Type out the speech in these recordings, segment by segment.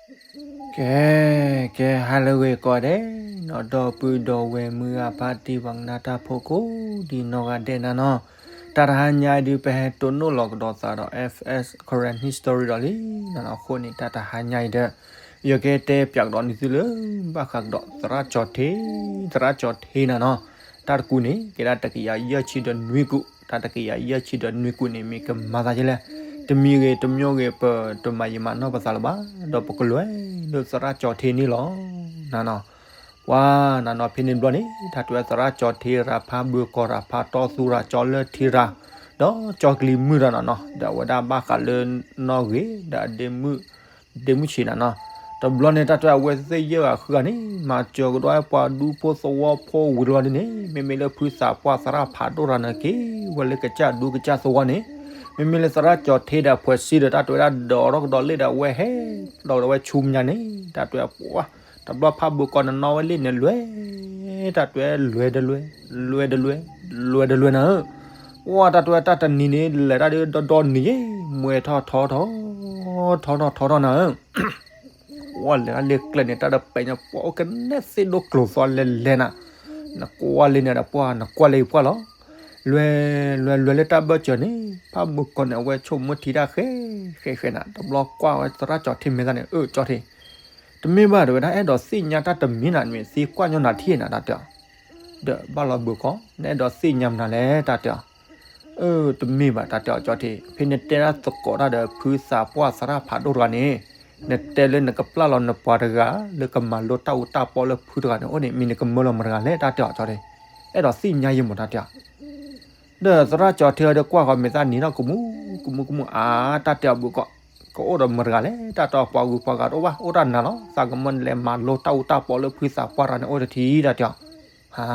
ကဲ, ကဲ ဟါလၢအဂ့ၤကိးဂၤဒဲးနီၤ, ဒီပုၢ်ဒီဝဲၢ်မုၢ်ဂၤဖါတံၢ် ပှၤကနၣ်တၢ်ဖိကိးဒံနီၢ်ဂၤဒဲးနၤနီၤ, တၢ်တဟါညါအံၤဒုး ပဟဲတိၢ်နီၣ်လီၤကဒီးသးဒီး F S Karen History ဒီးလံနီၤ, အဃိန့ၣ် တၢ်တဟါညါအံၤဒီး ယကတဲပၠးကဒီးန့ၢ်သုလၢ ဘၣ်ဃးကဒီးသရၣ်ကၠီၤထ့, သရၣ်ကၠီၤထ့နၤနီၤ, တၢ်တကူးန့ၣ် ကဲဒၣ်တကယၤယဲၢ်ဆံဒီးနွံကူး, တၢ်တကယၤယဲၢ်ဆံဒီးနွံကူးန့ၣ် မ့ၢ်ကမၤသးဒ်လဲၣ်, တမံၤဂ့ၤတမံၤဂ့ၤ ပတမၤယံာ်မၤနီၢ်ပသးလၢၤဘၣ်, ဒီးပကလဲၤလၢသရၣ်ကၠီၤထ့န့ၣ်လီၤ နၤနီၤ. ပှၤနၤနီၤ ဖဲန့ၣ်တဘျီန့ၣ် တၢ်တဲဝဲသရၣ်ကၠီၤထ့ရၤ ဖးဘုးကီၢ်ရၤ ဖးတီသူရၤ ကၠီလၢထံရၤ ဒီးကၠီကလံၤမုၢ်တၢ်နၤနီၤ, ဒီးအဝဲဒၣ်ဘၣ်ဃးလၢနီၣ်ဂံၢ်ဒီးအဒ့မုၣ် ဒ့မုၣ်ဆံးနၤနီၤ. တဘျီန့ၣ် တၢ်တဲအဝဲသ့ၣ်ယဲၢ်ဂၤဃုဂၤန့ၣ် မၤစၢၤကဒီးပှၤဒူဖိသဝီဖိဝံၤတဘျီဒ်န့ၣ် မ့မ့ၢ်လၢဖုသးပှၢ်သရၣ်ဖးဒိၣ်ရၤန့ၣ်က့ၤဝဲလၢကစၢ်ဒူကစၢ်သဝီန့ၣ်, မ့မ့ၢ်လၢသရၣ်ကၠီၤထ့ဒီးအဖှဲးစ့ဒီး တၢ်တဲဝဲဒၣ်ဒီးထီၣ်ကဒီးလ့ၣ်ဒီး အဝဲဟဲလီၤကဒီးဝဲဆူမဲာ်ညါန့ၣ် တၢ်တဲပှၤ တဘျီဖးဘုးကီၢ်န့ၣ်နီၣ်ဝဲလ့ၣ်န့ၣ် လွဲ တၢ်တဲလွဲတလွဲ လွဲတလွဲ လွဲတလွဲနၤဧၢ. ပှၤတၢ်တဲတၢ်တနံၤန့ၣ် လဲၤတၢ်ဒုးဒီဒီနံၤယဲၢ် မှဲထီၣ်ထီထီၣ် ထီထီၣ်ထီထီၣ်နၤဧၢ. ပှၤလဲၤတၢ်လၢကျဲန့ၣ် တၢ်ဒီးပဲာ်ညါ ပှၤအိၣ်ကနဲၣ်သ့ၣ်ဒိၣ်ကျိၤသွါလဲၤလဲၤနၤ, နကွၢ်လၢန့ၣ်ဒီးပှၤ နကွၢ်လၢယပှၢ်လီၤ. လွဲ လွဲ လွဲလၢတၢ်ဘၢၣ်စၢၤန့ၣ် ဖးဘုးကီၢ်န့ၣ် အဝဲဆိကမိၣ်ထံတၢ်ဃဲ ဃဲ ဃဲနၤ, တဘျီကွၢ်ဝဲသရၣ်ကၠီၤထ့မဲာ်သၣ်န့ၣ် အၢ ကၠီၤထ့ တမ့ၢ်ဘၣ် တဲဝဲဒၣ် အဲၣ်ဒိးသ့ၣ်ညါတၢ်တမံၤနၤ မ့ၢ်သ့ကွၢ်ညီနၤထံၣ်နၤ တၢ်တဲအီၤ, ဒီးဘၣ်လီၤဘုးကီၢ် နအဲၣ်ဒိးသ့ၣ်ညါမနုၤလဲၣ် တၢ်တဲအီၤ, အၢ တမ့ၢ်ဘၣ် တၢ်တဲအီၤ ကၠီၤထ့ ဖဲနတဲဒၣ်သကိးတၢ်ဒီးဖုသးပှၢ်သရၣ်ဖးဒိၣ်တဂၤန့ၣ်, နတဲလၢနကပျၢ်လီၤနပှၤတဂၤ လၢကမၤလိတၢ်အူတၢ်ပီလၢဖုတဂၤန့ၣ်အိၣ်န့ၣ် မ့ၢ်နကမၢလီၤမတၤတဂၤလဲၣ် တၢ်တဲအီၤ ကၠီၤထ့, အဲၣ်ဒိးသ့ၣ်ညါယဲၢ်မး တၢ်တဲအီၤ ဒီးသရၣ်ကၠီၤထ့ဒီးကွၢ်ဃီၤမဲာ်သၣ်န့ၣ်ထီၣ်ကမူ ကမူ ကမူ အါ တၢ်တဲအီၤဘုးကီၢ်, ကအိၣ်ဒီးမတၤတဂၤလဲၣ် တၢ်တဲအီၤ ပှၤဂုၤပှၤဂၤတအိၣ်ဘၣ် အိၣ်တၢ်နၤလီၤ သးကမၢနလဲၤမၤလိတၢ်အူတၢ်ပီလၢဖုသးပှၢ်တဂၤန့ၣ်အိၣ်တထံၣ် တၢ်တဲအီၤ, ဟါ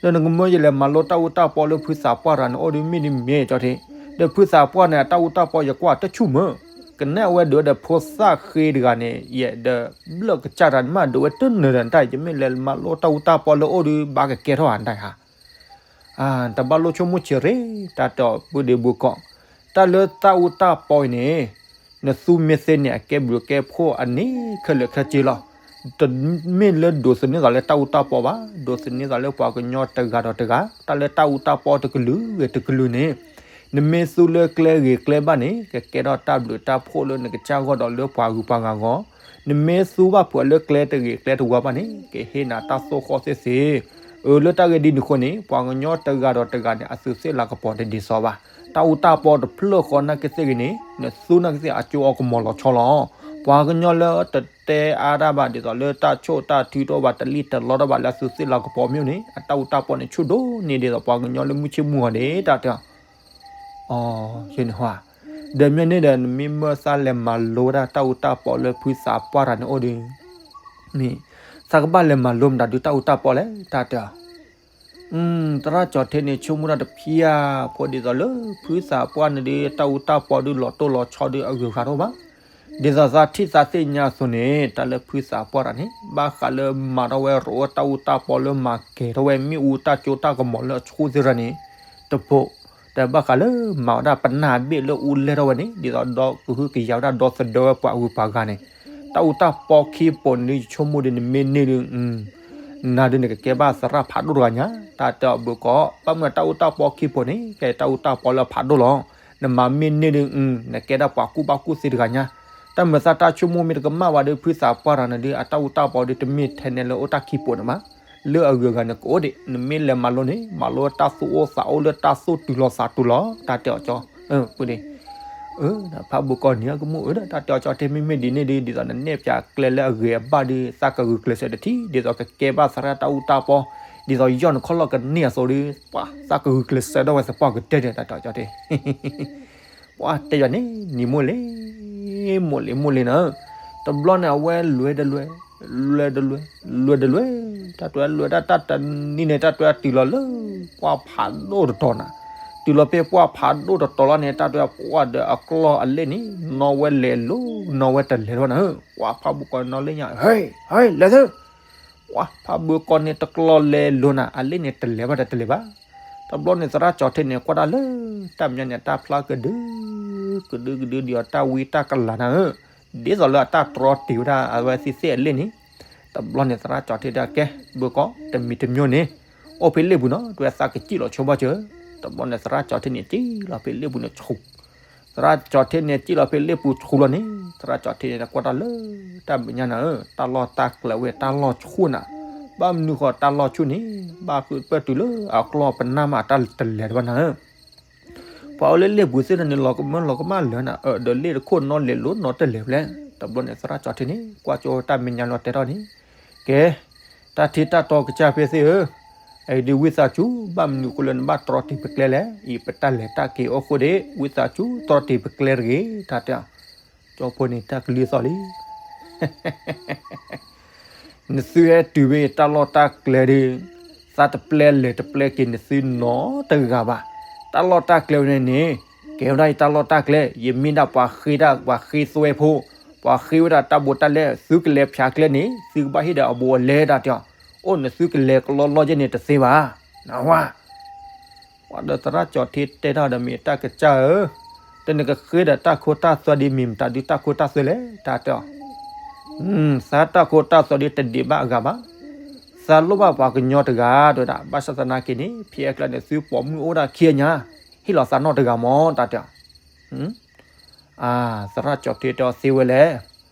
ဒီးနကမၢယလဲၤမၤလိတၢ်အူတၢ်ပီလၢဖုသးပှၢ်တဂၤန့ၣ်အိၣ်ဒီးမ့ၢ်ဒ်မ့ၢ် ကၠီၤထ့, ဒီးဖုသးပှၢ်န့ၣ် အတၢ်အူတၢ်ပီယကွၢ်တဆူၣ်မၢ်, ကနဲၣ်အဝဲဒုးဒီးဖိသၣ်ဃ့တဂၤန့ၣ် ယဲဒီးဘျၢၣ်ကစၢ်တၢ်န့ၣ်မး ဒုးဝဲတနၢၤဒီးနတၢ် ယမ့ၢ်လဲၤမၤလိတၢ်အူတၢ်ပီလၢအိၣ်ဒီးဘၣ်ကကဲထီၣ်ဧါနတၢ်ဧါ တဘၣ်လိၣ်ဆိကမိၣ်ဆံးရ့ၣ် တၢ်တဲအီၤ ပုၢ်ဒ့ဘုးကီၢ်, တၢ်လၢတၢ်အူတၢ်ပီအံၤန့ၣ်, နသူမ့ၢ်သ့န့ၣ် အကဲဘျုးကဲဖှိၣ်အန့ၣ်ခဲလၢာ်ခဲဆ့လီၤ. တမ့ၢ်လၢဒိးသန့ၤသးလၢတၢ်အူတၢ်ပီဘၣ်, ဒိးသန့ၤသးလၢပှၤကညီတဂၤဒီးတဂၤ, တၢ်လၢတၢ်အူတၢ်ပီတကလုာ်ဂ့ၤတကလုာ်န့ၣ်, နမ့ၢ်သူလၢကျဲဂ့ၤကျဲဘၣ်န့ၣ် ကကဲထီၣ်တၢ်ဘျုးတၢ်ဖှိၣ်လၢနကစၢ်ဂီၢ်ဒီးလၢပှၤဂုၤပှၤဂၤဂီၢ်, နမ့ၢ်သူဘၣ်ဖုးလၢကျဲတဂ့ၤကျဲတဝါဘၣ်န့ၣ် ကဟ့ၣ်နၤတၢ်သိၣ်ဃီၣ်သ့ၣ်သ့ၣ် အၢ လၢတၢ်ဂ့ၢ်ဒ်န့ၣ်အဃိန့ၣ် ပှၤကညီတဂၤဒီးတဂၤန့ၣ် အသုးသ့ၣ်လၤကပီၤတဒ်သိးဘၣ်. တၢ်အူတၢ်ပီတဖျၢၣ်ဃီနာ်က့သ့ၣ်ဂ့ၤန့ၣ် နသူနာ်က့သ့ၣ်အကၠိအီကမီၤလီၤဆီလီၤ. ပှၤကညီလၢတတဲအါတၢ်ဘၣ် ဒ်သိးလၢတၢ်ဆိၣ်တၢ်ထုတအိၣ်ဘၣ် တလံၣ်တလီတအိၣ်ဘၣ်လၢအသုးသ့ၣ်လၤကပီၤမ့ၢ်အိၣ်န့ၣ် အတၢ်အူတၢ်ပီန့ၣ်ဆူၣ်ဒိၣ်န့ၢ်ဒ်သိးပှၤကညီလၢမုၢ်ဆ့ၣ်မုၢ်ဂီၤန့ၣ် တၢ်တဲအီၤ အီ ယန့ၣ်ဟါ, ဒီးမ့ၢ်န့ၣ်ဒီး နမ့ၢ်မၢသးလဲၤမၤလိဝဲဒၣ်တၢ်အူတၢ်ပီလၢဖုသးပှၢ်တဂၤန့ၣ်အိၣ်ဒီး, မ့ၢ်, သးကဘၣ်လဲၤမၤလိမတၤဒုးတၢ်အူတၢ်ပီလဲၣ် တၢ်တဲအီၤ, သရၣ်ကၠီၤထ့န့ၣ် ဆိကမိၣ်တၢ်တဖျၢၣ်ဖိဒ်သိးလၢ ဖုသးပှၢ်န့ၣ်ဒီး တၢ်အူတၢ်ပီဒုးလီၤတိၢ်လီၤဆီဒုးအဂုၤအဂၤတအိၣ်ဘၣ်. ဒ်သိးသးထံၣ်သးသ့ၣ်ညါအသိးန့ၣ် တၢ်လၢဖုသးပှၢ်တဂၤန့ၣ် ဘၣ်ဃးလၢမၤထီၣ်ဝဲရိးဝဲတၢ်အူတၢ်ပီလၢမၤကဲၤထီၣ်ဝဲမ့ၣ်အူတၢ်ကၠိတၢ်ကမီၤလၢအဆိသ့ၣ်တဖၣ်န့ၣ် တပိ, ဒီးဘၣ်ဃးလၢမၤဝဲဒၣ်ပနၢ်ဘ့ၣ်လၢအူလဲၢ်ထီၣ်ဝဲန့ၣ် ဒ်သိးဒီးကဟုကယာ်ဝဲဒၣ်ဒီသဒၢဝဲပှၤဂုၤပှၤဂၤန့ၣ်, တၢ်အူတၢ်ပီခံပိၤန့ၣ်ဒုး ယဆိကမိၣ်ဒီးနမ့ၢ်န့ၢ်ဒုး, နၤဒုးနကကဲဘၣ်သရၣ်ဖးဒိၣ်တဂၤညါ, တၢ်တဲအီၤဘုးကီး ဘၣ်မနုၤတၢ်အူတၢ်ပီခံပိၤန့ၣ် ကဲတၢ်အူတၢ်ပီလၢဖးဒိၣ်လီၤ. နမၤမ့ၢ်န့ၢ်ဒုး နကဲဒၣ်ပှၤကူၣ်ဘၣ်ကူၣ်သ့တဂၤညါ, တၢ်မၤသးတၢ်ဆိကမိၣ်မ့ၢ်တကမၣ်ဘၣ်ဒီး ဖုသးပှၢ်တဂၤန့ၣ်ဒုး အတၢ်အူတၢ်ပီဒုးတမ့ၢ်ထဲန့ၣ်လၢအိၣ်တၢ်ခံပိၤန့ၣ်ဘၣ်. လၢအဂုၤအဂၤန့ၣ်ကအိၣ်ဒံး နမ့ၢ်လဲၤမၤလိန့ၣ် မၤလိတၢ်သူၣ်အိၣ်သးအိၣ်လၢတၢ်သူၣ်တုၤလီၤသးတုၤလီၤ တၢ်တဲအီၤကၠီ, ပဒ့ ဖးဘိကီၢ်န့ၣ်ကမူၣ်အၢ တၢ်တဲအီၤကၠီတဲမ့မ့ၢ်ဒ်န့ၣ်ဒုး ဒ်သိးနနဲၣ်ပၠးကျဲလၢအဂ့ၤအဘၣ်ဒုး သးကဂုာ်ကျဲးစၢးတထံၣ် ဒ်သိးကကဲဘၣ်သရၣ်တၢ်အူတၢ်ပီ, ဒ်သိးယီၢ်နခီၣ်လီၢ်ကန့ၢ်အသိးဒုး ပှၤသးကဂုာ်ကျဲးစၢးဒၣ်ဝဲသပှၢ်ကတၢၢ်ဒီး တၢ်တဲအီၤကၠီတဲ ပှၤတဲယၤန့ၣ် နံၤမိၢ်လံ, မိၢ်လံမိၢ်လံနၤ, တဘျီန့ၣ် အဝဲလွဲတလွဲ, လွဲတလွဲ, လွဲတလွဲ, တၢ်တဲလွဲဒၣ်တၢ်တနံၤန့ၣ် တၢ်တဲတုၤလီၤလၢ ပှၢ်ဖးဒိၣ်တတီၤနၤ, တုၤလီၤဖဲပှၢ်ဖးဒိၣ်တတီၤလီၤန့ၣ် တၢ်တဲပှၢ်ဒီးအကျီၢ်အလ့ၣ်န့ၣ် နီၢ်ဝဲလဲၤလိၤ နီၢ်ဝဲတလဲၤထီၣ်နၤ, ပှၢ်ဖးဘိကီၢ်နီၢ်လ့ၣ်ညါ ဟဲ ဟဲ လဲၤသၢ ပှၢ်ဖးဘိကီၢ်န့ၣ် တကျီၢ်လဲၤလိၤနၤ အလ့ၣ်န့ၣ်တလဲၤဘၣ်ဒီးတလဲၤဘၣ်. တဘျီန့ၣ် သရၣ်ကၠီထဲန့ၣ် ကွၢ်တၢ်လၢ တၢ်မဲာ်ညါန့ၣ် တၢ်ဖျါကဒု ကဒုကဒုဒ်အီၤတၢ်ဝံတၢ်ကလၤနၤဧၢ, ဒ်သိးလၢအတၢ်တြီတ့ၢ်ဝဲဒၣ်အဝဲသ့ၣ်သ့ၣ်အလ့ၣ်န့ၣ်, တဘျီန့ၣ်သရၣ်ကၠီထံတဲ ကဲ ဘၢကီး တမံၤတမံၤန့ၣ် အိၣ်ဖဲလ့ၣ်ပူၤနီၤ တဝဲသးကစံၣ်လီၤဆိဘၣ်စၢၤ. တဘျီန့ၣ်သရၣ်ကၠီထံန့ၣ် စံၣ်လီၤဖဲလ့ၣ်ပူၤန့ၣ်ဆူ သရၣ်ကၠီထံန့ၣ် စံၣ်လီၤဖဲလ့ၣ်ပူၤဆူလီၤန့ၣ် သရၣ်ကၠီထံန့ၣ် ကွၢ်တၢ်လၢတၢ်မဲာ်ညါနၤဧၢ, တၢ်လီၢ်တၢ်ကျဲဝဲ တၢ်လီၢ်ဆူၣ်နၤ, ဘၣ်မနုၤဃီတၢ်လီၢ်ဆူၣ်န့ၣ် ဘၣ်ဃုပၢၢ်တုၤလၢအကျီၢ်ပနၢ်မး တၢ်တလဲၤတဘၣ်နၤဧၢ. ပှၤအိၣ်လၢလ့ၣ်ပူၤသ့ၣ်တဖၣ်န့ၣ် လီၤကမၢလီၤကမၣ်လၢာ်နၤ, အၢ ဒီးလ့ၣ်တခိၣ်နီၣ်လဲၤလိၤနီတလဲၤဖဲလဲၣ်. တဘျီန့ၣ်သရၣ်ကၠီထံန့ၣ် ကွၢ်ကၠိတၢ်မဲာ်ညါလီၤတဲထီၣ်န့ၣ်, ကဲ တၢ်ထံတၢ်တီကစၢ်ဖဲသ့ၣ်ဧၢ, အံၤဒုးဝံသးစူၤ ဘၣ်မနုၤအဃိလၢနဘၣ်တြီတ့ၢ်ပကျဲလဲၣ်, အံၤပတၢ်လဲၤတၢ်က့ၤအဃိဒီး ဝံသးစူၤတြီတ့ၢ်ပကျဲတဂ့ၤ တၢ်တဲအီၤ. ကၠီဖိန့ၣ်တၢ်ကလုၢ်သီၣ်လံ နသုဟဲတုၤဖဲတၢ်လီၢ်တၢ်ကျဲဒီး သးတပျဲလဲၤတပျဲက့ၤနသုနီတဂၤဘၣ်. တၢ်လီၢ်တၢ်ကျဲဝဲန့ၣ်န့ၣ် ကဲဝဲဒၣ်အံၤတၢ်လီၢ်တၢ်ကျဲ, ယမ့ၢ်ဒၣ်ပှၤဃ့တၢ် ပှၤဃ့သွဲဖိ, ပှၤဃ့ဝဲဒၣ်တၢ်ဘိးတၢ်လဲ, သုကလဲၤဖၠးကျဲန့ၣ် သုကဘၣ်ဟ့ၣ်ဒီးအဘူးအလဲတၢ်တဲအီၤ, အိၣ်နသုကလဲၤကလီလီကဲန့ၣ်တသ့ဘၣ်, နဝါ ပှၤဒီးသရၣ်ကၠီထံတဲတၢ်ဒီးမ့ၢ်တၢ်ကစၢ်ဧၢ, တနကဃ့ဒီးတၢ်ခိတၢ်သွဲဒ်မ့ၢ်မတၤဒုးတၢ်ခိတၢ်သွဲလဲၣ် တၢ်တဲအီၤ, သးတၢ်ခိတၢ်သွဲဒ်တဒံးဘၣ်အဂၤဘၣ်, သးလိၣ်ဘၣ်ပှၤကညီတဂၤ တဲဝဲဒၣ်, ဘၣ်ဆၣ်သနာ်က့န့ၣ် ဖဲအကျါန့ၣ် သုပိာ်မုၣ်အိၣ်ဒၣ်ခံဂၤညါ, ဟ့ၣ်လီၤသးနီတဂၤမး တၢ်တဲအီၤ အါ, သရၣ်ကၠီထံတဲအီၤသ့ဝဲလဲၣ်,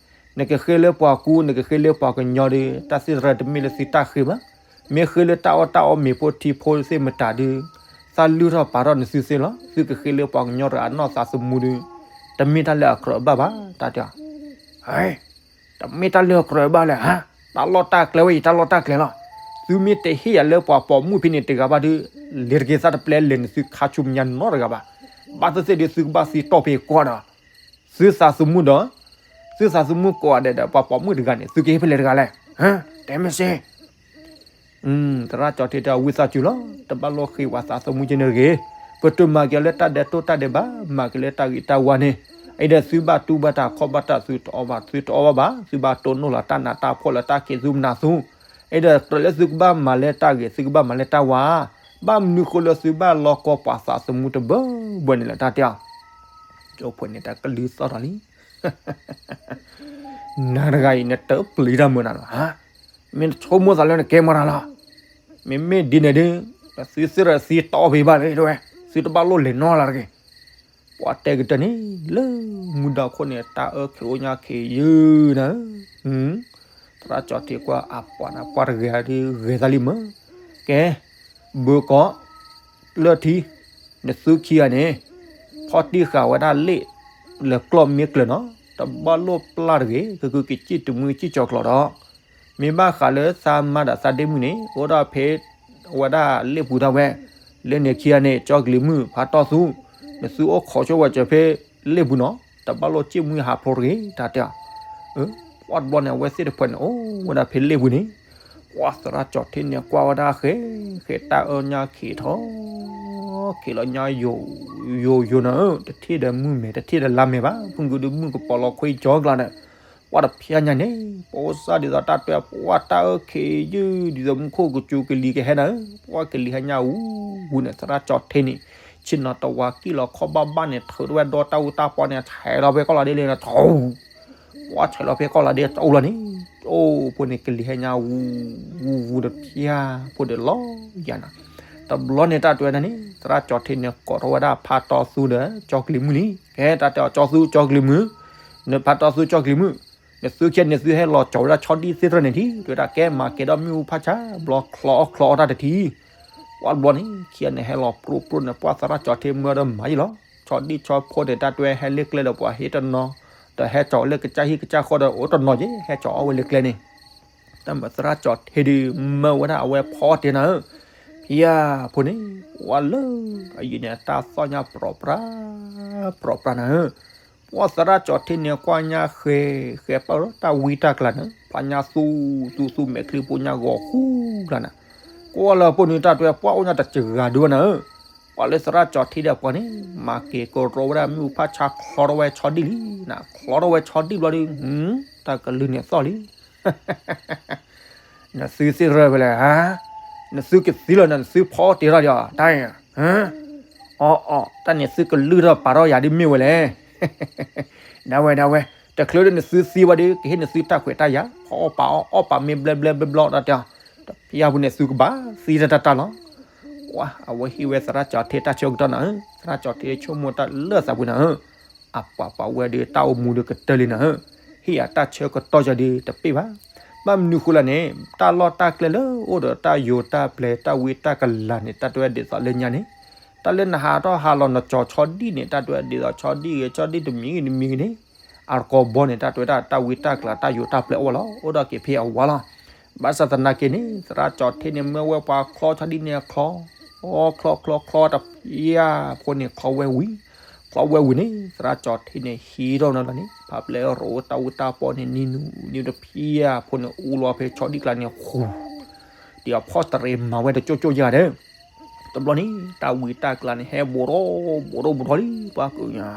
နကဃ့လၢပှၤကူ နကဃ့လၢပှၤကညီဒီး တၢ်သ့ၣ်သရၣ်တမ့ၢ်လၢသုတၢ်ဃ့ဘၣ်, မ့ၢ်ဃ့လၢတၢ်အီၣ်တၢ်အီမ့ၤဖိထံဖိသ့ၣ်မတၤဒီး သးလုၢ်ထီၣ်ပာ်ထီၣ်နသုသ့လီၤ, သုကဃ့လၢပှၤကညီတဂၤအနီၢ်သးသမူဒီး တမ့ၢ်တၢ်လၢအကြၢးဘၣ်ဘၣ် တၢ်တဲအီၤ တမ့ၢ်တၢ်လၢအကြၢးဘၣ်လဲၣ်ဧါ, တၢ်လီၢ်တၢ်ကျဲဝဲအံၤတၢ်လီၢ်တၢ်ကျဲလီၤ, သုမ့ၢ်တဟ့ၣ်ယၤလၢပှၤပိာ်မုၣ်ဖဲန့ၣ်တဂၤဘၣ်ဒီး လဲၤတက့ၤသးတပျဲလဲၤနသုခါဆူမဲာ်ညါနီတဂၤဘၣ်, ဘၣ်သ့ၣ်သ့ၣ်ဒီးသုကဘၣ်သံတီၢ်ဖဲကွၢ်ဒီး သုသးသမူဒီး သုသးသမူကိးဂၤဒဲးဒီးပှၤပိာ်မုၣ်တဂၤန့ၣ် သုကဟ့ၣ်ဖဲလဲၣ်တဂၤလဲၣ်, တဲမ့ၢ်စ့ သရၣ်ကၠီထံတဲအီၤဝံသးစူၤလီၤ, တဘၣ်လိၣ်ဃ့ဝဲသးသမူကဲန့ၣ်တဂ့ၤ, ပတုာ်မၤက့ၤအီၤလၢတၢ်ဒဲးတိၢ်တၢ်ဒဲးဘး, မၤက့ၤလၢတၢ်ဂ့ၤတၢ်ဝါန့ၣ်, အံၤဒီးသုဘၣ်တူၢ်ဘၣ်တၢ်ခီၣ်ဘၣ်တၢ်သုတအီၣ်ဘၣ်, သုတအီၣ်ဘၣ်ဘၣ်, သုဘၣ်တိၢ်နီၣ်လီၤတၢ်နးတၢ်ဖှီၣ်လၢတၢ်ခံးသူမနၤသူ, အံၤဒီးကြၢးလၢသုကဘၣ်မၤလၢတၢ်ဂ့ၤ သုကဘၣ်မၤလၢတၢ်ဝါ, ဘၣ်မနုၤဃိလၢသုဘၣ်လီၤကီပှၤသးသမူတဘၢဘၢန့ၣ်လဲၣ် တၢ်တဲအီၤ, ကၠီဖိန့ၣ်တၢ်ကလုၢ်သီၣ်ထီၣ်လံ နၤတဂၤအံၤ နတပျံၤတၢ်မုာ်နၤလီၤ, မ့ၢ်နဆိကမိၣ်သးလၢနကဲမီၤတၢ်လီၤ, မ့မ့ၢ်ဒ်န့ၣ်ဒီး သုသ့ၣ်ရၢသံတီၢ်ဖဲဘၣ်လၢဝဲ, သုတဘၣ်လိၣ်လဲၤနီတဂၤတဂ့ၤ, ပှၤတဲကတၢၢ်န့ၣ် လၢမူဒါခိၣ်န့ၣ် တၢ်အၢၣ်ခံးအိၣ်ညါခံးယုၢ်နၤ, သရၣ်ကၠီထံကွၢ်အပှၤနၤပှၢ်တဂ့ၤဒီးဂဲၤသးလံမၢ်, ကဲ ဘၢကီး လၢထံ နသုခံဂၤန့ၣ် ဖီၣ်တံၢ်ဃာ်ဝဲဒၣ်လ့ၣ် လၢကျီၢ်မ့ၢ်ကျၢၤနီၤ, တဘၣ်လိၣ်ပျၢ်တဂ့ၤ, ကကုကစံၣ်တမုၢ်ကစံၣ်ကၠီၤကျီၤဒီး, မ့ၢ်ဘၣ်ဃးလၢသးမါဒီးသးဒ့မုၣ်န့ၣ် အိၣ်ဒၣ်ဖဲ ဝဲဒၣ်လ့ၣ်ပူၤဒၣ်ဝဲ, လၢန့ၣ်ခံဂၤန့ၣ် ကၠီကလံၤမုၣ် ဖးတီၢ်သူ, နသုအိၣ်ခိးဆိဝဲစၢၤဖဲလ့ၣ်ပူၤနီၤ, တဘၣ်လိၣ်စံၣ်မှံဟးဖျိးတဂ့ၤ တၢ်တဲအီၤ ပှၢ်တဘျီန့ၣ် အဝဲသ့ၣ်တဖၣ်န့ၣ် အိၣ်ဝဲဒၣ်ဖဲလ့ၣ်ပူၤန့ၣ်, ပှၢ်သရၣ်ကၠီထံန့ၣ် ကွၢ်ဝဲဒၣ်ဃဲ ဃဲတၢ်အၢၣ်ညါခံးထီၣ်, ခံးလီၤညါယိာ်ယိာ်ယိာ်နၤဧၢ, တထံၣ်ဒီးမုၢ်မဲာ် တထံၣ်ဒီးလါမဲာ်ဘၣ်, ဖုၣ်ကုဒုမုၣ်ကပီၤလီၤခွံကၠီကျါဒီး, ပှၢ်တဖျါညါန့ၣ် ပအိၣ်စၢ်ဒ်သိးတၢ်တွဲ ပှၢ်တၢ်အၢၣ်ခံးယုၢ် ဒ်သိးမူခိၣ်ကစူၤကလံၤကဟဲနၤဧၢ, ပှၢ်ကလံၤဟဲညါဝူဝူန့ၣ် သရၣ်ကၠီထံန့ၣ် ဆ့ၣ်နီၤတဝါကံၣ်လီၤခီၣ်ဘၣ်ဘၣ်န့ၣ် ထုးထီၣ်ဝဲဒီတၢ်အူတၢ်ပီန့ၣ် ဆဲးလီၤဖဲကီၢ်လီၤဒ့လံန့ၣ် ထူ, ပှၢ်ဆဲးလီၤဖဲကီၢ်လီၤဒ့တအိၣ်လီၤန့ၣ်, အိၣ်ဖိန့ၣ် ကလံၤဟဲညါဝူဝူဝူတဖျါဖိဒီးလီၤယၤနၤ, တဘျီန့ၣ်တၢ်တွဲန့ၣ် သရၣ်ကၠီထံန့ၣ် ကိးထီၣ်ဝဲဒၣ်ဖးတီသူဒီးကၠီကလံၤမုၣ်လံ, ကဲတၢ်တဲအီၤကၠီသူကၠီကလံၤမုၣ်, နဖးတီသူကၠီကလံၤမုၣ်, နသုခံဂၤန့ၣ် သုဟဲလီၤကၠီဝဲဒၣ်ဆီဒံၣ်သ့ၣ်တဖၣ်န့ၣ်ထံၣ် တဲဝဲဒၣ် ကဲမၤကဲဒီးမ့ၣ်အူဖးဆါ ဘျီချီအီၣ်ချီအီတၢ်တထံၣ်, ပှၢ်တဘျီန့ၣ် ခံဂၤန့ၣ် ဟဲလီၤပြိပြိန့ၣ် ပှၢ်သရၣ်ကၠီထံမၢဒီးမၤယံၤလီၤ, ဆီဒံၣ်ဆီဖိန့ၣ် တၢ်တွဲဟဲလၢကျဲဒီးပှၤဟ့ၣ်တနီၤ, ဒီးဟဲကၠီဝဲလၢကစၢ်ဟံၣ်ကစၢ်ဃီဒီးအိၣ်တနီၤက့ၤ ဟဲကၠီအီၣ်ဝဲလၢကျဲန့ၣ် တၢ်မၤသရၣ်ကၠီထံဒီး မၢဝဲဒၣ်အဝဲဖီတဲနၤဧၢ, ဖံယၤဖိန့ၣ် ပှၢ်လၢ အယံၤန့ၣ် တၢ်သီၣ်ညါပြီၤပြါ ပြီၤပြါနၤဧၢ, ပှၢ်သရၣ်ကၠီထံန့ၣ် ကွၢ်ညါဃဲ ဃဲပာ်လီၤတၢ်ဝံတၢ်ကျါန့ၣ် ဖျါညါသူသူသူမဲာ်ချံဖိညါဂီၤဃူကျါန့ၣ်, ကွၢ်လၢအပူၤန့ၣ် တၢ်တွဲပှၢ်အိၣ်ညါတစှၤဒုဝဲနၤဧၢ, ပှၢ်လၢသရၣ်ကၠီထံဒီးပှၤန့ၣ် မၤက့ၤကရီဝဲဒၣ်မ့ၣ်အူဖးဆါချီထီၣ်ဝဲဆီဒံၣ်လံ, ချီထီၣ်ဝဲဆီဒံၣ်ဘျီဒီး တၢ်ကလုၢ်န့ၣ်သီၣ်လံ နသုသ့ၣ်ရၢၢ်ဖဲလဲၣ်ဧါ, နသုကသံလီၤ နသုဖီတဲထီၣ်ဒီး တၢ်အံၤ, အီအီ တၢ်န့ၣ်သုကလုၢ်ထီၣ်ပာ်ထီၣ်ယၤဒ်မ့ၢ်ဝဲလဲၣ်, ဒၣ်ဝဲဒၣ်ဝဲ, တ တချုးလၢနသုသံဝဲဒီး ကဟ့ၣ်နသုတၢ်ခွဲးတၢ်ယာ်, အီၣ်ပာ်အီၣ်, အီၣ်ပာ်မ့ၢ်ဘျဲဘျဲဘျီဘျီဒီးတဲ, တဖျါဖိန့ၣ်သုကဘၣ်သံတၢ်တၢ်တၢ်လီၤ. အဝဲဟ့ၣ်ဝဲသရၣ်ကၠီၤထ့တၢ်ဆၢကတီၢ်နၤဧၢ, သရၣ်ကၠီၤထ့ဆိကမိၣ်တၢ်လၢသးပူၤနၤဧၢ, အပှၤပှၤဝဲဒီးတၢ်အိၣ်မူဒီးကတၢၢ်လံနၤဧၢ, ဟ့ၣ်ယၤတၢ်ဆၢကတီၢ်ယၤဒီးတပ့ၢ်ဘၣ်. ဘၣ်မနုၤဃိလဲၣ်န့ၣ် တၢ်လီၢ်တၢ်ကျဲလၢအိၣ်ဒီးတၢ်ယိာ်တၢ်ပျဲၤ တၢ်ဝံတၢ်ကလၤန့ၣ် တၢ်တဲဝဲဒ်သိးလၢညါန့ၣ်, တၢ်လၢနဟးထီၣ်ဟးလီၤနကၠီၤဆီဒံၣ်န့ၣ် တၢ်တဲဝဲဒ်သိးဆီဒံၣ်ဂ့ၤ ဆီဒံၣ်တမံၤဂ့ၤတမံၤဂ့ၤန့ၣ်, အတကီဘီန့ၣ် တၢ်တဲဝဲဒၣ်တၢ်ဝံတၢ်ကလၤ တၢ်ယိာ်တၢ်ပျဲၤအိၣ်ဝဲလီၤ, အိၣ်ဒီးက့ၤဖဲအဝါလီၤ. ဘၣ်ဆၣ်သနာ်က့န့ၣ် သရၣ်ကၠီၤထ့န့ၣ် မ့ၢ်ဝဲပှၤချီဆီဒံၣ်န့ၣ်ချီ, ချီချီချီချီတဖျါဖိန့ၣ်ချီဝဲဝံၤ, ချီဝဲဝံၤန့ၣ် သရၣ်ကၠီၤထ့န့ၣ်ဟံးထီၣ်နၤလီၤန့ၣ် ဖးပျဲရိးတၢ်အူတၢ်ပီန့ၣ် နံၤနူၤနံၤတဖျါဖိန့ၣ် အူလီၤဖဲဆီဒံၣ်ကျါန့ၣ်ဃူ, ဒ်အဖီၣ်တရံးမၤဝဲတကၠိၣ်ကၠိၣ်ယၤဒီး, တဘျီန့ၣ် တၢ်ဝံတၢ်ကလၤန့ၣ် ဟဲဘူးထီၣ်ဘူးထီၣ်ဘူးထီၣ်လံ ပှၤကုညါ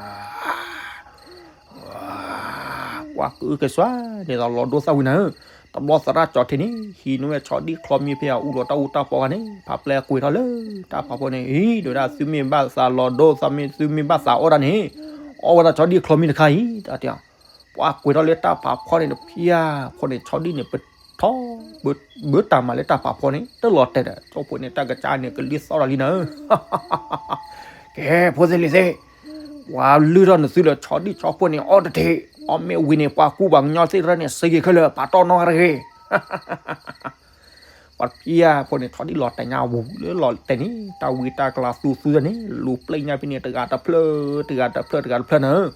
ပှၤကုကဲစွါ ဒ်သိးလီၤဒိသၣ်ဝံၤနၤဧၢ, တဘျီသရၣ်ကၠီၤထ့န့ၣ် ဟံးန့ၢ်ဝဲဆီဒံၣ်ချီမံဖဲအအူလီၤတၢ်အူတၢ်ပီဂၤန့ၣ် ဖးပျဲကွံာ်ထီၣ်လၢတၢ်ဖးဖီန့ၣ် ဟံးဒိးဒၣ်သုမ့ၢ်ဘၣ်သးလီၤဒိသၣ်မ့ၢ်သုမ့ၢ်ဘၣ်သးအီၣ်တၢ်န့ၣ် အီၣ်ဝဲဒၣ်ဆီဒံၣ်ချီမံတခါအံၤ တၢ်တဲ, ပှၤကွံာ်ထီၣ်လၢတၢ်ဖးဖီန့ၣ်တဖျါဖိန့ၣ် ဆီဒံၣ်န့ၣ်ပထီၣ် ဘၢတၢ်မၤလၢတၢ်ဖးဖီန့ၣ် တလီၤတဲာ်ဒီး ကၠိဖိန့ၣ် တၢ်ကစၢ်န့ၣ် ကလံၣ်သီၣ်ဒီးလံနၤဧၢ, ကဲ ဖိသ့ၣ်လံၤသ့ၣ်, ပှၤလုၢ်ထီၣ်နသုလၢဆီဒံၣ်ဆီဖိန့ၣ် အီၣ်တထံး, အီၣ်မ့ၢ်ဝံၤန့ၣ် ပှၤကူပှၤကညီသ့ၣ်တဖၣ်န့ၣ် စ့က့ၤခဲလၢာ် ပာ်တီၢ်နီၢ်ဂၤတဂ့ၤ ပှၤတဖျါဖိန့ၣ် ဆီဒံၣ်လီၤတဲာ်ညါဝူၤလၢလီၤတဲာ်န့ၣ် တၢ်ဝံတၢ်ကလၤသူသူသ့ၣ်န့ၣ် လူၤပျဲညါဖဲန့ၣ် တဂၤတဖျၢၣ် တဂၤတဖျၢၣ် တဂၤတဖျၢၣ်နၤဧၢ,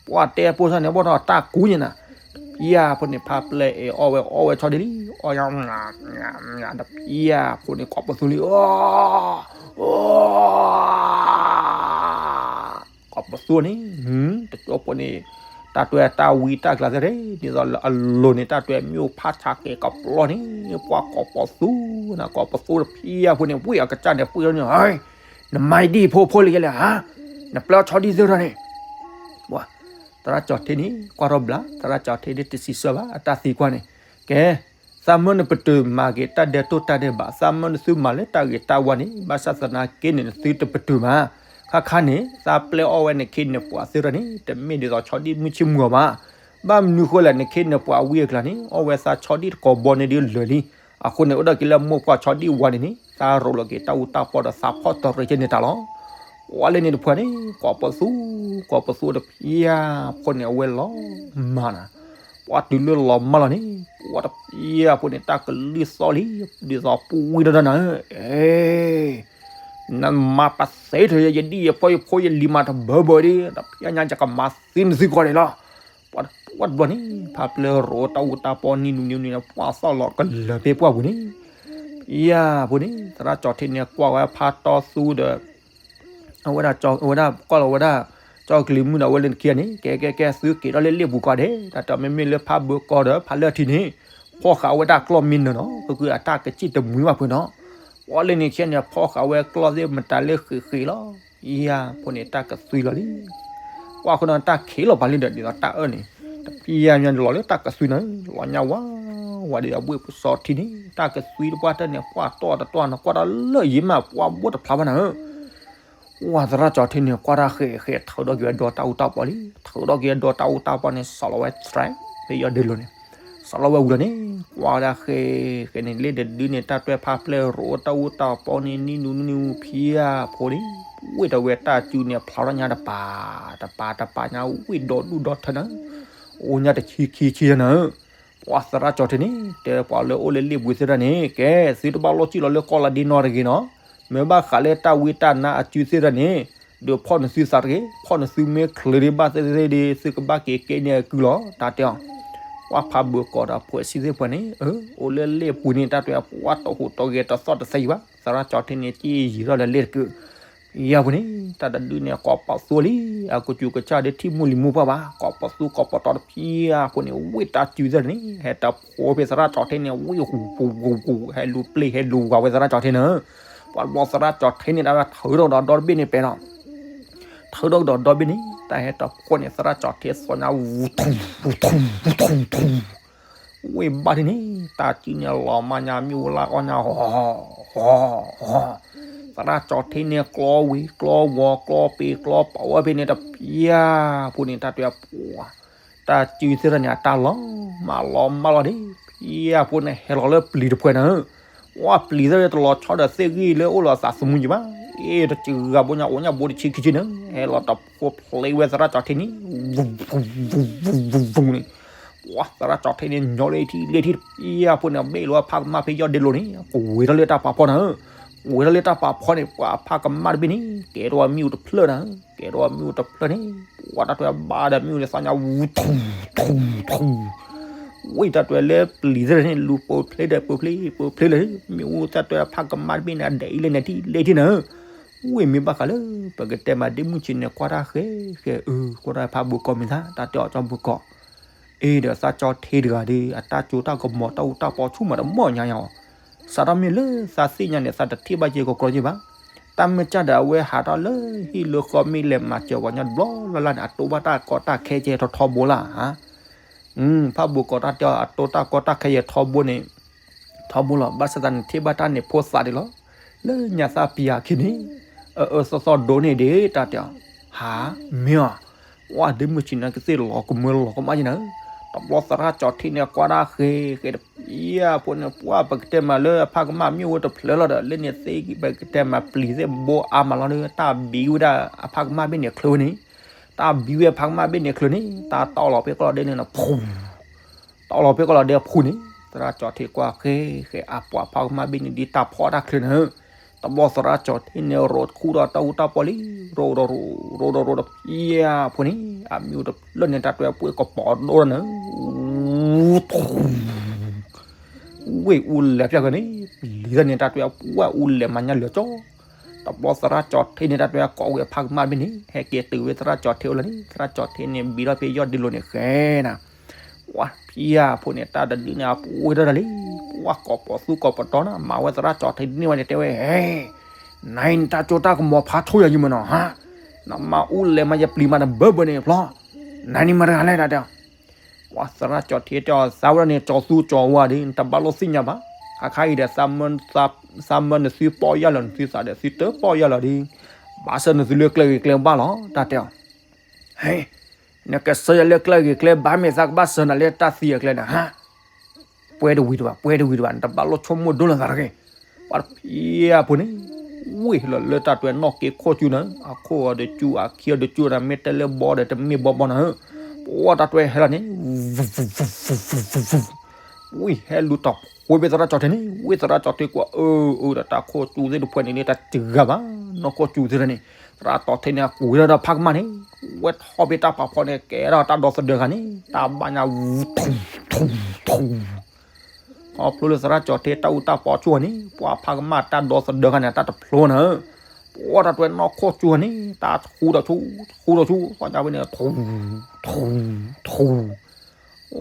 ပှၤတဲဖိသၣ်န့ၣ် ဘၣ်ဒီးတၢ်ကူညါနၤ, တဖျါဖိန့ၣ် ဖးပျဲအီၣ်ဝဲအီၣ်ဝဲဆီဒံၣ်လံ, အီၣ်ညါ တဖျါဖိန့ၣ် ကိးပသူလံ ကိးပသူန့ၣ် တကၠိဖိန့ၣ် တၢ်တွဲတၢ်ဝံတၢ်ကလၤသ့ၣ် ဒ်သိးလၢအလိၤန့ၣ် တၢ်တွဲမ့ၣ်အူဖးဆါကဲၤကပျီန့ၣ် ပှၤကိးပသူနၤ ကိးပသူတဖျါဖိန့ၣ် ဝံၣ်အကစၢ်န့ၣ် ပှ့ၢ်ထီၣ်န့ၣ် နမၤဒ်ဖိဖိလံယဲလဲၣ်ဧါ, နပျဲဆီဒံၣ်သ့ၣ်တဖၣ်န့ၣ် သရၣ်ကၠီၤထ့န့ၣ် ကွၢ်ထီၣ်ဘျါ သရၣ်ကၠီၤထ့ဒ်တစံးဆၢဘၣ် အတၢ်သံကွၢ်န့ၣ်, ကဲ သးမၢနပတုာ်မၤက့ၤတၢ်ဒဲးတိၢ်တၢ်ဒဲးဘး သးမၢနသုမၤလၢတၢ်ဂ့ၤတၢ်ဝါန့ၣ် ဘၣ်ဆၣ်သနာ်က့န့ၣ် နသုတပတုာ်မး, ခါခါန့ၣ် သးပျဲအီၣ်ဝဲနခ့နပှၤသ့ၣ်တဖၣ်န့ၣ် တမ့ၢ်ဒ်သိးဆီဒံၣ်မုၢ်ဆ့ၣ်မုၢ်ဂီၤဘၣ်, ဘၣ်မနုၤဃိလဲၣ် နခ့နပှၤဝံအကျါန့ၣ် အီၣ်ဝဲသးဆီဒံၣ်တကိးဘီန့ၣ်ဒ်လၢာ်လံ, အဃိန့ၣ် အိၣ်ဒီးက့ၤလၢမိၢ်ပှၢ်ဆီဒံၣ်ဝါန့ၣ်န့ၣ် သးရိးလီၤက့ၤတၢ်အူတၢ်ပီဒီးသးဖီၣ်တရံးက့ၤန့ၢ်တၢ်လီၤ. ပှၤလၢန့ၣ်တဖၣ်န့ၣ် ကိးပသူ ကိးပသူတဖျါဖိန့ၣ် အဝဲလီၤမၢ်နၤ, ပှၤတုၤလၢလီၤမၢ်လီၤန့ၣ် ပှၤတဖျါဖိန့ၣ် တၢ်ကလံၣ်သီၣ်လံ ဒ်သိးပူဝံၤဒီးနၤဧၢ, အဲ နမၤပသ့ထဲယဒ်ယဖီယဖိယလံၤမၤတဘၢဘၢဒ် တဖျါညါယကမၤသံနသုကီးန့ၣ်လီၤ. ပှၤတဘျီန့ၣ် ဖးပျဲရိးတၢ်အူတၢ်ပီနံၤနူၤနံၤနံၤ ပှၤသီၣ်လီၤကလၢာ်ဖဲပှၢ်ပူၤန့ၣ်, ဖျါဖိန့ၣ် သရၣ်ကၠီၤထ့န့ၣ် ကွၢ်ဝဲဖးတီသူဒီး အဝဲဒၣ် အဝဲဒၣ် ကွၢ်လီၤဝဲဒၣ် ကၠီကလံၤမုၣ်ဒီး အဝဲလၢနခံဂၤန့ၣ် ကဲကဲကဲ သုက့ၤထီၣ်လၢလ့ၣ်ပူၤကီးဒဲး တၢ်တမ့မ့ၢ်လၢဖးဘၢကီးဒီး ဖးလၢထံန့ၣ် ဖီၣ်ဃာ်ဝဲဒၣ်ကျီၢ်မံနၢၤနီၤ ကကုအတၢ်ကစံၣ်တမှံဘၣ်ဖုးနီၤ, ပှၤလၢန့ၣ်ခံဂၤန့ၣ် ဖီၣ်ဃာ်ဝဲကျီၢ်သ့ၣ်မတၤလၢဃ့ဃ့လီၤ, ဖျါဖိန့ၣ် တၢ်ကသွံလီၤလံ ကွၢ်ဃုာ်ဒီးတၢ်ခံးလီၤပာ်လံဒီး ဒ်သိးတၢ်အၢၣ်န့ၣ် တဖျါညါလီၤလၢတၢ်ကသွံန့ၣ် လီၤညါဝါ ဝါဒ်အဘှ့ၣ်ပစီထံန့ၣ် တၢ်ကသွံတပှၢ်တၢၢ်န့ၣ် ပှၤတီၢ်တတီၢ်နကွၢ်တၢ်လၢယံၤမး ပှၤဘိၣ်တဖျါဘၣ်နၤဧၢ, ဝဲသရၣ်ကၠီၤထ့န့ၣ် ကွၢ်တၢ်ဃဲးဃဲး ထုးထီၣ်က့ၤဝဲဒီးတၢ်အူတၢ်ပီလံ ထုးထီၣ်က့ၤဝဲဒီးတၢ်အူတၢ်ပီန့ၣ် စးလီၤဝဲ strike ဖဲယီၤဒ့လိၤန့ၣ် စးလီၤဝဲဝံၤလီၤန့ၣ် ကွၢ်ဝဲဒၣ်ဃဲးဃဲးန့ၣ် လ့ၣ်တဒုန့ၣ် တၢ်တွဲဖးပျဲရိးတၢ်အူတၢ်ပီန့ၣ် နံၤနူၤနံၤနူၤ ဖျါဖိန့ၣ် ဝ့ၢ်ဒီးဝဲတၢ်စုန့ၣ် ဖျါထီၣ်ညါတပၤ တပၤတပၤညါ ဝ့ၢ်ဒီဒူၣ်ဒီထၢနၤ အိၣ်ညါတဆံခံဆံနၤဧၢ, ပှၤသရၣ်ကၠီၤထ့န့ၣ် တဲပှၤလၢအိၣ်လၢလ့ၣ်ပူၤသ့ၣ်တဖၣ်န့ၣ် ကဲ သုတဘၣ်လီၢ်စံၣ်လီၤလၢကီၢ်လီၤဒ့နီတဂ့ၤနီၤ, မ့ၢ်ဘၣ်ဃးလၢတၢ်ဝံတၢ်နါအစုသ့ၣ်တဖၣ်န့ၣ် ဒုးဖီၣ်နသုသးတဂ့ၤ, ဖီၣ်နသုမ့ၢ်ချုးဒံးဘၣ်သ့ၣ်သ့ၣ်ဒီး သုကဘၣ်က့ၤကဲန့ၢ်အကုလီၤ တၢ်တဲအီၤ, ပှၤဖးဘၢကီးဒီးဖှဲးစံသ့ၣ်ပှၤန့ၣ် အိၣ်လၢလ့ၣ်ပူၤန့ၣ် တၢ်တဲပှၤတဟူးတဂဲၤတသီၣ်တသဲယံၤဘၣ်, သရၣ်ကၠီၤထ့န့ၣ် က့ယံၤထီၣ်လၢလ့ၣ်တကုး ယၤပူၤန့ၣ် တၢ်တဒုန့ၣ် ကိးပသူလံ, အကစူၤကစၢ်ဒီးထံၣ်မိၢ်လံၤမိၢ်ပှၢ်ဘၣ်, ကိးပသူကိးပတီၤတဖျါဖိန့ၣ် ဝ့ၢ်တၢ်စုသ့ၣ်န့ၣ် ဟဲတဖိဖဲသရၣ်ကၠီၤထ့န့ၣ် ဝ့ၢ်ဟူးဟူးဟူးဟူး ဟဲလူၤပျံၤ ဟဲလူၤဝၤဝဲသရၣ်ကၠီၤထ့န့ၣ်, ပှၤဘျီသရၣ်ကၠီၤထ့န့ၣ် တၢ်ထုးထီၣ်ဒီးဒီတဘ့ၣ်န့ၣ်ပဲနီၤ, ထုးထီၣ်ဒီးဒီဘ့ၣ်န့ၣ် တၢ်ဟဲတဖိန့ၣ် သရၣ်ကၠီၤထ့သီညါ ဝူၤထူၤ ဝူၤထူၤ ဝူၤထူၤ ဝူၤထူၤ ဝ့ၢ်ဘၣ်ထံန့ၣ် တၢ်စုန့ၣ် လီၤမၢ်ညါမ့ၣ်အူလၢအီၣ်ညါ ဟီ ဟီ ဟီ, သရၣ်ကၠီၤထ့န့ၣ် ကျီဝံၤ ကျီဝီၤ ကျီပ့ၤ ကျီပာ်ဝဲဖဲန့ၣ်တဖျါဖိန့ၣ် တၢ်တဲပှၤ တၢ်စုသ့ၣ်တဖၣ်န့ၣ် အတၢ်လီၤမၢ်လီၤမၢ်လီၤဒ် ဖံအဖိန့ၣ် ဟဲလီၤလၢပျံၤတဖှဲးန့ၣ်ဧၢ, ဝဲပျံၤသ့ၣ်တလီၤဆီဒီးသ့ၣ်ဂံၢ်လၢအိၣ်လီၤသးသမူယံၤဘၣ်, အ့ တစှၤဘိညါအိၣ်ညါဘိတဆံခံဆံန့ၣ် ဟဲလီၤတဖိဖျ့ဝဲသရၣ်ကၠီၤထ့န့ၣ် ဝူၤဝူၤဝူၤဝူၤဝူၤန့ၣ်, ဝဲသရၣ်ကၠီၤထ့န့ၣ် ညီလၢထံၣ်လၢထံၣ် ဖံအဖိန့ၣ် ဘ့ၣ်လီၤဖးကမၣ်ဖဲယီၢ်ဒ့လိၤန့ၣ် ကဝ့ၤထီၣ်လၢတၢ်ပာ်ဖီန့ၣ်ဧၢ, ကဝ့ၤထီၣ်လၢတၢ်ပာ်ဖီန့ၣ် ပှၤဖးကမၣ်တဘ့ၣ်န့ၣ် ကဲထီၣ်ဝဲမ့ၣ်အူတဖျၢၣ်န့ၣ် ကဲထီၣ်ဝဲမ့ၣ်အူတဖျၢၣ်န့ၣ်, ပှၤတၢ်တွဲဘၣ်ဒီးမ့ၣ်အူန့ၣ် သးညါဝူၤထူၣ်ထူၣ်ထူၣ်, ဝဲတၢ်တွဲလၢပျံၤသ့ၣ်န့ၣ် လူၤပူၤဖျ့ဒီးပူၤဖျ့ပူၤဖျ့လၢ မ့ၣ်အူတၢ်တွဲဖးကမၣ်တဘ့ၣ်န့ၣ် အဒဲးအံၤလၢန့ၣ်ထံၣ်လၢထံၣ်န့ၣ်ဧၢ, ဝဲမ့ၢ်ဘၣ်ဃးလၢ ပကတဲမးဒ့မုၣ်ဆံးန့ၣ် ကွၢ်တၢ်ဃဲဃဲအၢ ကွၢ်တၢ်ဖးဘိကီးမ့ၢ်သၣ် တၢ်တဲအီၤကၠီဘိကီး အ့ ဒီးသးကၠီၤထ့တဂၤဒီး အတၢ်ကၠိတၢ်ကမီၤတၢ်အူတၢ်ပီဆူၣ်မးတမီၢ်ညါယၤအီၤ, စးထီၣ်မ့ၢ်လၢသးသ့ၣ်ညါန့ၣ် သးတထံၣ်ဘၣ်က့ၤကီးကြီက့ၤဘၣ်, တၢ်မ့ၢ်ကၢ်ဒီးအဝဲဟးထီၣ်လၢဟံၣ်လၢဃီမ့ၢ်လဲၤမၤစၢၤပှၤညီတဘျီလၢ်လၢ်န့ၣ် အတိၢ်ဘၣ်တၢ်ကီတၢ်ခဲကဲထီထီဘိလၢ်ဧါ ဖးဘိကီးတၢ်တဲအီၤ အတိၢ်တၢ်ကီတၢ်ခဲယဲထီဘိန့ၣ် ထီဘိလီၤ, ဘၣ်ဆၣ်သးန့ၣ်ထံၣ်ဘၣ်တၢ်န့ၣ်ဖိသးဒံးလီၤ, လၢညါသးပံၤဟးခံန့ၣ် အအၢသီသီဒိၣ်န့ၢ်ဒံး တၢ်တဲအီၤ, ဟး, မ့ၢ်အီၤ, ဝဲဒ့မုၣ်ဆံးန့ၣ်ကသ့ၣ်လီၤကမၢလီၤကမၣ်ယဲန့ၣ်, တဘျီသရၣ်ကၠီၤထ့န့ၣ်ကွၢ်တၢ်ဃဲဃဲတပံၤအဖိန့ၣ် ပှၢ်ပကတဲမးလၢအဖးကမၣ်မ့ၣ်အူတဖျၢၣ်လီၤဒီး လၢန့ၣ်သ့ပကတဲမးပျံၤသ့ၣ်ဘိအါမးလီၤဒီး တၢ်ဘံဝဲဒၣ်အဖးကမၣ်ဘ့ၣ်န့ၣ်ချုးဝဲန့ၣ်, တၢ်ဘံဝဲအဖးကမၣ်ဘ့ၣ်န့ၣ်ချုးန့ၣ် တၢ်တီလီၤဖဲကီၢ်လီၤဒဲန့ၣ် ဖူ တီလီၤဖဲကီၢ်လီၤဒဲဖူန့ၣ် သရၣ်ကၠီၤထ့ကွၢ်ဃဲဃဲအပှၤဖးကမၣ်ဘ့ၣ်န့ၣ်ဒ်တၢ်ဖီၣ်တၢ်ချုးန့ၣ်, တဘျီသရၣ်ကၠီၤထ့န့ၣ် ရိးခူၣ်ဒီးတၢ်အူတၢ်ပီလံ, ရိးဒီးရိး ရိးဒီးရိးဒီးဖံအဖိန့ၣ် အမ့ၣ်အူတဖျၢၣ်န့ၣ် တၢ်တွဲပှဲၤကပီၤဒိၣ်ဒီးန့ၣ် ဝ့ၢ်အူလဲၤဖျၢၣ်ဃဲန့ၣ် ပျံၤသ့ၣ်န့ၣ် တၢ်တွဲပှၢ်အူလဲၤမၤညါလၢာ်ကၠီ, တဘျီသရၣ်ကၠီၤထ့န့ၣ် တၢ်တွဲကိးဝဲဖးကမၣ်ဘ့ၣ်န့ၣ် ဟဲက့ၤတုၤဝဲသရၣ်ကၠီၤထ့အိၣ်လၢန့ၣ် သရၣ်ကၠီၤထ့န့ၣ် ဘံထီၣ်ဖဲယီၢ်ဒ့လိၤန့ၣ်ဃဲနၤ ဝဲဖံအဖိန့ၣ် တၢ်တဒုန့ၣ် အပှဲၤထီၣ်တၢ်လံ, ပှၢ်ကိးပီၤသူကိးပီၤတီနၤ မၤဝဲသရၣ်ကၠီၤထ့န့ၢ်ဝဲန့ၣ် တဲဝဲ, ဟဲ, နၤအံၤနတၢ်ကၠိတၢ်ကမီၤဖးဆိယၤယံၤမးနီၤ ဟါ, နမၤအူလဲၤမၤယပျံၤမးတဘၢဘၢန့ၣ်ဖျီ, နၤန့ၣ်မၤတဂၤလဲၣ်တၢ်တဲ, ဝဲသရၣ်ကၠီၤထ့တဲအီၤ သးဝဲဒၣ်န့ၣ် ကၠီၤသူကၠီၤဝါဒီး နတဘၣ်လိၣ်သ့ၣ်ညါဘၣ်, ခါခါအံၤဒီး သးမၢနသုပီၢ်ယၢ်လီၤ နသုသးဒီးသုတပီၢ်ယၢ်လီၤဒီး, ဘၣ်ဆၢနသုလၢကျဲဂ့ၤကျဲဘၣ်လီၤ တၢ်တဲအီၤ ဟဲ, နကဆၢယၤလၢကျဲဂ့ၤကျဲဘၣ် မ့ၢ်သးကဘၣ်ဆၢနၤလၢတၢ်သံအကျဲန့ၣ် ဟါ, ပှဲၤတဝံၤတဘၣ် ပှဲၤတဝံၤတဘၣ် နတဘၣ်လိၣ်ဆိကမိၣ်ဒိၣ်လၢသးတဂ့ၤ, ပှၤတဖံအဖိန့ၣ်, ဝ့ၢ်လီၤလၢတၢ်တွဲနီၣ်က့ခိၣ်ကၠူနၤ, အခိၣ်အီၤတကၠူ အခံအီၤတကၠူနၤ မ့ၢ်တဲလၢဘီဒီးတမ့ၢ်ဘီဘီနၤ, ပှၢ်တၢ်တွဲဟဲလီၤန့ၣ် ဝ့ၢ်ဟဲလူၤတၢ်ဖှိၣ်ဖဲသရၣ်ကၠီၤထ့န့ၣ် ဝ့ၢ်သရၣ်ကၠီၤထ့ကွၢ်အၢအၢဒီးတၢ်ခိၣ်ကၠူသ့ၣ်တဖှဲးန့ၣ်လၢတၢ်တဂၤဘၣ်, နီၣ်ခိၣ်ကၠူသ့ၣ်တဖှဲးန့ၣ် သရၣ်ကၠီၤထ့န့ၣ် အကွံာ်ထီၣ်ဒီးဖးကမၣ်န့ၣ်, ဝဲထီၣ်ဖဲတၢ်ပာ်ဖီန့ၣ် ကဲထီၣ်တၢ်ဒီသဒၢခါန့ၣ် တၢ်ဘၣ်ညါဝူထူထူထူ ခီဖျိလၢသရၣ်ကၠီၤထ့တၢ်အူတၢ်ပီဆူၣ်န့ၣ် ပှၤဖးကမၣ်တၢ်ဒီသဒၢခါန့ၣ် တၢ်တဖျိနၤ, ပှၢ်တၢ်တွဲနီၣ်ခိၣ်ကၠူန့ၣ် တၢ်ဆူၣ်ဒီးဆူၣ် ဆူၣ်ဒီးဆူၣ် ပှၤညါဝဲန့ၣ် ထူထူထူ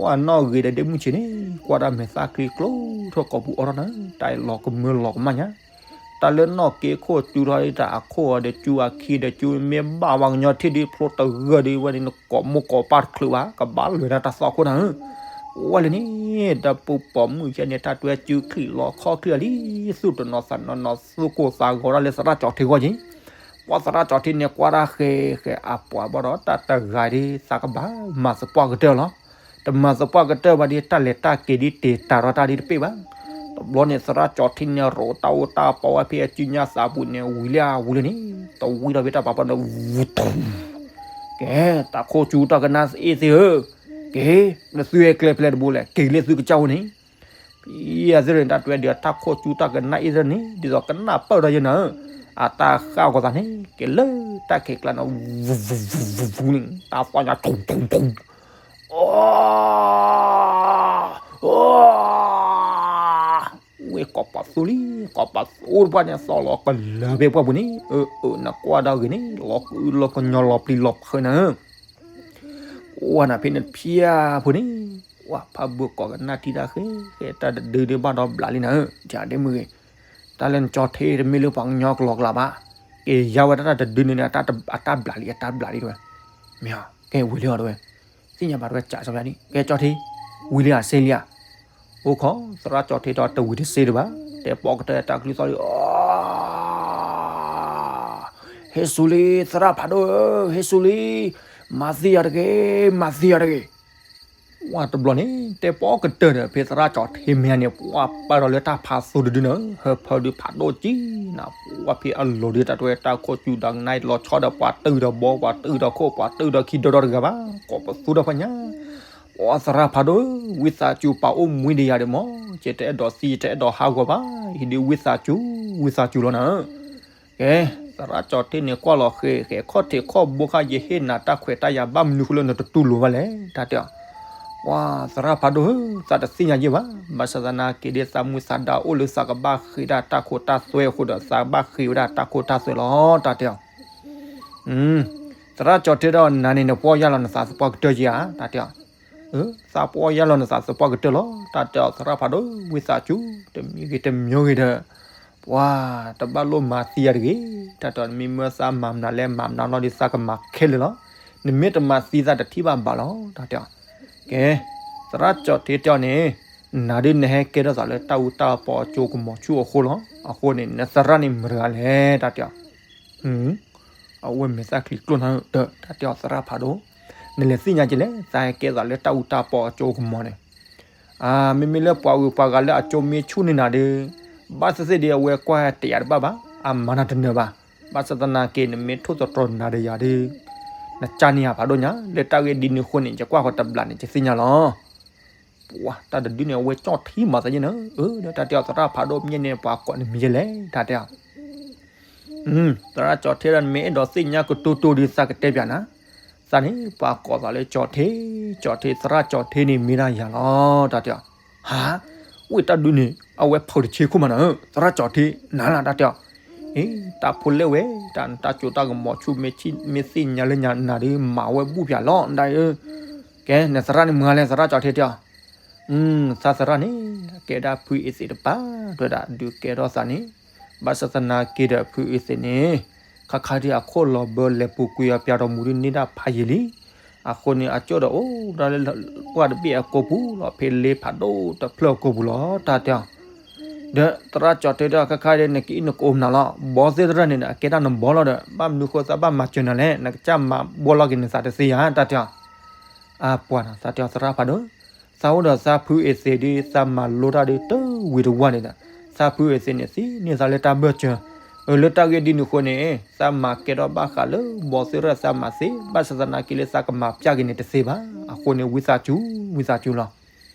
ဝဲနီၣ်ဂ့ၤဒီးဒ့မုၣ်ဆံးန့ၣ် ကွၢ်တၢ်မဲာ်သၣ်ချံကျိထီၣ်ကိာ်ပူၤအိးထီၣ်နၤ, တၢ်လီၤကမၢလီၤကမၣ်ညါ, တၢ်လၢနီၣ်က့ခိၣ်ကၠူထီၣ်တၢ်အခိၣ်အီၤတကၠူအခံတကၠူ မ့ၢ်ဘၣ်ပှၤကညီထံၣ်ဒ်ဖျိတဂၢၢ်ဒီး ဝဲန့ၣ်နကိးမိၢ်ကိးပၢ်တချုးဘၣ် ကဘၣ်လဲၤဒၣ်တၢ်သီခိၣ်နၤဧၢ, ဝဲလၢန့ၣ် တၢ်ပူၤပိာ်မုၣ်ယဲန့ၣ် တၢ်တွဲစုချံၣ်လီၤခီချံၣ်အလံ သူၣ်တနီၤသးနီၤနီၤ သူၣ်ကိၢ်သးဂီၤဒၣ်လၢသရၣ်ကၠီၤထ့ဂီၢ်က့ၤ ပှၢ်သရၣ်ကၠီၤထ့န့ၣ် ကွၢ်တၢ်ဃဲဃဲအပှၤဘၣ်ဒီး တၢ်တဂၤဒ်သးကဘၣ်မၤသပှၢ်ကတၢၢ်လီၤ. တမၤသပှၢ်ကတၢၢ်ဘၣ်ဒီး တၢ်လဲၤတၢ်က့ၤဒ်တ့ၢ်တၢ်ရီတၢ်ဒ်တပ့ၢ်ဘၣ်. တဘျီန့ၣ် သရၣ်ကၠီၤထ့န့ၣ် ရိးတၢ်အူတၢ်ပီဝဲဖဲအစုညါသးပူၤန့ၣ် ဝံၤလံဧါဝံၤလံန့ၣ် တဝံၤထီၣ်ဖဲတၢ်ပာ်ဖီန့ၣ် ဝူထူ ကဲ တၢ်ခိၣ်ကၠူတၢ်ကနၣ်အ့ၣ်သ့ၣ်ဧၢ, က့ၤ နသုဟဲကျဲဖဲလဲၣ်တဘိလဲၣ် က့ၤလၢသုကစၢ်အိၣ်န့ၣ် ဖံအသ့ၣ်န့ၣ် တၢ်တွဲဒုးတၢ်ခိၣ်ကၠူတၢ်ကနၣ်အ့ၣ်သ့ၣ်န့ၣ် ဒ်သိးကနၣ်ပၢၢ်ထီၣ်ယဲနၤဧၢ, အတၢ်ဃၣ်အဂီၤသးန့ၣ် က့ၤလၢတၢ်ခံးကျါန့ၣ် ဝူဝူဝူဝူန့ၣ် တၢ်သီၣ်ညါထူထူထူ အိ ဝဲကိးပသူလံ ကိးပသူတပှၢ်န့ၣ် သီၣ်လီၤကလၢၤဖဲပှၢ်ပူၤန့ၣ် အၢ အၢ နကွၢ်ဒီးဂ့ၤန့ၣ် လီၤကုလီၤကညီလီၤပျံၤလီၤဖုးနၤဧၢ, အိၣ်နၤဖဲန့ၣ်ဖံဧါဖိန့ၣ်, ဝဲဖးဘၢၣ်ကိးကနၣ်ထံတၢ်ဃဲ ဃဲတၢ်တဒုဒုဘၣ်ဒီးဘျးလံနၤဧၢ, ယၤဒ့မုၢ်ဂ့ၤ, တၢ်လၢနကၠီထ့တမ့ၢ်လၢပှၤကညီကလီကလးဘၣ်, က့ၤယါဝဲဒၣ်တၢ်တဒုန့ၣ် အတၢ်ဘျးလံ အတၢ်ဘျးလံတဝဲ, မ့ၢ်ဧါ, ကဲဝံၤလံအီၤတဝဲ သ့ၣ်ညါဘၣ်တဝဲ ကးစီၤပျါဒ် ကဲကၠီထ့, ဝံၤလံဧါ စ့လံဧါ, အိၣ်ခိး သရၣ်ကၠီထ့ဒီးတဝံၤတစ့တဘၣ်, တဲပိာ်ကတၢၢ်တၢ်ကလုၢ်သီၣ်လံ, ဟ့ၣ်စူၤလံ သရၣ်ဖးဒိၣ်ဧၢ, ဟ့ၣ်စူၤလံ, မၤသံယၤတဂ့ၤ, မၤသံယၤတဂ့ၤ, ပှၤတဘျီန့ၣ် တဲပီကတၢၢ်ဒီး ဖဲသရၣ်ကၠီၤထ့မဲာ်ညါန့ၣ် ပှၤပာ်ဒီးလၢတၢ်ဖးသိတဒုန့ၣ် ဟၢဖၢဒုးဖးဒိၣ်ကံနၤ, ပှၤဖဲအလီၢ်ဒုး တၢ်တဝဲတၢ်ခိၣ်စူၤဒီး ကနၣ်လီၤဆီဒီး ပှၤတုၤဒီးဘီ ပှၤတုၤဒီးခိၣ် ပှၤတုၤဒီးခံဒီဒီတဂၤဘၣ်, ကိးပသူဒီးဖဲညါ, ပှၤသရၣ်ဖးဒိၣ်ဧၢ, ဝံသးစူၤပာ်အိၣ်မူဒီးယၤဒံးမး, ယတအဲၣ်ဒိးသံ ယတအဲၣ်ဒိးဟးဂီၤဘၣ်, ယဒုးဝံသးစူၤ ဝံသးစူၤလီၤနၤ. ကဲ, သရၣ်ကၠီၤထ့န့ၣ် ကွၢ်လီၤဃဲၤဃဲၤ ခီၣ်ထံးခီၣ်ဘိခါ ယဟ့ၣ်နၤတၢ်ခွဲးတၢ်ယာ် ဘၣ်မနုၤဃိလၢနတတူၢ်လိာ်ဘၣ်လဲၣ် တၢ်တဲအီၤ. ပှၤသရၣ်ဖးဒိၣ်ဧၢ, သးတသ့ၣ်ညါယဲၢ်ဘၣ်, ဘၣ်ဆၣ်သနာ်က့ဒီး သးမူသးဒါအိၣ်လၢသးကဘၣ်ဃ့ဒၣ်တၢ်ခိတၢ်သွဲအဃိဒီး သးဘၣ်ဃ့ဝဲဒၣ်တၢ်ခိတၢ်သွဲလီၤ တၢ်တဲအီၤ. သရၣ်ကၠီၤထ့ဒီး နၤန့ၣ် နပီၢ်ယၢ်လီၤနသးသပှၢ်ကတၢၢ်ယဲၢ်ဧါ တၢ်တဲအီၤ. သးပီၢ်ယၢ်လီၤနသးသပှၢ်ကတၢၢ်လီၤ တၢ်တဲအီၤ. သရၣ်ဖးဒိၣ် ဝံသးစူၤ တမံၤဂ့ၤတမံၤဂ့ၤဒီး ပှၤတဘၣ်လိၣ်မၤသံယၤတဂ့ၤ, တၢ်တဲအီၤ. နမ့ၢ်မၢသးမၤမနုၤလဲၣ် မၤမနုၤလီၤဒီး သးကမၤခဲလၢာ်လီၤ, နမ့ၢ်တမၤသံသးတထံၣ်ဘၣ်ဘၣ်လီၤ တၢ်တဲအီၤ. ကဲ, သရၣ်ကၠီၤထ့တဲအီၤန့ၣ်, နၤဒုးနဟဲကဲထီၣ်သးလၢတၢ်အူတၢ်ပီအစိကမီၤဆူၣ်အဃိလီၤ, အဃိန့ၣ် နသရၣ်န့ၣ်မတၤတဂၤလဲၣ် တၢ်တဲအီၤ. အဝဲမဲာ်သၣ်ချံကျိၣ်နၤဧၢ, တၢ်တဲအီၤ သရၣ်ဖးဒိၣ်, နလဲၤသ့ၣ်ညါက့ၤလဲၣ် သးဟဲကဲထီၣ်သးလၢတၢ်အူတၢ်ပီအစိကမီၤန့ၣ်. မ့မ့ၢ်လၢပှၤဂုၤပှၤဂၤလၢအစိမ့ၢ်ဆူၣ်န့ၢ်နၤဒီး, ဘၣ်သ့ၣ်သ့ၣ်ဒီး အဝဲကွၢ်တယာ်တဘၣ်ဘၣ်, အမၤနၤတနၢၤဘၣ်. ဘၣ်ဆၣ်သနာ်က့ နမ့ၢ်ထိၣ်သတြီၤနၤဒီးယၤဒီး, နကၢ်န့ၢ်ယၤဖးဒိၣ်ညါ, လၢတၢ်ဂ့ၢ်ဒ်န့ၣ်အဃိန့ၣ် ယကွၢ်ဃီၤတဘျီန့ၣ် ယသ့ၣ်ညါလီၤ. ပှၤတၢ်တဒုန့ၣ် အဝဲကၠီၣ်ထံမၤသးယဲၢ်နၤဧၢ, ဒီးတၢ်တဲအီၤ သရၣ်ဖးဒိၣ် မ့ၢ်န့ၣ် ပှၤကိးနမံၤယဲၢ်လဲၣ် တၢ်တဲအီၤ. သရၣ်ကၠီၤထ့ဒီး နမ့ၢ်အဲၣ်ဒိးသ့ၣ်ညါကတိၤတိၤဒီး သးကတဲပျးနၤ, သးန့ၣ် ပှၤကိးသးလၢကၠီၤထ့, ကၠီၤထ့, သရၣ်ကၠီၤထ့န့ၣ်မ့ၢ်ဒၣ်ယၤလီၤ တၢ်တဲအီၤ. ဟါ, ဝ့ၢ်တၢ်ဒုန့ၣ် အဝဲဖုးတဆ့ခိၣ်မးနၤဧၢ, သရၣ်ကၠီၤထ့ နၤလၢ် တၢ်တဲအီၤ. အ့ တၢ်ဖိလဲၣ်ဝဲ, တၢ်နတၢ်စိတၢ်ကမီၤဆူၣ် မ့ၢ်သ့ၣ်ညါလၢညါနၤဒီး မၤဝဲဘူၣ်ပျးလီၤ ဒၣ်အၢ. ကဲ နသရၣ်န့ၣ်မတၤလဲၣ် သရၣ်ကၠီၤထ့တဲအီၤ. သးသရၣ်န့ၣ် ကဲဒၣ်ဖုအ့သ့းတပၤ, ဒွဲဒၣ်ဒုးကဲထီၣ်သးန့ၣ်, ဘၣ်ဆၣ်သနာ်က့ဒီး ဖုအ့သ့းန့ၣ် ခါခါဒ်အခိၣ်လီၤဘၢလဲၤပူၤကွံာ်အပျးဒီးမူၤဒုး န့ၢ်ဒၣ်ဖးယံာ်လံ. အဃိန့ၣ် အကၠိၣ်ဒီးအိၣ်ဒၣ်လၢပှၢ်တဘ့ၣ်အကိာ်ပူၤလီၤ, ဖဲလ့ဖးဒိၣ်တဖျၢၣ်အကိာ်ပူၤလီၤ တၢ်တဲအီၤ. ဒီးသရၣ်ကၠီၤထ့တဲအီၤ ခါခါဒ် နကအံၣ်နကအိၣ်မနုၤလီၤ, ဘီသ့ၣ်တဖၣ်န့ၣ်ဒီး အကဲတၢ်နဘီလီၤဒီး ဘၣ်မနုၤဃိသးဘၣ်မၤစၢၤနၤလဲၣ်, နကစၢ်မၤဘှီလီၤက့ၤနသးတသ့ဧါ တၢ်တဲအီၤ. အပှၤနီၤ တၢ်တဲအီၤ သရၣ်ဖးဒိၣ်, သးအိၣ်ဒီးသးဖုအ့သ့းဒီး သးမၤလိတၢ်ဒီးတဝံၤတဝါန့ၣ်ဒီး သးဖုအ့သ့းန့ၣ် သ့န့ၢ်သးလၢတၢ်ဘၢၣ်စၢၤ. အၢ လၢတၢ်ဂ့ၢ်ဒ်န့ၣ်အဃိန့ၣ် သးမၤကဲထီၣ်ဘၣ်ဃးလၢဘီသ့ၣ်တဖၣ် သးမၤသ့, ဘၣ်ဆၣ်သနာ်က့လၢသးကမၤပျၢ်က့ၤန့ၣ်တသ့ဘၣ်. အဃိန့ၣ် ဝံသးစူၤ ဝံသးစူၤလီၤ.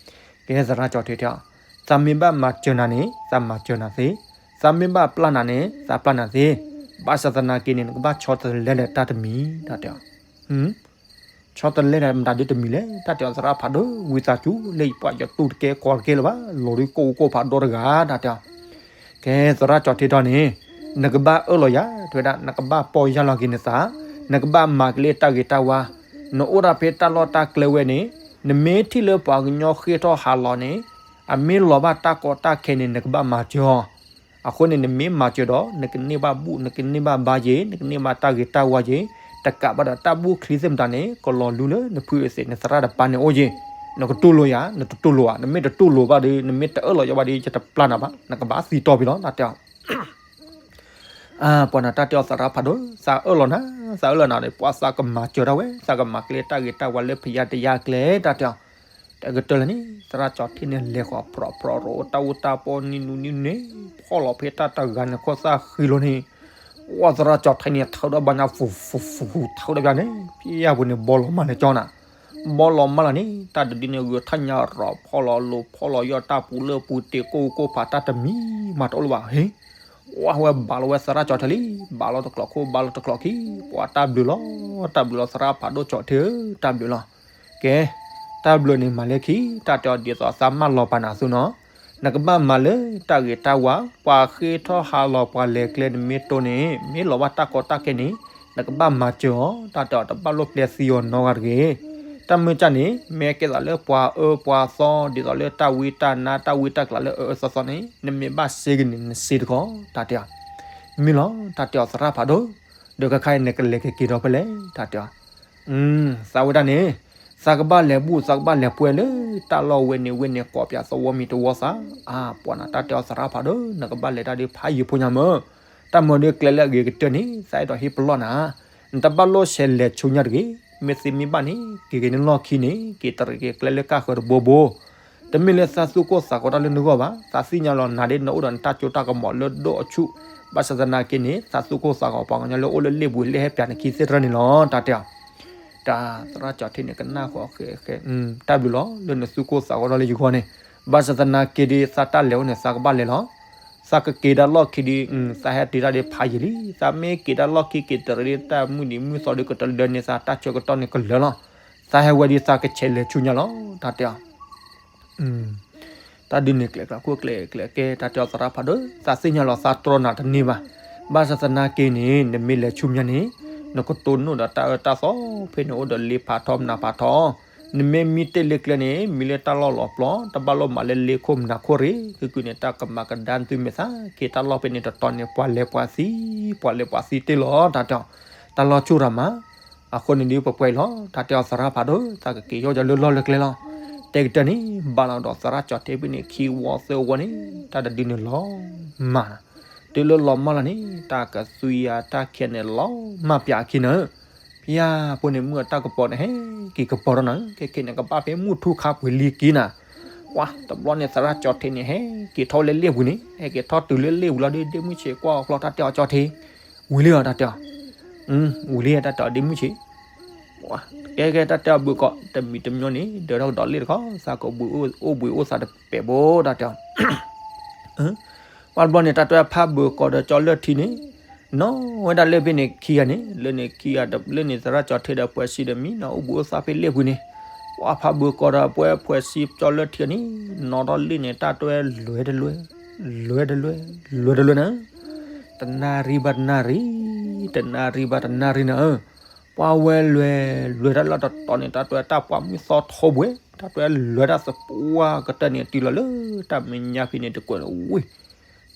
ကဲ သရၣ်ကၠီၤထ့တဲအီၤ, သးမ့ၢ်ဘၣ်မၤစၢၤနၤန့ၣ် သးမၤစၢၤနၤသ့, သးမ့ၢ်ဘၣ်ပျၢ်နၤန့ၣ် သးပျၢ်နၤသ့, ဘၣ်ဆၣ်သနာ်က့န့ၣ် နကဘၣ်ဆီတလဲဒီးတၢ်တမံၤ တၢ်တဲအီၤ. ဆီတလဲဒီးမတၤဒုတမံၤလဲၣ် တၢ်တဲအီၤ သရၣ်ဖးဒိၣ်, ဝံသးစူၤ လၢယပှၤယတူၢ်တကဲကီတကဲလၢၤဘၣ်, လီၤဒုးကိၢ်အူကိၢ်ဖးဒိၣ်တဂၤ တၢ်တဲအီၤ. ကဲ သရၣ်ကၠီၤထ့တဲအီၤန့ၣ်, နကဘၣ်အၢၣ်လီၤယၤ တဲဝဲဒၣ် နကဘၣ်ပီၢ်ယၢ်လီၤက့ၤနသး, နကဘၣ်မၤက့ၤလၢတၢ်ဂ့ၤတၢ်ဝါ, နအိၣ်ဒၣ်ဖဲတၢ်လီၢ်တၢ်ကျဲဝဲန့ၣ်, နမ့ၢ်ထံၣ်လၢပှၤကညီဃ့ၢ်ထီၣ်ဟးလီၤန့ၣ်, အမ့ၢ်လီၤဘၣ်တၢ်ကီတၢ်ခဲန့ၣ် နကဘၣ်မၤစၢၤအီၤ. အဃိန့ၣ် နမ့ၢ်မၤစၢၤဒီး နကန့ၢ်ဘၣ်ဘူၣ် နကန့ၢ်ဘၣ်ဘါယ့ၤ နကန့ၢ်ဘၣ်တၢ်ဂ့ၤတၢ်ဝါယ့ၤ, တကးဘၣ်ဒီးတၢ်ဘူၣ်ချံသ့ၣ်မတၤန့ၣ် ကလီၤလူလၢနဖုအ့သ့းနသရၣ်တပၤန့ၣ်အိၣ်ယ့ၤ, နကတူၢ်လိာ်ယၤ နတတူၢ်လိာ်ဧါ, နမ့ၢ်တတူၢ်လိာ်ဘၣ်ဒီး နမ့ၢ်တအၢၣ်လီၤယၤဘၣ်ဒီး ယတပျၢ်နၤဘၣ် နကဘၣ်သံတီၢ်ဖဲလီၤ တၢ်တဲအီၤ. ပှၤနီၤ တၢ်တဲအီၤ သရၣ်ဖးဒိၣ်, သးအၢၣ်လီၤနၤ, သးအၢၣ်လီၤနၤဒီး ပှၤသးကမၤစၢၤတၢ်ဝဲ, သးကမၤကျဲတၢ်ဂ့ၤတၢ်ဝါလၢဖယါတယါကျဲ တၢ်တဲအီၤ. တကတၢၢ်လၢန့ၣ် သရၣ်ကၠီၤထ့န့ၣ် လဲၤဃီၤပြီပြီရီတၢ်အူတၢ်ပီနံၤနူနံၤန့ၣ် ဖီၣ်လီၤဖဲတၢ်တဂၤန့ၣ် ခိၣ်သၣ်ဃံလိၤန့ၣ်, ဝဲသရၣ်ကၠီၤထ့န့ၣ် ထၢဒီးဘၣ်ညါ ဖူဖူဖူ ထၢဒီးဘၣ်န့ၣ် ဖဲအပူၤန့ၣ် ဘီလီၤမၢ်လၢကၠီနၤ, ဘီလီၤမၢ်လီၤန့ၣ် တၢ်တဒုန့ၣ် ဂဲၤထၢၣ်ညါရီၤ ဖီၣ်လီၤလိၤ ဖီၣ်လီၤယီၢ် တၢ်ပူၤလၢပူၤတ့ၢ် ကိၢ်အူကိၢ်ဖး တၢ်တမံၤမၤတအိၣ်လၢၤဘၣ် ဟ့ၣ် ဝဲဝဲဘၣ်လီၤဝဲသရၣ်ကၠီၤထ့လံ, ဘၣ်လီၤတကျိၤခိၣ် ဘၣ်လီၤတကျိၤခံ, ပှၤတၢ်ဘျုးလီၤ, တၢ်ဘျုးလီၤ သရၣ်ဖးဒိၣ်ကၠီၤထ့ဧၢ, တၢ်ဘျုးလီၤ. ကဲ, တၢ်ဘျုးန့ၣ်မၤလၢခံ, တၢ်တဲအီၤဒ်သိးသးမၢလီၤပာ်နၤအသိးနီၤ, နကဘၣ်မၤလၢတၢ်ဂ့ၤတၢ်ဝါ, ပှၤဃ့ထီၣ်ဟးလီၤပှၤလဲၤကျဲနမ့ၢ်တိၢ်န့ၣ် မ့ၢ်လီၤဘၣ်တၢ်ကီတၢ်ခဲန့ၣ်, နကဘၣ်မၤစၢၤအီၤ, တၢ်တဲအီၤတဘၣ်လိၣ်ပျဲသံအီၤနီတဂၤတဂ့ၤ. တၢ်မုၢ်ကၢ်န့ၣ် မ့ၢ်ကဲသးလၢပှၤအၢပှၤသီ ဒ်သိးလၢတၢ်ဝံတၢ်နါ တၢ်ဝံတၢ်ကျးလၢအအၢအသီသီန့ၣ် နမ့ၢ်ဘၣ်စ့ကန့ၣ် နစ့တခီ, တၢ်တဲအီၤ. မ့ၢ်လီၤ, တၢ်တဲအီၤသရၣ်ဖးဒိၣ်, ဒီးခဲခါအံၤ နကလဲၤကက့ၤဒီးဖဲလဲၣ်, တၢ်တဲအီၤ. သးဝဲဒၣ်န့ၣ်, သးကဘၣ်လဲၤဘူၣ် သးကဘၣ်လဲၤပှဲၤလၢတၢ်လီၢ်ဝဲန့ၣ်ဝဲန့ၣ် ကိးပၠးသဝီမံၤတဝီသး, အါ ပှၤနီၤ တၢ်တဲအီၤသရၣ်ဖးဒိၣ် နကဘၣ်လဲၤတၢ်ဒ်ဖးယံၤဖိညါမၢ်, တၢ်မၢဒ်ကျဲလၢအဂ့ၤကတၢၢ်န့ၣ် သးအဲၣ်ဒိးဟ့ၣ်ပလီၢ်နၤ, နတဘၣ်လိၣ်ဆဲးလဲၤဆိညါတဂ့ၤ, မ့ၢ်သ့မ့ၢ်ဘၣ်န့ၣ် က့ၤက့ၤန့ၣ်လီၢ်ခံန့ၣ် က့ၤတရံးက့ၤကျဲလၢကၢ်ဃၢၤတဘိဘိ, တမ့ၢ်လၢသးသူၣ်ကိၢ်သးဂီၤတၢ်လၢနဂီၢ်ဘၣ်. သးသ့ၣ်ညါလီၤနၤဒ်နအိၣ်ဒီးနတၢ်စိတၢ်ကမီၤလၢဒိၣ်အဆူၣ်, ဘၣ်ဆၣ်သနာ်က့န့ၣ် သးသူၣ်ကိၢ်သးဂီၤပှၤကညီလၢအိၣ်လၢလ့ၣ်ပူၤလ့ၣ်ဟဲပၠးနခံသ့ၣ်တဖၣ်န့ၣ်လီၤ တၢ်တဲအီၤ. တၢ်သရၣ်ကၠီထံန့ၣ် ကနၣ်ဃီဃဲဃဲ, တၢ်ဘျုးလီၤ လၢနသူၣ်ကိၢ်သးဂီၤထီၣ်လၢယဂီၢ်န့ၣ်, ဘၣ်ဆၣ်သနာ်က့ဒ်သးတၢ်လဲၤအိၣ်န့ၣ် သးကဘၣ်လဲၤလီၤ. သးကက့ၤဒၣ်လီၢ်ခံဒ် သးဟဲတုၤတၢ်ဒ်ဖးယံာ်လံ, သးမ့ၢ်က့ၤဒၣ်လီၢ်ခံက့ၤတရံးဒ်တၢ်မုၢ်နံၤမုၢ်သီဒ်ကတလၢန့ၣ် သးတၢ်ဆၢကတီၢ်န့ၣ်ကလၢာ်လီၤ. သးဟဲဝဲဒ်သးကဆဲးလဲၤဆူညါလီၤ တၢ်တဲအီၤ. တၢ်ဒုးန့ၣ်ကျဲၤကျါခိၣ်ကျဲၤကျဲၤကဲ တၢ်တဲအီၤသရၣ်ဖးဒိၣ်, သးသ့ၣ်ညါလီၤသးတြီနၤတန့ၢ်ဘၣ်. ဘၣ်ဆၣ်သနာ်က့န့ၣ် နမ့ၢ်လဲၤဆူညါန့ၣ် နကတိၢ်နီၣ်ဒီးတၢ်အၢတၢ်သီ ဖဲနအိၣ်ဒီးလ့ဖးထီမနၤဖးထီ, နမ့ၢ်မံတ့ၢ်လၢကျဲန့ၣ် မံလၢတၢ်လီၢ်လီၤပျီ တဘၣ်လိၣ်မၤလၢလ့ခိၣ်မနၤခိၣ်ရ့ၣ်, ကုၢ်ကုၢ်န့ၣ် တၢ်ကမၤကဒါသုမ့ၢ်သးက့ၤတၢ်လီၢ်ဖဲန့ၣ်တတီၤန့ၣ် ပှၤလဲၤပှၤသံ, ပှၤလဲၤပှၤသံတ့ၢ်လီၤ တၢ်တဲအီၤ. တၢ်လီၢ်ဆူၣ်ရၤမး, အဃိန့ၣ်ဒ်ပှဲၤပှဲၤအံၤလီၤ တၢ်တဲအီၤသရၣ်ဖးဒိၣ်, သးကက့ၤယီၢ်ယီၢ်လၢလီၢ်လၢကျဲလီၤ. တဲကတၢၢ်န့ၣ် ဘၣ်လီၤဒီးသရၣ်ကၠီထံဖဲန့ၣ် ခံဝီသၢဝီန့ၣ် တၢ်တဒုန့ၣ်လီၤမၢ်နီၤ. တုၤလၢလီၤမၢ်လီၤန့ၣ် တၢ်ကသွံယၤတၢ်ခံးန့ၣ်လီၤမၢ်ပၠးအခံနၤဧၢ, ဖဲယၤဖိန့ၣ်မုၢ်အတၢ်ကပီၤန့ၣ် ဟဲက့ၤကပီၤထီၣ်နၤဧၢ, ခဲခဲန့ၣ် ကဘၣ်ဖဲမုၢ်ထူၣ်ခါပှဲၤလံက့ၤနၤ. ပှၤတဘျီန့ၣ် သရၣ်ကၠီထံန့ၣ် ဟဲက့ၤထီၣ်လၢလ့ၣ်ပူၤန့ၣ်, ဟဲက့ၤထီၣ်တုၤလၢလ့ၣ်ပူၤလီၤဒီး ဒ့မုၢ်ဆံးကွၢ်အီၤကျီ တၢ်တဲအီၤကၠီထံ, ဝံၤလံဧါ တၢ်တဲအီၤ. ဝံၤလံ တၢ်တဲအီၤ ဒ့မုၢ်ဆံး. ကဲကဲ တၢ်တဲအီၤဘုးကီး တမံၤတမံၤန့ၣ် ဒၢးထီၣ်ကဒီးလ့ၣ်တခီ သးကအိၣ်ဘှံးအိၣ်သးတပဲာ်ဘိ တၢ်တဲအီၤ. ပှၤတဘျီန့ၣ် တၢ်တဲဖးဘုးကီးဒီးကၠီလၢၢ်ထံန့ၣ် နီၣ်ဝဲဒၣ်လၢဖဲန့ၣ်ခံဂၤန့ၣ်, လၢန့ၣ်ခံဂၤလၢန့ၣ် သရၣ်ကၠီထံဒီးပှဲၤစံးဒီးမံနီၤ အိၣ်ဘှံးအိၣ်သးဖဲလ့ၣ်ပူၤန့ၣ်, ပှၤဖးဘုးကီးဒီးပှဲၤဖှဲးစံးကၠီလၢၢ်ထံန့ၣ် နီၣ်ထီၣ်လ့ၣ်န့ၣ် တၢ်တွဲလွဲတလွဲ, လွဲတလွဲ, လွဲတလွဲနၤ, တနၣ်ရံၣ်ဘၣ်တနၣ်ရံၣ်, တနၣ်ရံၣ်ဘၣ်တနၣ်ရံၣ်နၤဧၢ, ပှၤဝဲလွဲ လွဲတၢ်လီၢ်တတီၤန့ၣ် တၢ်တွဲတၢ်ပှၢ်မုၢ်သီထီဘှဲ, တၢ်တွဲလွဲတၢ်သပှၢ်ကတၢၢ်န့ၣ် တုၤလီၤလၢတၢ်မဲာ်ညါဖဲန့ၣ်တကွဲးလီၤဝံၤ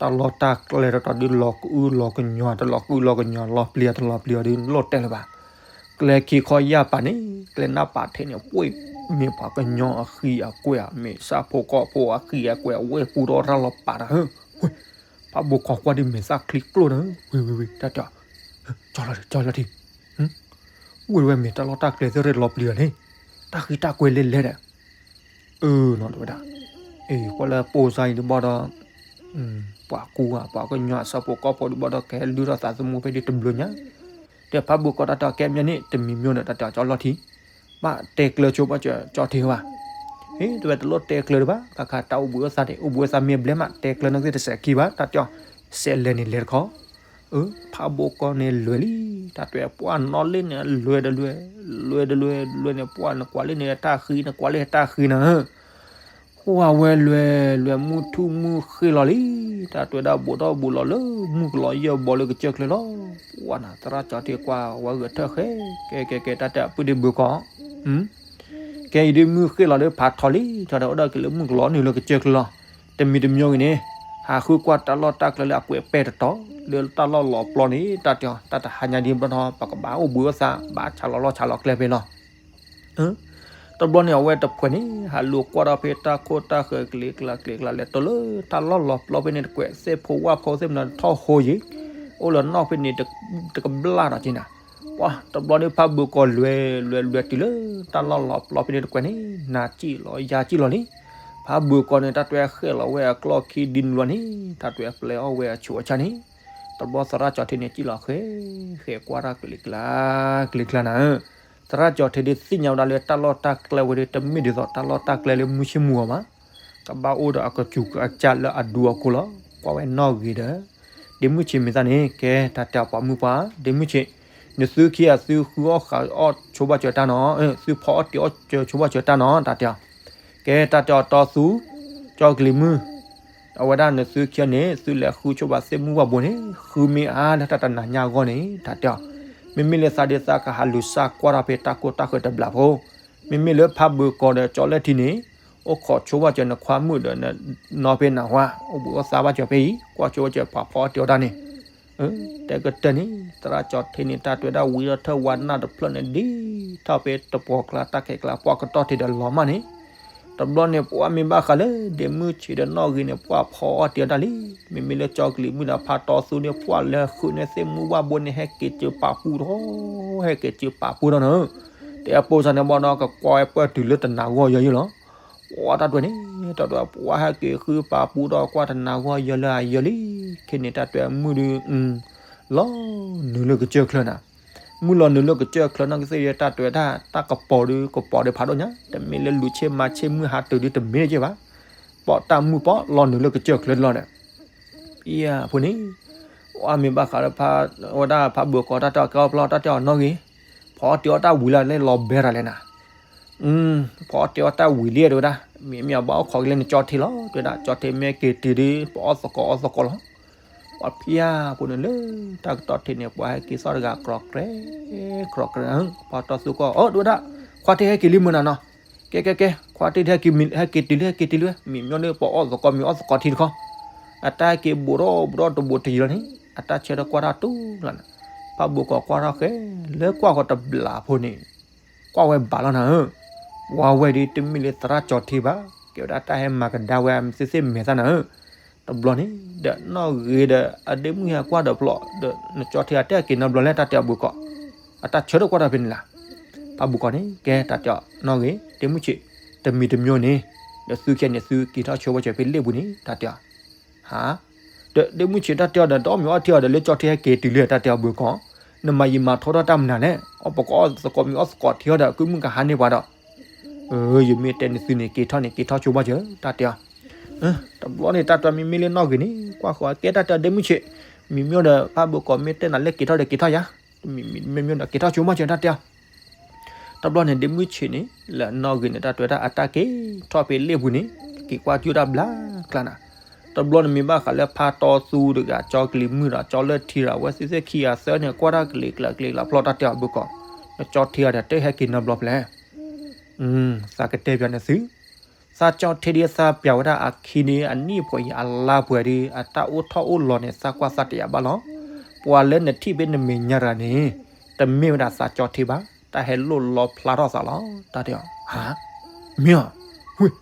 တၢ်လီၢ်တၢ်ကျဲတတီၤဒုးလီၤကအုလီၤကညီၤ တလီၤကအုလီၤကညီၤလီၤပျံၤတလီၤပျံၤအီၤဒုး လိၣ်တဲလၢၤဘၣ်. ကျဲခံခီယၢ်ပာ်န့ၣ် ကျဲနၢ်ပာ်ထဲန့ၣ် ပှ့ၢ်မ့ၢ်ပှၤကညီအဃံအကွဲး မ့ၢ်ဆၣ်ဖိကီၢ်ဖိအဃံအကွဲး အဝဲၢ်ပူထီၣ်တၢ်လီၤပာ်တၢ်ဧၢ, ဖးဘိကီးကွၢ်ဒ်မဲာ်သၣ်ချံကျိၣ်နၤဧၢ, ဝံၤဝံၤဝံၤ တၢ်တဲအီၤ ကၠီလီၤထံ ကၠီလီၤထံ, ဝံၤဝဲမ့ၢ်တၢ်လီၢ်တၢ်ကျဲသ့ၣ်တလီၤပျံၤအီၤန့ၣ် တၢ်ဃံတၢ်ကွဲးလဲၤလဲၤဒီး အၢနီၤ တဲဝဲဒၣ်, အ့ ကွၢ်လၢပိၢ်စါအံၤဒုးဘၣ်ဒီး ပှၤကူဧါ ပှၤကညီအဆၣ်ဖိကီၢ်ဖိဒုးဘၣ်ဒီး ကဟဲလုၢ်ထီၣ်သးသမူဖဲဒ်တဘျုးညါ, တဲဖးဘိကီးတၢ်တဲအီၤ ကဲမညီန့ၣ် တမံၤမညီဒီး တၢ်တဲအီၤ ကၠီလီၤထံ, ဘၣ်တဲကျၢၤဆိဘၣ်စၢၤကၠီထံဘၣ်, အ့ တဲဝဲတလိၣ်တဲကျၢၤတဘၣ် ဘၣ်ဃးတၢ်အိၣ်ဘှံးအိၣ်သးန့ၣ် အိၣ်ဘှံးအိၣ်သးမ့ၢ်ဘျဲၣ်မး တဲကျၢၤန့ၣ်သ့ၣ်တစဲးခံဘၣ် တၢ်တဲအီၤ, စဲးလဲၤန့ၣ်လဲၤတခီ အၢ ဖးဘိကီးန့ၣ်လွဲၤလံ, တၢ်တဲပှၢ်နီၣ်လ့ၣ်န့ၣ် လွဲၤတလွဲၤ, လွဲၤတလွဲၤ လွဲၤန့ၣ်ပှၢ်နကွၢ်လ့ၣ်န့ၣ်တၢ်ဃံ နကွၢ်လ့ၣ်တၢ်ဃံနၤဧၢ, ဟိၣ်အဝဲလွဲၤ လွဲၤမုၢ်ထူၣ်မုၢ်ဃ့ၢ်လီၤလံ, တၢ်တဲဒၣ်ဘူးထီၣ်ဘူးလီၤလၢမုၢ်ကလီယဲၢ်ဘီလၢကစၢၢ်ချၢလီၤ, ပှၢ်နၤ သရၣ်ကၠီထံကွၢ်ဝဲဂဲၤထၢၣ်ဃဲ, ကဲကဲကဲ တၢ်တဲအပုၢ်ဒ့ဘုးကီး ကဲအံၤဒ်မုၢ်ဃ့ၢ်လီၤဒီးဖးထီလံ, ကၠီဒီးအိၣ်ဒီးက့ၤလၢမုၢ်ကလီနုာ်လၢကစၢၢ်ချၢလီၤ, တမံၤတမညီဂ့ၤန့ၣ်, ဟးဃုကွၢ်တၢ်လီၢ်တၢ်ကျဲလၢအကွဲးပဲာ်တတီၤ, လၢတၢ်လီၢ်လီၤပျီန့ၣ် တၢ်တဲအီၤ တၢ်တဟါညါဒ်ဘျီထီၣ် ပကဘၣ်အိၣ်ဘှံးအိၣ်သး ဘၣ်ဆါလီၤလီၢ်ဆါလီၤကျဲဖဲလီၤ တဘျီန့ၣ် အဝဲတဖှဲးန့ၣ် ဟးလိာ်ကွၢ်ထီၣ်ဖဲတၢ်ခိၣ်တၢ်ဃၢၤကျ့ကျါကျ့ကျါလဲၤတိၢ်လၢတၢ်လီၢ်လီၤပျီဖဲန့ၣ်တကွဲး သ့ၣ်ဖိဝၣ်ဖိသ့ၣ်မနုၤထီၣ်ဟိယံၤ, အိၣ်လၢနီၣ်ဖဲန့ၣ် တကဘျၣ်ဒီးက့နၤ, ပှၢ်တဘျီန့ၣ် ဖးဘုးကီးလွဲၤလွဲၤလွဲၤတုၤလၢတၢ်လီၢ်လီၤပျီဖဲန့ၣ်တကွဲးန့ၣ် နၤစံၣ်လီၤယၤစံၣ်လီၤလံ, ဖးဘုးကီးန့ၣ် တၢ်တွဲဃဲၣ်လီၤဝဲအကျီၢ်ခံဒ်နုာ်လီၤန့ၣ် တၢ်တွဲပျဲအီၣ်ဝဲအဆူးအဆါန့ၣ်, တဘျီသရၣ်ကၠီထံန့ၣ် စံၣ်လီၤဃဲ ဃဲကွၢ်တၢ်ကျ့ကျါ ကျ့ကျါနၤဧၢ သရၣ်ကၠီထံဒ်သ့ၣ်ညါဝဲဒၣ်လၢတၢ်လီၢ်တၢ်ကျဲဝဲဒၣ် တမ့ၢ်ဒ်သိးတၢ်လီၢ်တၢ်ကျဲလၢမုၢ်ဆ့ၣ်မုၢ်ဂီၤဘၣ်, ကဘၣ်အိၣ်ဒီးအကစူၤကအစၢ်လၢအဒူအကိလီၤ, ကွၢ်ဝဲနီၣ်ဂ့ၤဒီး, ဒ့မုၢ်ဆံးမ့ၢ်သးန့ၣ် ကဲတၢ်တဲအီၤပှၤမုၣ်ပှၢ်, ဒ့မုၢ်ဆံး, နသုခံဂၤသုဃုအီၣ်ဃာ်အီၣ်ဆိဘၣ်စၢၤတၢ်နီၤ, သုဖီအီၣ်တ့ၤအီၣ်စၢၤဆိဘၣ်စၢၤတၢ်နီၤ တၢ်တဲအီၤ, ကဲတၢ်တဲအီၤတီသူ, ကၠီကလံၤမုၢ် အဝဲဒၣ်နသုခံဂၤန့ၣ် သုလဲၤဃုဆိဘၣ်သ့ၣ်မုၢ်ဘၣ်ဘိန့ၣ် ဃုမ့ၢ်အါလၢတၢ်တနၤညါအဂီၢ်န့ၣ် တၢ်တဲအီၤ, မ့မ့ၢ်လၢသးဒ်သးကဟးလူၤစၢ်ကွၢ်တၢ်ဖဲတၢ်ခိၣ်တၢ်ဃၢၤတဘျီဖိ, မ့မ့ၢ်လၢဖးဘုးကီးဒီးကၠီလၢထံန့ၣ်, အိၣ်ခိးဆိဘၣ်စၢၤနခွါမုၣ်ဒီးနနီၢ်ဖဲနၢ်ဟူ, အိၣ်ဘှံးအိၣ်သါဘၣ်စၢၤဖဲအံၤ, ကွၢ်ဆိဘၣ်စၢၤပှၤဖီအီၣ်တ့ၤအီၣ်တၢ်န့ၣ် တဲကတၢၢ်န့ၣ် သရၣ်ကၠီထံန့ၣ် တၢ်တွဲဒၣ်ဝံထီၣ်ထၢၣ်ဝါနၢ်တဖျၢၣ်န့ၣ် ဒ်ထီၣ်ဖဲတပှီၤကျါတၢ်ခဲကျါ ပှၢ်ကတီၢ်ထံးဒီးလီၤမၢ်န့ၣ်, တဘျီန့ၣ် ပှၢ်မ့ၢ်ဘၣ်ဃးလၢ ဒ့မုၢ်ဆံးဒီးနီၣ်ဂ့ၤန့ၣ် ပှၢ်ဖီအီၣ်တ့ၤအီၣ်တၢ်လံ, မ့မ့ၢ်လၢကၠီကလံၤမုၢ်ဒီးဖးတီသူန့ၣ် ပှၢ်လဲၤဃုန့ၢ်သ့ၣ်မုၢ်ဘၣ်ဘိန့ၣ် ဟဲက့ၤစၢၤပာ်ပူထီၣ်, ဟဲက့ၤစၢၤပာ်ပူထီၣ်နၤဧၢ တဲအပိၢ်စၢ်န့ၣ်ဘၣ်ဒီး ကကွၢ်ဝဲပၢၢ်တုၤလၢတနၤဂီၢ်ယီၤယံၤလီၤ. ပှၤတၢ်တွဲန့ၣ် တၢ်တွဲပှၤဟဲက့ၤဃုပာ်ပူၤဒီးကွၢ်တနၤဂီၢ်ယီၤလၢအယီၤလံ. ခဲန့ၣ်တၢ်တွဲမုၢ်ဒီး လီၤနုာ်လၢကစၢၢ်ချၢနၤ. မုၢ်လီၤနုာ်လၢကစၢၢ်ချၢနီၢ်ကသ့ၣ်ဒီး တၢ်တွဲတၢ် တၢ်ကပီၤဒီး ကပီၤဒီးဖးဒိၣ်ညါ, တမ့ၢ်လၢလူၤဆ့မၤဆ့မုၢ်ဟးတုၤဒီးတမ့ၢ်က့ၤဘၣ်. ပီးတၢ်မုၢ်ပီးလီၤနုာ်လၢကစၢၢ်ချၢလီၤဒီး ယဖိန့ၣ် အမ့ၢ်ဘၣ်ဃးလၢ ဝဲဒၣ်ဖးဘိၣ်ကီးတၢ်တဲအီၤကဲအီၣ်ပျီတၢ်တဲအီၤနီၣ်ဂ့ၤ, ဖီအီၣ်တ့ၢ်အီၣ်တၢ်ဝံၤလၢ်လၢလီၤဘဲရၤလဲၣ်နၤ, ဖီအီၣ်တ့ၢ်အီၣ်တၢ်ဝံၤလံတဲဝဲဒၣ်, မ့မ့ၢ်အဘၣ်အိၣ်ခိးက့ၤလၢနကၠီထံလီၤ တဲဝဲဒၣ်, ကၠီထံမ့ၢ်က့ၤတုၤဒီး ပအီၣ်သကိးအီၣ်သကိးလီၤ. ပှၤဖံယါဖိန့ၣ်လၢ တၢ်ကတီၢ်ထံးန့ၣ် ပှၤဟဲက့ၤသီၣ်တဂၤကြီကြဲ ကြီကြဲ, ပှၤတီၢ်သူကီၢ် အိၣ်တဲဝဲဒၣ်, ခွါတ့ၢ်ဟဲက့ၤလံမုၢ်နၤနီၤ, ကဲကဲကဲ ခွါတ့ၢ်ဟဲက့ၤတုၤလံ ဟဲက့ၤတုၤလံ မ့ၢ်မ့ၢ်လၢပအီၣ်သကိးမ့ၢ်အီၣ်သကိးထံတခီ, အတၢ်ဟဲက့ၤဘူးထီၣ်ဘူးထီၣ်တဘူးတယံၤလီၤန့ၣ် အတၢ်ဆၢထၢၣ်ကွၢ်တၢ်တူၢ်လီၤန့ၣ်, ဖးဘိၣ်ကီးကွၢ်ထီၣ်ဃဲ လၢကွၢ်ဃီၤတဘျီဖိန့ၣ် ကွၢ်ဝဲဘၣ်လီၤနၤဧၢ, ပှၤဝဲဒီးတမ့ၢ်လၢသရၣ်ကၠီထံဘၣ်, ကဲဝဲဒၣ်တၢ်ဟဲမၤကဒါဝဲအမံၤသ့ၣ်သ့ၣ်မဲာ်သၣ်နၤဧၢ, တဘျီန့ၣ် ဒီးနီၣ်ဂ့ၤဒီး အဒ့မုၣ်ဟဲကွၢ်ဒီးဖျိး ဒီးနကၠီထံအတၢ်ဟဲက့ၤနီတဘျီလဲၣ် တၢ်တဲအီၤဘိၣ်ကီး, အတၢ်ဆၢထၢၣ်ကွၢ်တၢ်ဖဲန့ၣ်လီၤ. ဖးဘိၣ်ကီးန့ၣ် ကဲတၢ်တဲအီၤနီၣ်ဂ့ၤ ဒ့မုၣ်ဆံး, တမံၤတမံၤန့ၣ် ဒီးသုခဲန့ၣ်သုက့ၤထီၣ်ဆိဝဲစၢၤဖဲလ့ၣ်ပူၤန့ၣ် တၢ်တဲအီၤ ဟါ, ဒီးဒ့မုၣ်ဆံးတၢ်တဲအီၤဒီး တအီၣ်မ့ၤအီထံအီၤဒီးလၢကၠီထံဟဲက့ၤတုၤလံတၢ်တဲအီၤဘိၣ်ကီး, နမၤယံာ်မၤထီထီၣ်တၢ်မနုၤလဲၣ်, အီၣ်ပကအီၣ်သကိးမ့ၤအီၣ်သကိးထံအီၤဒီး ကုမုၣ်ကဟါန့ၢ်ပှၤဒီး, ယမ့ၢ်တဲန့ၣ်သုန့ၣ် က့ၤထီၣ်န့ၣ် က့ၤထီၣ်ဆိဘၣ်စၢၤ တၢ်တဲအီၤ, တဘျီန့ၣ် တၢ်တဲအီၤမ့မ့ၢ်လၢနီၣ်ဂ့ၤန့ၣ် ကွၢ်ဃီၤကဲတၢ်တဲအီၤဒ့မုၣ်ဆံး, မ့မ့ၢ်ဒီးဖးဘိၣ်ကီးမ့ၢ်တဲနၤလၢက့ၤထီၣ်ဒီးက့ၤထီၣ်ယါ, မ့မ့ၢ်ဒီးက့ၤထီၣ်ဆိမၢ်စၢၤတၢ်တဲအီၤ တဘျီန့ၣ် ဒ့မုၣ်ဆံးန့ၣ် လၢနီၣ်ဂံၢ်န့ၣ် တၢ်တဲဝဲဒၣ်အတၢ်က့ၤထီၣ်ဖဲလ့ၣ်ပူၤန့ၣ် က့ၤကွၢ်ကၠူၣ်တၢ်ဘျါကျါနၤ, တဘျီန့ၣ်မ့ၢ်ဘၣ်ဃးလၢဖါတီသူတဂၤ ကၠီကလံၤမုၣ်ဒီး ကၠီလၢထံဒီး အဝဲသ့ၣ်သ့ၣ်ခံဂၤသၢန့ၣ် ကွၢ်တၢ်ကလံၤကျါကလံၤကျါဖျီၣ်တၢ်တဲအီၤဘၣ်ကီး, နကၠီထံအီၤဒီးတဟဲက့ၤနီတဘျီဖဲလဲၣ် သးကတဲပၠးန့ၣ်သု, သးကၠီထံဒ်သးပၠးဝဲဒၣ်အခံန့ၣ် အနံၣ်ပှဲၤအံၤအလါပှဲၤဒီး အတၢ်အိၣ်ထီၣ်အိၣ်လီၤန့ၣ် သးကွၢ်သးတယာ်ဘၣ်လီၤ. ပှၤလၢနထံၣ်ဖဲနမဲာ်ညါတဂၤန့ၣ် တမ့ၢ်ဝဲဒၣ်သးကၠီထံဘၣ်, တၢ်ဟဲလိၣ်လီဖျါထီၣ်သးလီၤ တၢ်တဲအီၤ, ဟါ, မ့ၢ်ဧါ, ဝ့ၢ်,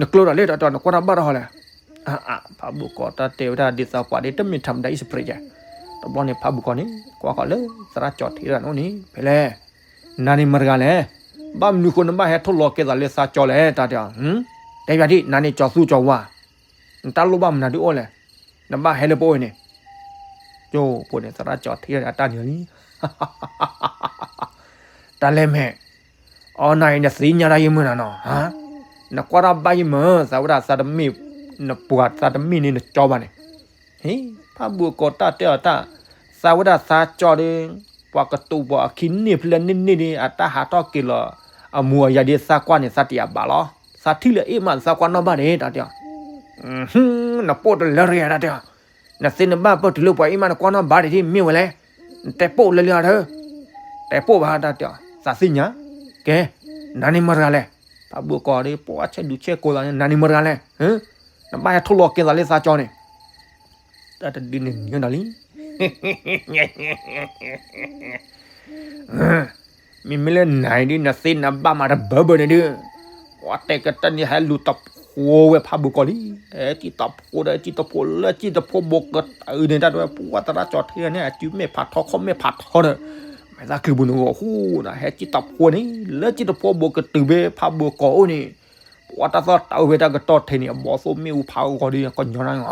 နကျၢၤတၢ်လၢတၢ်တဲအီၤ နကွၢ်တၢ်ဘၣ်တၢ်ဟီလဲၣ်, အါအါ ဖးဘိၣ်ကီးတၢ်တဲဝဲဒၣ်ဒ်သိးပှၤဒ်တမ့ၢ်ထၣ်မတၤအံၣ်စပရ့းယဲ, တဘျီန့ၣ်ဖးဘိၣ်ကီးန့ၣ် ကွၢ်ဃီၤလၢသရၣ်ကၠီထံတဂၤန့ၣ်အိၣ်န့ၣ် ဖဲလဲၣ် နၤန့ၣ်မတၤတဂၤလဲၣ်, ဘၣ်မနုၤဃိနဘၣ်ဟဲထိၣ်လီၤကဲသးလၢသးကၠီလဲၣ် တၢ်တဲအီၤ, တဲပၠးဒံး နၤန့ၣ်ကၠီသူကၠီဝါ, နတၢ်လိၣ်ဘၣ်မနုၤဒုးအိၣ်လဲၣ်, နဘၣ်ဟဲလၢပအိၣ်အံၤန့ၣ်, ကၠိဖိန့ၣ် သရၣ်ကၠီထံအတၢ်နၢၤလံ တၢ်လဲၤမဲာ်, အီနၤအံၤနသ့ၣ်ညါတၢ်ယမုၢ်နၤနီၤ, နကွၢ်တၢ်ဘၣ်ယမုၢ် သးဝဲဒၣ်သးတမ့ၢ်, နပှၤသးတမ့ၢ်န့ၣ်နကၠီဘၣ်န့ၣ်, ဟ့ၣ် ဖးဘိၣ်ကီးတၢ်တဲအီၤတၢ်, သးဝဲဒၣ်သးကၠီဒီး, ပှၤကတိၤပှၤအခံန့ၣ်ဖဲလဲၣ်န့ၣ်န့ၣ်ဒီး အတၢ်ဟးထီၣ်က့ၤလီၤ, အမူအယၤဒ်သးကွၢ်န့ၣ် သးတယာ်ဘၣ်လီၤ, သးထံၣ်လၢအ့ၣ်မးသးကွၢ်နီၣ်ဘၣ်န့ၣ် တၢ်တဲအီၤ နပိာ်တလၢရံၣ်တၢ်တဲအီၤ, နသ့နဘၣ်ပၢၢ်တုၤလၢပှၤအ့ၣ်မးနကွၢ်နီၣ်ဘၣ်ဒံးဒ်မ့ၢ်ဝဲလဲၣ်, နတဲပိာ်လၢလံအီၤတၢ်, တဲပိာ်ဘၣ်တၢ်တဲအီၤ, သးသ့ၣ်ညါ, ကဲ, နၤန့ၣ်မတၤတဂၤလဲၣ်, ဖးဘိၣ်ကီးဒီး ပှၤဆဲးဒူဆဲးကိးသးန့ၣ် နၤန့ၣ်မတၤတဂၤလဲၣ်, နဘၣ်ဟဲထိၣ်လီၤကဲသးလၢသးကၠီန့ၣ် တၢ်တဒုန့ၣ်ညီနုၢ်လံ မ့မ့ၢ်လၢနၤအံၤဒ် နသ့နဘၣ်မးတဘၢဘၢန့ၣ်ဒုး, ပှၤတဲကတၢၢ်န့ၣ် ဟဲလူၤတဖိဝဲဖးဘိၣ်ကီးလံ, ဟဲစံၣ်တဖိဒီး စံၣ်တဖိလၢစံၣ်တဖိဘိးကတၢၢ်န့ၣ် တၢ်တဲဝဲ ပှၤသရၣ်ကၠီထံန့ၣ် အစုမဲာ်ဖးထီ ခီၣ်မဲာ်ဖးထီဒီး, မဲာ်သၣ်ချုးပူၤန့ၣ်ဂီၤဟူးနၤ ဟဲစံၣ်တဖိန့ၣ် လၢစံၣ်တဖိဘိးကတုၤဖဲဖးဘိၣ်ကီးအိၣ်န့ၣ် ပှၤတၢ်သီၣ်တၢ်အုးဖဲတၢ်ကတီၢ်ထံးန့ၣ် အဘီသိၣ်မ့ၣ်အူဖးဂီၤဒီး ကညီနၤ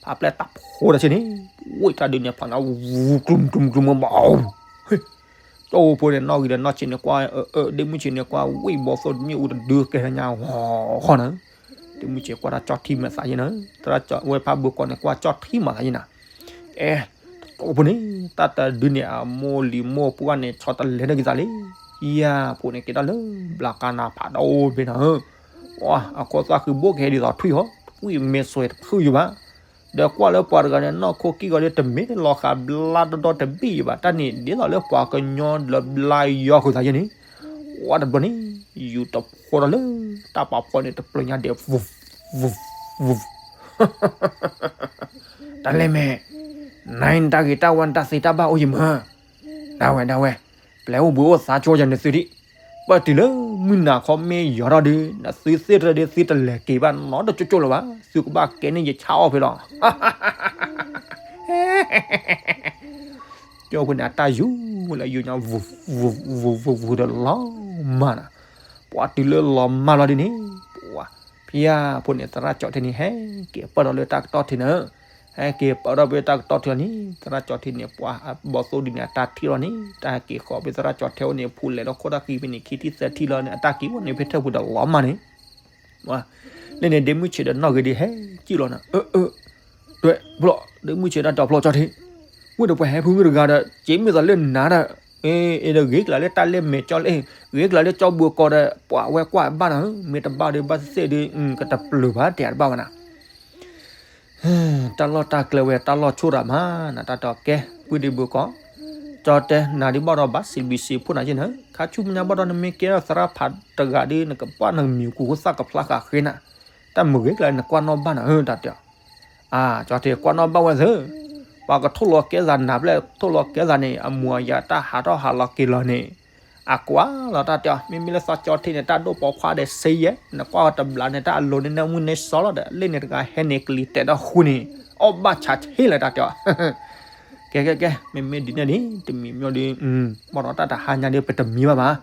ဖးပျဲၢ်တဖိဒီးဆ့န့ၣ်, ဝံၣ်တၢ်ဒုးန့ၣ်ဖးနၤ ဝူကျူၤကျူၤဘၣ်, ကၠိဖိန့ၣ် နီၣ်ဂံၢ်ဒီးနီၣ်ဆံးန့ၣ်ကွၢ်, ဒ့မုၢ်ဆံးန့ၣ်ကွၢ် ဝံၣ်ဘီသိၣ်မ့ၣ်အူတဒုကဲညါဂီၤဃီနၤ, ဒ့မုၢ်ဆံးကွၢ်တၢ်ကၠီထံမၤသးယဲနၤ, သရၣ်ကၠီဝဲဖးဘိၣ်ကီးန့ၣ် ကွၢ်ကၠီထံမၤသးယဲနၤ, အဲ ကၠိဖိန့ၣ် တၢ်တဒုန့ၣ် အမိၢ်လံၤမိၢ်ပှၢ်န့ၣ် ဆီတလဲန့ၢ်က့ၤသးလံ, ယၤဖိန့ၣ် က့ၤတၢ်လၢဘျးကါနၤဖးဒိၣ်ဖဲနၤဧၢ, အခိၣ်သၣ်ဃံဘိၣ်ကဟဲဒ်သိးထွံၣ်ဟီ, ထွံၣ်မ့ၢ်စွဲတဖုယိၤဘၣ်, ဒီးကွၢ်လၢပှၤတဂၤန့ၣ် နီၢ်ခိကံၢ်ဂီၤဒီး တမ့ၢ်လီၤဃာ်ဘျါတဒီတဘ့ၣ်ယိၤဘၣ်, တၢ်န့ၣ် ဒ်သိးလၢပှၤကညီလၢဘျါယွၤဃုာ်သးယဲန့ၣ်, ဝဲတဘျီန့ၣ် ယူၤတဖိဒီးလၢ တၢ်ပာ်ဖှိၣ်န့ၣ် တပျၢၤညါဒဲး ဝူး ဝူး ဝူး တၢ်လဲၤမဲာ်, နၤအံၤနတၢ်ဂ့ၤတၢ်ဝါနတၢ်သ့တၢ်ဘၣ်အိၣ်ယမၢ, ဒၣ်ဝဲဒၣ်ဝဲ, ပျဲအိၣ်ဘှံးအိၣ်သါကၠိယၤနသုဒံး, ပၢၢ်တုၤလၢမုၢ်နၤခီမ့ၢ်ယီၤထီၣ်ဒီး နသုသ့ၣ်တရၢဒီးသုတလဲၤက့ၤဘၣ်နီတကၠိကၠိလၢၤဘၣ်, သုကဘၣ်ကဲန့ၢ်ယဆၣ်အီၣ်ဖဲလီၤ. ကၠီဖိန့ၣ် အတၢ်ယူၤလၢယူၤညါ ဝူၤဝူၤဝူၤဝူၤဒီးလီၤမၢ်နီၤ, ပှၤတုၤလၢလီၤမၢ်လီၤဒ်န့ၣ်, ပှၤ ဖဲအံၤဖိန့ၣ် သရၣ်ကၠီထံန့ၣ် ဟဲက့ၤပၢၢ်ထီၣ်လၢတၢ်ကတီၢ်ထံန့ၣ်, ဟဲက့ၤပၢၢ်ထီၣ်ဖဲတၢ်ကတီၢ်ထံလီၤန့ၣ် သရၣ်ကၠီထံန့ၣ် ပှၤအဘီသိၣ်ဒ်န့ၣ် အတၢ်ထံၣ်လီၤန့ၣ် တၢ်ဟဲက့ၤဃီၤဖဲသရၣ်ကၠီထံအိၣ်န့ၣ် ဖူးလဲၤဒီးခိၣ်တၢ်ဃံဖဲန့ၣ် ခံထံၣ်သၢထံၣ်လီၤန့ၣ် အတၢ်က့ၤအိၣ်န့ၣ် ဖဲထၢၣ်ပူၤဒီးလီၤမၢ်န့ၣ် လၢန့ၣ် ဒ့မုၢ်ဆံးဒီးနီၢ်ဂ့ၤဒ်ဟဲကံၣ်လီၤနၤ, အၢ အၢ ဒွဲၣ်ဖျီၣ် ဒ့မုၢ်ဆံးတၢ်တီၤဖျီၣ်ကၠီထံ, ဝဲဒီးပှၤဟဲဖုမုၢ်တဂၤဒီး က့ၤမုၢ်သးလၢနၤဒီး, အ့ ဒီးဂ့ၤကျါလၢတၢ်လဲၢ်မဲာ်ကၠီလၢ ဂ့ၤကျါလၢကၠီဘှံးကီးဒီး ပှၤဝဲကွၢ်ဘၣ်နၤဧၢ, မ့ၢ်တဘၣ်ဒီးဘၣ်သ့ၣ်သ့ၣ်ဒီး ကတပျုၤဘၣ်တဲတဘၣ်ဝဲနၤ တၢ်လီၢ်တၢ်ကျဲဝဲ တၢ်လီၢ်ဆိၣ်ရၤမး နတၢ်တီၤကဲ ပုၢ်ဒ့ဘုကီး, ကၠီတဲနၤဒ်ဘၣ်ဒီးဘၣ်စံးဘျုးစံးဖှိၣ်နၤယဲၢ်နၤ, ခါဆူမဲာ်ညါဘၣ်ဒီးနမ့ၢ်ကဲထီၣ်သရၣ်ဖးတဂၤဒီး နကဘၣ်နမံၤကူၤဃိသၣ်ကဖျါဃာ်ဃ့နၤ, တၢ်မုာ်ဂ့ၤကျါနကွၢ်နီၣ်ဘၣ်နၤဧၢ တၢ်တဲအီၤ, အၢ ကၠီတဲကွၢ်နီၣ်ဘၣ်ဝဲသ့ၣ်, ပှၤကထိၣ်လီၤကဲသးနၤဖျဲၣ် ထိၣ်လီၤကဲသးန့ၣ် အမူအယၤတၢ်ဟးထီၣ်ဟးလီၤက့ၤလီၤန့ၣ် အကွၢ်လီၤတၢ်တဲအီၤ, မ့မ့ၢ်လၢသီကၠီထံန့ၣ် တၢ်ဒိၣ်ပိာ်ခွါဒီးစ့ယဲၢ် နကွၢ်အီၤတဘျီန့ၣ် တၢ်အလိၤန့ၣ် နမုၢ်န့ၢ်စီလီၤဒီး လၢန့ၣ်တဂၤဟဲန့ၣ်ကလံၤတဲာ်ဒီးဃုန့ၣ် အီၣ်ဘၣ်ဆးဆ့လၢတၢ်တဲအီၤ, ကဲကဲကဲ မ့မ့ၢ်ဒ်န့ၣ်ဒ် တမံၤမ့ၢ်ဒီး ဘၣ်ဒီးတၢ်တဟါညါဒီး ပတမံၤဘၣ်ဘၣ်,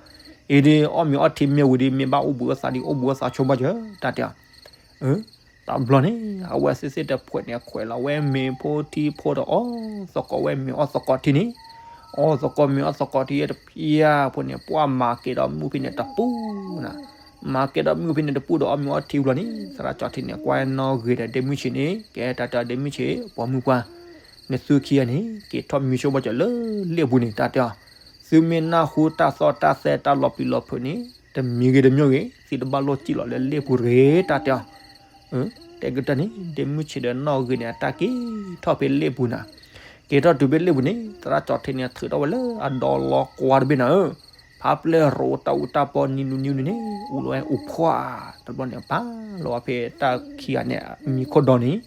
အံၤဒီး အီၣ်မ့ၤအီထံမ့ၢ်ဝံၤဒီး မ့ၢ်ဘၣ်အိၣ်ဘှံးအိၣ်သါဒီး အိၣ်ဘှံးအိၣ်သါဆိဘၣ်ကၢ တၢ်တဲအီၤ တဘျီန့ၣ် အဝဲသ့ၣ်သ့ၣ်တဖှဲးန့ၣ် ခွဲးလီၤဝဲမ့ၤဖိထံဖိဒီးအီၣ်သကိးဝဲ မ့ၤအီၣ်သကိးထံန့ၣ်, အီၣ်သကိးမ့ၤအီၣ်သကိးထံတဖျၢၣ်ဖိန့ၣ် ပှၤမၤကဲဒီးမုၢ်ဖဲန့ၣ်တပူၤနၤ, မၤကဲဒီးမုၢ်ဖဲန့ၣ်တပူၤဒီးအီၣ်မ့ၤအီထံဘျီန့ၣ် သရၣ်ကၠီထံန့ၣ် ကွၢ်နီၣ်ဂ့ၤဒီးဒ့မုၢ်ဆံးန့ၣ် ကဲတၢ်တဲအီၤ ဒ့မုၢ်ဆံး ပိာ်မုၣ်ပှၢ်, နသုခံဂၤန့ၣ် က့ၤထီၣ်မံဆိဘၣ်ကၢလၢလ့ၣ်ပူၤန့ၣ် တၢ်တဲအီၤ, သုမ့ၢ်နၢ်ဟူတၢ်သီတၢ်သဲတၢ်လီၤပျံၤလီၤဖုးန့ၣ် တမံၤဂ့ၤတမံၤဂ့ၤ သုတဘၣ်လိၣ်စံၣ်လီၤလၢလ့ၣ်ပူၤတဂ့ၤ တၢ်တဲအီၤ, တဲကတၢၢ်န့ၣ် ဒ့မုၢ်ဆံးဒီးနီၢ်ဂ့ၤန့ၣ် အတၢ်က့ၤထီၣ်ဖဲလ့ၣ်ပူၤနၤ, က့ၤထီၣ်တုၤဖဲလ့ၣ်ပူၤန့ၣ် သရၣ်ကၠီထံန့ၣ် ထုးထီၣ်ဝဲလၢအဒီလီၤကွၢ်တဘ့ၣ်နၤဧၢ, ဖးပျဲၢ်ရိးတၢ်အူတၢ်ပီနံၤနူနံၤနူန့ၣ် အူလီၤဝဲအူဖှီၣ်, တဘျီန့ၣ် ပာ်လီၤဝဲဖဲတၢ်ခံဂၤန့ၣ် မံခိၣ်ဒီန့ၣ်,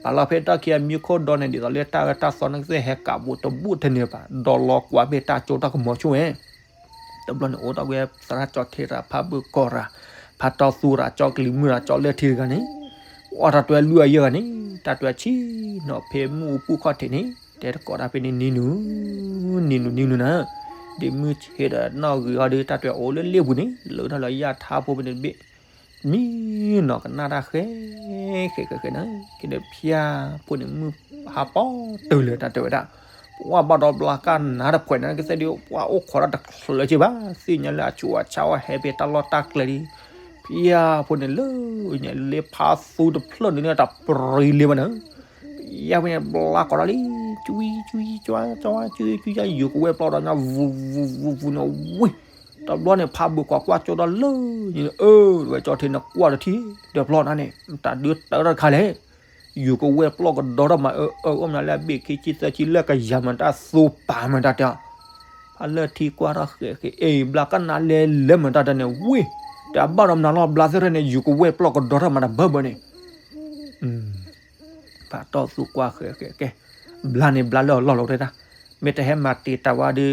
ပာ်လီၤဖဲတၢ်ခံဂၤမံခိၣ်ဒီန့ၣ် ဒ်သိးလၢတၢ်အၢတၢ်သီန့ၣ်ကသ့ၣ်ဟဲကးဘူးတဘူးထဲန့ၣ်ဘၣ် ဒီလီၤကွၢ်ဖဲတၢ်ကၠိတၢ်ကမီၤဆိၣ်ဝဲ တဘျီန့ၣ် အိၣ်ထီၣ်ဝဲသရၣ်ကၠီထံရၤ ဖးဘုးကီၢ်ရၤ ဖးတီသူရၤ ကၠီကလံၤမုၢ်ရၤ ကၠီလၢထံတဂၤန့ၣ်, အိၣ်တၢ်တွဲလွံၢ်အယဲၢ်ဂၤန့ၣ် တၢ်တွဲဆံးနီၤဖဲမုၢ်အူပူၤခီၣ်ထံးန့ၣ် တဲတကိးတၢ်ဖဲန့ၣ် နံၤနူၤ နံၤနူၤ နံၤနူၤနၤ, ဒ့မုၢ်ဆံးဒီးနီၢ်ဂ့ၤအီၤဒီး တၢ်တွဲအိၣ်လၢလ့ၣ်ပူၤန့ၣ် လၢထီၣ်လၢယၢ်ထါဖိဖဲန့ၣ်တဘ့ၣ် မံနီၤကနၣ်တၢ်ဃဲ ဃဲဃဲဃဲန့ၣ် က့ၤဒီးဖၠါဖိန့ၣ် မုၢ်ဟါပီၤတုၤလၢတၢ်တဲဝဲဒၣ်, ပှၤဘၣ်ဒီးဘျါကနၣ်တဖှဲးန့ၣ် ကသ့ၣ်ဒုး ပှၤအိၣ်ခိးတၢ်တချုးလၢၤက့ဘၣ် သ့ၣ်ညါလၢအဆူးအဆါအီၤဟဲဖဲတၢ်လီၢ်တၢ်ကျဲလံ, ဖၠါဖိန့ၣ်လၢညါလၢဖးသူတဖျၢၣ်န့ၣ် တၢ်ပြံလံဘၣ်န့ၣ် ဖၠါဖိန့ၣ် ဘျါကီးဒီးလံ, ကွံ ကွံ ကွၢ် ကွၢ် ကွံ ကွံ ကွၢ် ယူၤကဝဲၢ်ပျီဒီးညါ ဝူၤ ဝူၤ ဝူၤ ဝူၤ ဝူၤန့ၣ် ဝံၤ, တဘျီန့ၣ် ဖးဘုးကီးကွၢ်ကၠိဒီးလၢညါ အၢ ဝဲကၠီထံန့ၣ် ကွၢ်တထံၣ် ဒီးပျီနၤန့ၣ် တၢ်ဒုးတၢ်တခါလဲၣ်, ယူၤကဝဲၢ်ပျီကဒီးထီၣ်မး အၢ အၢ အိၣ်မးလၢအဘ့ၣ်ခံဆံသၢဆံလၢကယၤမး တၢ်သူပာ်မး တၢ်တဲအီၤ, ဖးလၢထံကွၢ်ထီၣ်ဃဲးဃဲး အ့ ဘျါကနၣ်လဲၤလဲၤမး တၢ်တဲန့ၣ် ဝံၤ, တၢ်ဘၣ်ဒီးမနုၤလီၤ ဘျါသ့ၣ်ရဲၣ်န့ၣ် ယူၤကဝဲၢ်ပျီကဒီးထီၣ်မး တၢ်ဘၢဘၢန့ၣ် ဖးတီသူကွၢ်ဃဲးဃဲးကဲ, ဘျါန့ၣ်ဘျါလၢအလီၢ်လီၤတဲတၢ်, မ့ၢ်တဟဲမၤတံာ်တာ်ဝဲဒီး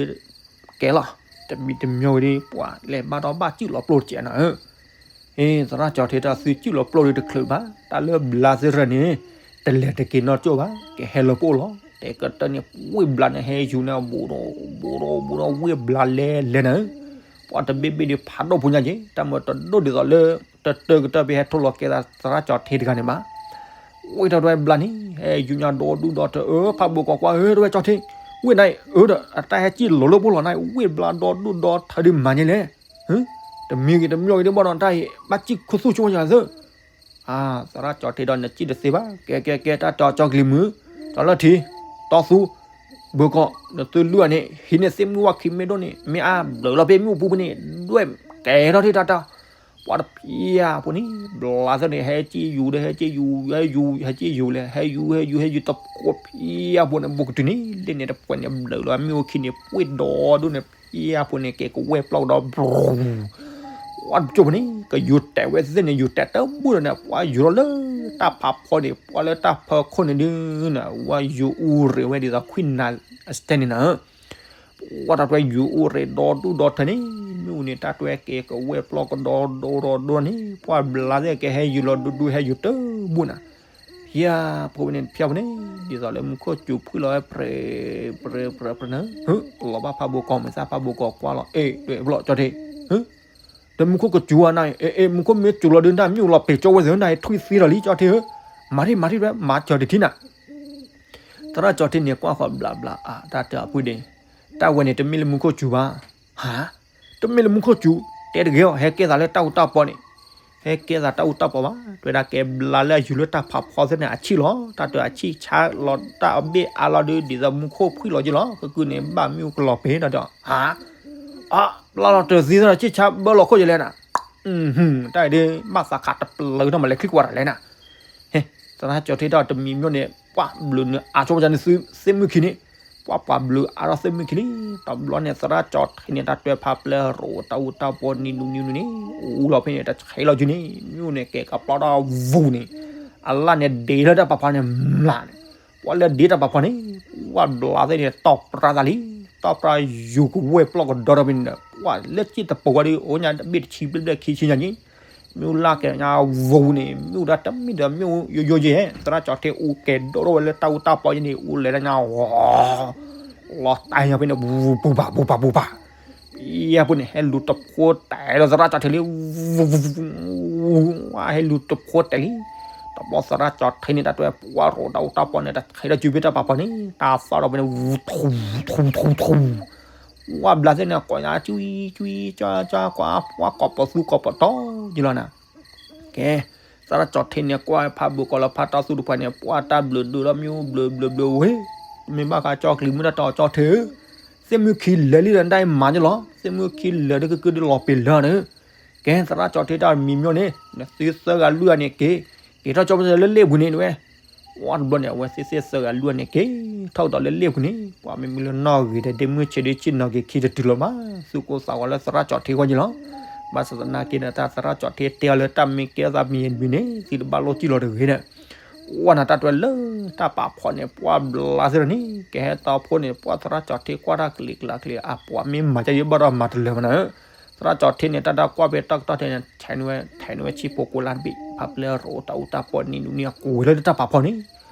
ကဲလီၤ, တမံၤတမံၤဝဲဒီး ပှၤလဲၤဘၣ်ဒီးဘၣ်စံၣ်လီၤပျိတကဲးနၤဧၢ, အ့ သရၣ်ကၠီထံတၢ်သုစံၣ်လီၤပျိဒီးတချုးဘၣ် တၢ်လၢဘျါသ့ၣ်ရဲၣ်န့ၣ် တလဲၤတက့ၤနီၢ်ကၠိဘၣ် ကဟဲလၢပအိၣ်လီၤ, တဲကတၢၢ်န့ၣ် ဝ့ၢ်ဘျါန့ၣ်ဟဲယူၤန့ၣ် ဘူးဒီး ဘူးဒီး ဘူးဒီး ဝ့ၢ်ဘျါလဲၤလဲၤနၤဧၢ, ပှၤတဘ့ၣ်ဘ့ၣ်ဒီးဖးဒိၣ်ဖိညါက့ၤ တၢ်မၤတဒိၣ်ဒ်သိးလၢ တတၢကတၢၢ်ဖဲဟဲထိၣ်လီၤကဲသးသရၣ်ကၠီထံတဂၤန့ၣ်ဘၣ် ဝ့ၢ်ထီၣ်တဝဲဘျါန့ၣ် ဟဲယူၤညါဒီဒူၣ်ဒီထၢ အၢ ဖးဘိကီးကွၢ် အၢ တဝဲကၠီထံ ဝ့ၢ်နၤအံၤ အၢ ဒီးအတၢ်ဟဲစံၣ်လီၤလၢပအိၣ်လီၤနၤအံၤ ဝ့ၢ်ဘျါဒီဒူၣ်ဒီထၢဒုးမၤန့ၣ်လဲၣ်, တမံၤဂ့ၤတမံၤဂ့ၤဒ်ဘၣ်ဒီးတၢ်အံၤ ဘၣ်စံၣ်ခူသူၣ်ဆိကမိၣ်ယၤသၢ သရၣ်ကၠီထံဒီးနစံၣ်တသ့ဘၣ် ကဲကဲကဲ တၢ်တီကၠီကလံၤမုၢ် ကၠီလၢထံ တီသူ ဘုးကီး နသုလုၢ်အန့ၣ် ဟံးန့ၢ်သ့ၣ်မုၢ်ဝၣ်ခံမ့ၢ်ဒိၣ်န့ၣ် မ့ၢ်အါဘျုးလီၤဖဲမ့ၣ်အူပူၤပူၤန့ၣ် ဒွဲၣ်ကဲထီၣ်ထံၣ်တၢ်တၢ် ပှၤတဖၠါဖိန့ၣ် ဘျါသ့ၣ်န့ၣ် ဟဲစံၣ်ယူၤဒီး ဟဲစံၣ်ယူၤ ဟဲယူၤ ဟဲစံၣ်ယူၤလဲၣ် ဟဲယူၤ ဟဲယူၤ ဟဲယူၤတကိးဖၠါဖိန့ၣ် ဘူးကတုၤန့ၣ် လၢန့ၣ်တပှဲၤန့ၣ် ဘျုးလီၤမ့ၣ်အူခံန့ၣ် ပှ့ၢ်ဒီဒူၣ်န့ၣ် ဖၠါဖိန့ၣ် ကဲကဝဲၢ်ပျီကဒီး ပှၤတကၠိဖိန့ၣ် ကယူၤတဲာ်ဝဲသ့ၣ်န့ၣ် ယူၤတဲာ်တဘူၣ်ဒီးန့ၣ် ပှၤယူၤထီၣ်လၢတၢ်ဖးဖီန့ၣ် ပှၤလၢတၢ်ဖီခိၣ်န့ၣ်ဒုးန့ၣ် ဝဲယူၤအူရ့းဝဲဒ်သိး ခွံနၤ အစတဲန့ၣ်နၤ ပှၤတၢ်တွဲယူၤအူရ့းဒီဒူၣ်ဒီထၢန့ၣ် မ့ၣ်အူန့ၣ် တၢ်တွဲကဲကဝဲၢ်ပျီကဒီးဒီဒီဒီန့ၣ် ပှၤဘျါသ့ၣ်ကဟဲယူၤလီၤဒူဒူ ဟဲယူၤတဘူၣ်နၤ ယၤ ဖိဝဲန့ၣ်ဖျါဖဲန့ၣ် ဒ်သိးလၢမူခိၣ်စူၤဖှံလီၤဝဲ ပြဲ ပြဲ ပြဲ ပြဲ နၢ ဟၢ လီၤဘၣ်ဖးဘိကီၢ် မုၢ်ဆါဖးဘိကီၢ်ကွၢ်လီၤ အ့ၣ် ဒွဲၣ်ဘျီၣ်ကၠီထံ ဟၢ ဒီးမူခိၣ်ကစူၤအနၤအံၤ အ့ၣ် အ့ၣ် မူခိၣ်မ့ၢ်စူၤလီၤဒုး နၢ်မ့ၣ်အူလီၤပ့ၤကၠီဝဲသ့ၣ် နၢ်အံၤထွံၣ်သံဒီးလံကၠီထံ ဟၢ မၤထံၣ် မၤထံၣ်ဒွဲၣ် မၤစၢၤတထံၣ်နၤ သရၣ်ကၠီထံန့ၣ် ကွၢ်ဃီဘျးဘျးအါ တၢ်တၢ်အပှ့ၤဒ့ၣ် တၢ်ဝဲန့ၣ် တမ့ၢ်လၢမူခိၣ်စူၤဘၣ် ဟါ တမ့ၢ်လၢမူခိၣ်စူၤ တဲတဂ့ၤအီၤ ဟဲကဲသးလၢတၢ်အူတၢ်ပီန့ၣ် ဟဲကဲသးတၢ်အူတၢ်ပီဘၣ် တဲဝဲဒၣ်ကဲဘျါလၢအယူၤလၢတၢ်ဖးဖီသ့ၣ်န့ၣ် အဆံၣ်လီၤ တၢ်တၢ်အဆံၣ်ဆါလီၤ တၢ်အဘ့ၣ်အါလီၤဒုး ဒ်သိးမူခိၣ်ဖှံလီၤက့လီၤ ကကုၢ်န့ၣ် ဘၣ်မ့ၣ်အူကလီၤပ့ၤဒီး ဟါ အါ ဘျါလီၤတၢ်သံသ့ၣ်ဒီးဆံၣ်ဆါဘၢလီၤခိၣ်ယလဲၣ်နၤ တၢ်အံၤဒုး ဘၣ်သးခးတပျၢၤထီၣ်မးလဲၤချံကွၢ်တၢ်လဲၣ်နၤ ဟဲ သရၣ်ကၠီထံတၢ်တမံၤမ့ၢ်န့ၣ် ပှၤဘျုးနုာ်အါဆိပကန့ၣ်သု သ့ၣ်မုၢ်ခံန့ၣ် ပှၤပှၤဘျုးအါထီၣ်သ့ၣ်မုၢ်ခံလံ တဘျီန့ၣ် သရၣ်ကၠီထံန့ၣ် တၢ်တွဲဖးပျဲၢ်ရိးတၢ်အူတၢ်ပီနံၤနူနံၤနူန့ၣ် အူလီၤဖဲန့ၣ် တဆဲးလီၤစုန့ၣ် မ့ၣ်အူန့ၣ် ကဲကပျီထီၣ်ဝူၤန့ၣ် အလၣ်န့ၣ်ဒ့လၢတၢ်ပာ်ဖီန့ၣ် မျးန့ၣ် ပှၤလၢဒ့တၢ်ပာ်ဖီန့ၣ် ပှၤဘျါသ့ၣ်န့ၣ် တီၢ်ပြါသးလံ တီၢ်ပြါယူၤကဝဲၢ်ပျီၢ်ကဒီဒီဖဲန့ၣ်ဒီး ပှၤလၢစ့ၣ်တပိၤဝဲဒီး အိၣ်ညါတဘ့ၣ်တဆံဘျဲၣ်ဘျဲၣ်ခံဆံညါက့ မ့ၣ်အူလၢ်ကဲညါဝူၤန့ၣ် မ့ၣ်အူဒၣ်တမ့ၢ်ဒီးမ့ၣ်အူယိယိယဲၢ် သရၣ်ကၠီထံအူကဲၤဒိၣ်ထီၣ်ဝဲလၢတၢ်အူတၢ်ပီယဲၢ်န့ၣ် အူလဲၤလၢညါ လီၤတၢ်ညါဖဲန့ၣ် ပူၤပာ်ပူၤပာ်ပူၤပာ် ယဲၢ်ဖိန့ၣ် ဟဲလူၤတဖိတဲာ်လီၤသရၣ်ကၠီထံလံ ဟဲလူၤတဖိတဲာ်လံ တဘျီသရၣ်ကၠီထံန့ၣ် တၢ်တွဲပှၤရိးတၢ်အူတၢ်ပီန့ၣ် တဆဲးထီၣ်စုဖဲတၢ်ပာ်ဖီန့ၣ် တၢ်သီၣ်ဒီးဖဲန့ၣ် ဝူၤထူထူထူထူ ပှၤဘျါသ့ၣ်န့ၣ် ကိးညါ ကွံကွံကွၢကွၢ ပှၤကိးပသူကိးပတီၢ်ယလီၤနၤ ကဲ သရၣ်ကၠီထံန့ၣ် ကွၢ်ဖးဘိကီၢ်လၢဖးတၢ်သူတဖၣ်န့ၣ် ပှၤတၢ်ဘျုးဒိၣ်ထီၣ်မ့ၣ်အူဘျုးဘျုးဘျုးဝဲ မ့ၢ်ဘၣ်ဃးကၠီကလံၤမုၢ်တၢ်တီကၠီထံဧၢ သ့ၣ်မုၢ်ခံလဲၤလံဒီးဒၣ်အံၤမၤကလီၤ သ့ၣ်မုၢ်ခံလဲၤဒီးကကုၢ်ဒုးလီၤပ့ၤလၢနၤ ကဲ သရၣ်ကၠီထံတၢ်မံၤမ့ၢ်န့ၣ် နသုသၢဂၤလွံၢ်ဂၤန့ၣ်က့ၤ က့ၤထီၣ်ကၠီပၤလၢလ့ၣ်ပူၤန့ၣ်ဝဲ ဝံၤတဘျီန့ၣ် အဝဲသ့ၣ်သၢဂၤလွံၢ်ဂၤန့ၣ်က့ၤ ထီၣ်ကဒီးလၢလ့ၣ်ပူၤန့ၣ် ပှၤမ့မ့ၢ်လၢနီၢ်ဂ့ၤဒီး ဒ့မုၢ်ဆ့ၣ်ဒ့ဆ့ၣ်နီၤက့ၤခံတတုၤလီၤဘၣ် သူၣ်ကိၢ်သးဂီၤလၢသရၣ်ကၠီထံဂီၢ်ယလီၤ ဘၣ်ဆၣ်သနာ်က့န့ၣ် တၢ်သရၣ်ကၠီထံတဲအီၤလၢတၢ်မ့ၢ်ကဲအသးမံၤမံၤန့ၣ် သံတဘၣ်လိၣ်စံၣ်လီၤတဂ့ၤဒီး ကွၢ်နၤတၢ်တွဲလၢတၢ်ပာ်ဖီန့ၣ် ပှၤဘျါသ့ၣ်ဒီးန့ၣ် ကဟဲတီဖိန့ၣ် ပှၤသရၣ်ကၠီထံကွၢ်တၢ်ကလံၤကျါကလံၤ အပှၤမ့ၢ်မၤကယဲၢ်ဘၣ်ဒီးမၤတလၢာ်မနုၤ သရၣ်ကၠီထံန့ၣ် တၢ်တၢ်ကွၢ်ဖဲတၢ်ကတီၢ်ထဲန့ၣ် ထဲန့ၣ်ဝဲ ထဲန့ၣ်ဝဲဆံၣ်ဖိကွံာ်လၢ်တဘ့ၣ် ဖးပျဲၢ်ရိးတၢ်အူတၢ်ပီနံၤနူန့ၣ် အကွံာ်ဝဲလၢတၢ်ပာ်ဖီန့ၣ်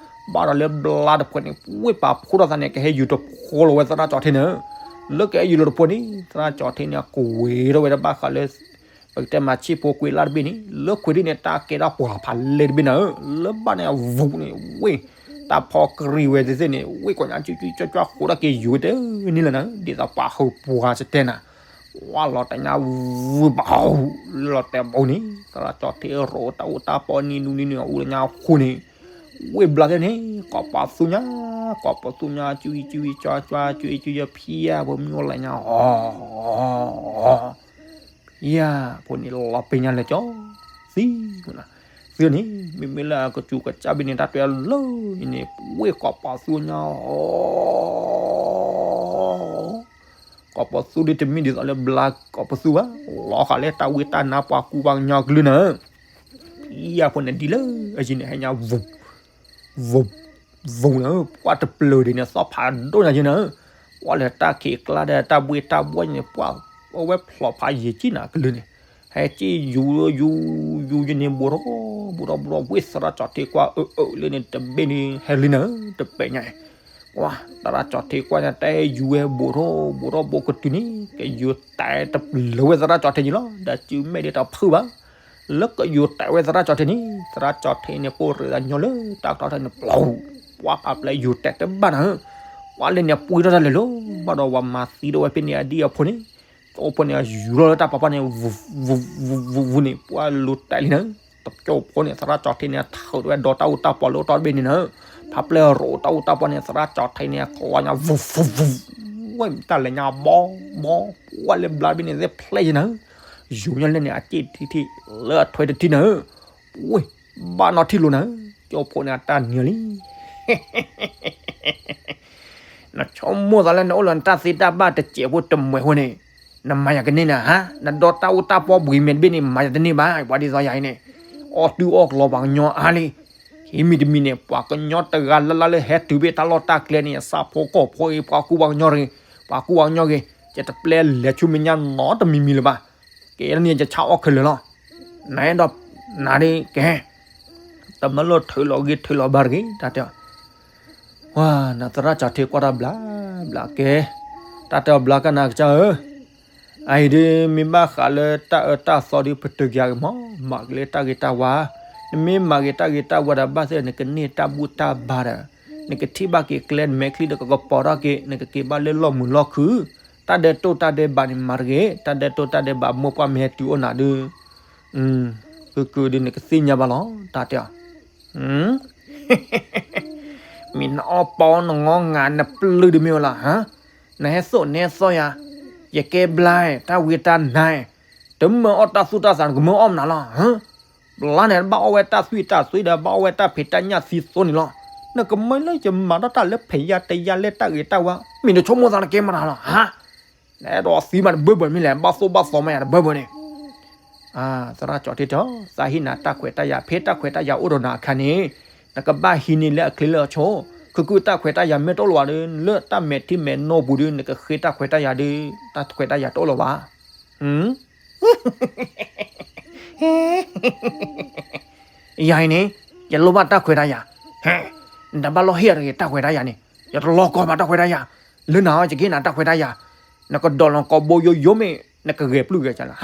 ဘၣ်ဒီးလၢဘျါတဖှဲးန့ၣ် ဝ့ၢ်ပာ်ဖှိၣ်ထီၣ်သးန့ၣ် ကဟဲယူၤတဖိလီၤဝဲသရၣ်ကၠီထံန့ၣ် လၢကဟဲယူၤလီၤတဖိန့ၣ် သရၣ်ကၠီထံန့ၣ် အကွံာ်ထီၣ်ဝဲတဘၣ်ဃးလၢ ပကတဲမၤဆံၣ်ဖိကွံာ်လၢ်တဘ့ၣ်န့ၣ် လၢခွံးထံၣ်န့ၣ် တၢ်ကဲထီၣ်ပှၤဖးလဲၢ်တဘ့ၣ်နၤဧၢ လၢဘၣ်န့ၣ်အဝူၤန့ၣ် ဝ့ၢ် တၢ်ဖီကရံၣ်ဝဲသ့ၣ်သ့ၣ်န့ၣ် ဝ့ၢ်ကိးညါ ကွံကွံကွၢကွၢ ဃိးတၢ်က့ၤယူၤဝဲတန့ၢ်လၢၤနၤဧၢ ဒ်သိးပှၤဃုာ်ပှၤစတဲနၤ ဝါလီၤတၢ်ညါဝူၤဘၣ် လီၤတဲာ်ဘိန့ၣ် သရၣ်ကၠီထံရိးတၢ်အူတၢ်ပီနံၤနူနံၤနူ အူလၢညါဃိန့ၣ် ဝ့ၢ်ဘျါသ့ၣ်န့ၣ် ကိးပသူညါ ကိးပသူညါ ကွံကွံကွၢကွၢ ကွံကွံယဖံယဲၢ် ဖိမုၣ်အိၣ်လၢညါ အီ ယဲၢ်ဖိန့ၣ်လီၤပ့ၤညါလဲၤကၠီ သံ သံန့ၣ် မ့မ့ၢ်လၢအကစူၤကစၢ်ဘ့ၣ်န့ၣ် တၢ်တွဲလၢန့ၣ် ဝ့ၢ်ကိးပသူညါ အီ ကိးပသူဒ်တမ့ၢ်ဒ်သိးလၢဘျါကိးပသူဘၣ် လီၤဃာ်လၢတၢ်ဝံတၢ်နါပှၤကူပှၤကညီကလုၢ်နၤ ယဲၢ်ဖိန့ၣ်ဒ်လၢအယံၤန့ၣ် ဟဲညါဝူၤ ဝူၤ ဝူၤနၤဧၢ ပှၤတပျၢၤဒ်န့ၣ် သီၣ်ဖးဒိၣ်ညါက့နၤဧၢ ပှၤလၢတၢ်ခံးကျါဒီးတၢ်ဘှ့ၣ်တၢ်ဘှီၣ်န့ၣ် ပှၤအဝဲဖျိးဖးယံာ်က့နၤကလုၢ်န့ၣ် ဟဲက့ၢ်ယူၤယူၤယူၤယန့ၣ် ဘူးထီၣ်ဘူးထီၣ်ဘူးထီၣ် ဝ့ၢ်သရၣ်ကၠီထံကွၢ်အၢအၢလၢန့ၣ် တဘ့ၣ်န့ၣ်ဟဲလံနၤဧၢ တပဲာ်ညါ ကွၢ် သရၣ်ကၠီထံကွၢ်န့ၣ် တၢ်ယူၤဝဲဘူးထီၣ်ဘူးထီၣ်ဘူးကတုၤန့ၣ် ကယူၤတဲာ်တပျၢၤဝဲသရၣ်ကၠီထံန့ၣ်လီၤ ဒီးစုမဲာ်ဒ်တဖုဘၣ် လၢကယူၤတဲာ်ဝဲသရၣ်ကၠီထံန့ၣ် သရၣ်ကၠီထံန့ၣ် ပိၢ်ရ့ၣ်သးညီလၢတၢ်ကတီၢ်ထံန့ၣ် ပျီ ပှၤဖးပျဲၢ်ယူၤတဲာ်တဘၣ်နၤဧၢ ပှၤလၢန့ၣ်ပှ့ၤထီၣ်တၢ်လဲၤလီၤ ဘၣ်ဒီးဝဲမၤသံဒီးဝဲဖဲန့ၣ်အဒံၣ်အဖိန့ၣ် တအိၣ်ဖိန့ၣ် ယူၤလီၤလၢတၢ်ပာ်ဖီန့ၣ် ဝူၤဝူၤဝူၤဝူၤန့ၣ် ပှၤလူၤတဲာ်လံနၤဧၢ တကၠိဖိန့ၣ် သရၣ်ကၠီထံန့ၣ် ထုးဝဲဒီးတၢ်အူတၢ်ပီလၢအိၣ်တီၢ်တဘ့ၣ်န့ၣ်နၤဧၢ ဖးပျဲၢ်ရိးတၢ်အူတၢ်ပီန့ၣ် သရၣ်ကၠီထံန့ၣ် ကျီညါ ဝူၤဝူၤဝူၤ ဝဲတၢ်လဲၤညါဘီဘီ ပှၤလၢဘျါတဘ့ၣ်န့ၣ် သ့ၣ်ဖျဲၣ်ယဲနၤဧၢ ယူၤညါလဲၣ်န့ၣ် အစ့ၣ်ထံထံ လၢအထွဲတထံနၤဧၢ ဝ့ၢ် ဘၣ်နီၢ်ထံၣ်လိာ်နၤဧၢ ကၠိဖိန့ၣ် အတၢ်နံၤလံ နဆိကမိၣ်သးလၢနအိၣ်လၢနတၢ်သ့တၢ်ဘၣ်တစဲးဖိတမှဲးဖိန့ၣ် နမၤယၤကန့ၢ်နၤဧါ နဒီတၢ်အူတၢ်ပီဘှံးမဲာ်တဘ့ၣ်န့ၣ် မၤယၤတန့ၢ်ဘၣ် ပှၤဒ်သိးယၤအံၤန့ၣ် အီၣ်တုၤအီၣ်ကျီၤပှၤကညီအါလံ ဟံးမံၤတမံၤန့ၣ် ပှၤကညီတဂၤလၢ်လၢ်လၢဟဲတုၤဘ့ၣ်တၢ်လီၢ်တၢ်ကျဲန့ၣ် ဆၣ်ဖိကီၢ်ဖိဂ့ၤ ပှၤကူပှၤကညီဂ့ၤ ယတပျဲလဲၤဆူမဲာ်ညါနီတမံၤမံၤလၢၤဘၣ် ကဲန့ၣ်ယဆါအီၣ်ခဲလၢာ်လီၤ နအဲၣ်ဒိး နၤဒ်ကဲ တမၤလိထုးလီၤဂ့ၤထုးလီၤဘါတဂ့ၤ တၢ်တဲအီၤ. ဝါ နသရၣ်ကၠီထံကွၢ်တၢ်ဘျါဘျါကဲ, တၢ်တဲအီၤဘျါကနၣ်ကစၢ်ဧၢ, အအံၤဒုး မ့ၢ်ဘၣ်ဃးလၢတၢ်အၢတၢ်သီဒုး ပတုာ်က့ၤအဂ့ၤမး, မၤက့ၤလၢတၢ်ဂ့ၤတၢ်ဝါ, နမ့ၢ်မၤက့ၤတၢ်ဂ့ၤတၢ်ဝါဒီး ဘၣ်သ့ၣ်နကန့ၢ်တၢ်ဘူၣ်တၢ်ဘါဒီး နကထံၣ်ဘၣ်က့ၤကျဲနမဲာ်ချံဒီး ကကပီၤထီၣ်က့ၤ နကက့ၤဘၣ်လၢလီၢ်မုာ်လီၢ်ခုၣ်, တၢ်ဒဲးတိၢ်တၢ်ဒဲးဘးန့ၣ်မၤတဂ့ၤ, တၢ်ဒဲးတိၢ်တၢ်ဒဲးဘး မိၢ်ပှၢ်မ့ၢ်ဟဲတုၤအိၣ်နၤဒုး ကုၢ်ကုၢ်ဒုး နကသ့ၣ်ညါဘၣ်လီၤ တၢ်တဲအီၤ. မ့ၢ်နအီၣ်ပီနငီငၤ နပျုၢ်ဒုးမ့ၢ်ဝဲလီၤ, နဟဲသိၣ်နဲသိၣ်ယၤ, ယကဲဘျါ, တၢ်ဝံတၢ်နါ, တမၢအီၣ်တၢ်သူၣ်တၢ်သး နကမၢအီၣ်မနုၤလီၤ. ဘျါန့ၣ် ဘၣ်အီၣ်ဝဲတၢ်သွံၣ်တၢ်သွံၣ်ဒီး ဘၣ်အီၣ်ဝဲတၢ်ဖံးတၢ်ညၣ်သံသိန့ၣ်လီၤ. နကမၢလၢယမၤထီၣ်တၢ်လၢဖံးယၤတယၤလၢတၢ်ဂ့ၤတၢ်ဝါ, မ့ၢ်နဆိကမိၣ်သးနကဲမနုၤလီၤ, နအဲၣ်ဒိးသံမးတဘၢဘၢန့ၣ်လဲၣ်, ဘၣ်သိၣ်ဘၣ်သီမးယၤတဘၢဘၢန့ၣ် သရၣ်ကၠီထံတဲအီၤ, သးဟ့ၣ်နၤတၢ်ခွဲးတၢ်ယာ်, ဖဲတၢ်ခွဲးတၢ်ယာ်အိၣ်ဒီးနၤအခါန့ၣ်, နကဘၣ်ဟံးန့ၢ်လၢအချ့လၢအဆီ, ခုၣ်ခုၣ်တၢ်ခွဲးတၢ်ယာ်မ့ၢ်တအိၣ်လၢၤဘၣ်ဒီး လၢတၢ်မဲာ်ထံမဲာ်နိပူၤဒီး နကဃ့တၢ်ခွဲးတၢ်ယာ်ဒီး တၢ်ခွဲးတၢ်ယာ်တအိၣ်လၢၤဘၣ်. ယၤအံၤန့ၣ် ယလိၣ်ဘၣ်တၢ်ခွဲးတၢ်ယာ်, နတဘၣ်လီၤဟ့ၣ်ယၤတဂ့ၤ တၢ်ခွဲးတၢ်ယာ်န့ၣ်, ယတလီၤကီဘၣ်တၢ်ခွဲးတၢ်ယာ်, လၢနၤ ယကဟ့ၣ်နၤတၢ်ခွဲးတၢ်ယာ်, နကဒိးလီၤနကိာ်ဘိယိယိမ့ၢ် နကဂဲၤပျုၢ်ဂဲၤကလၢ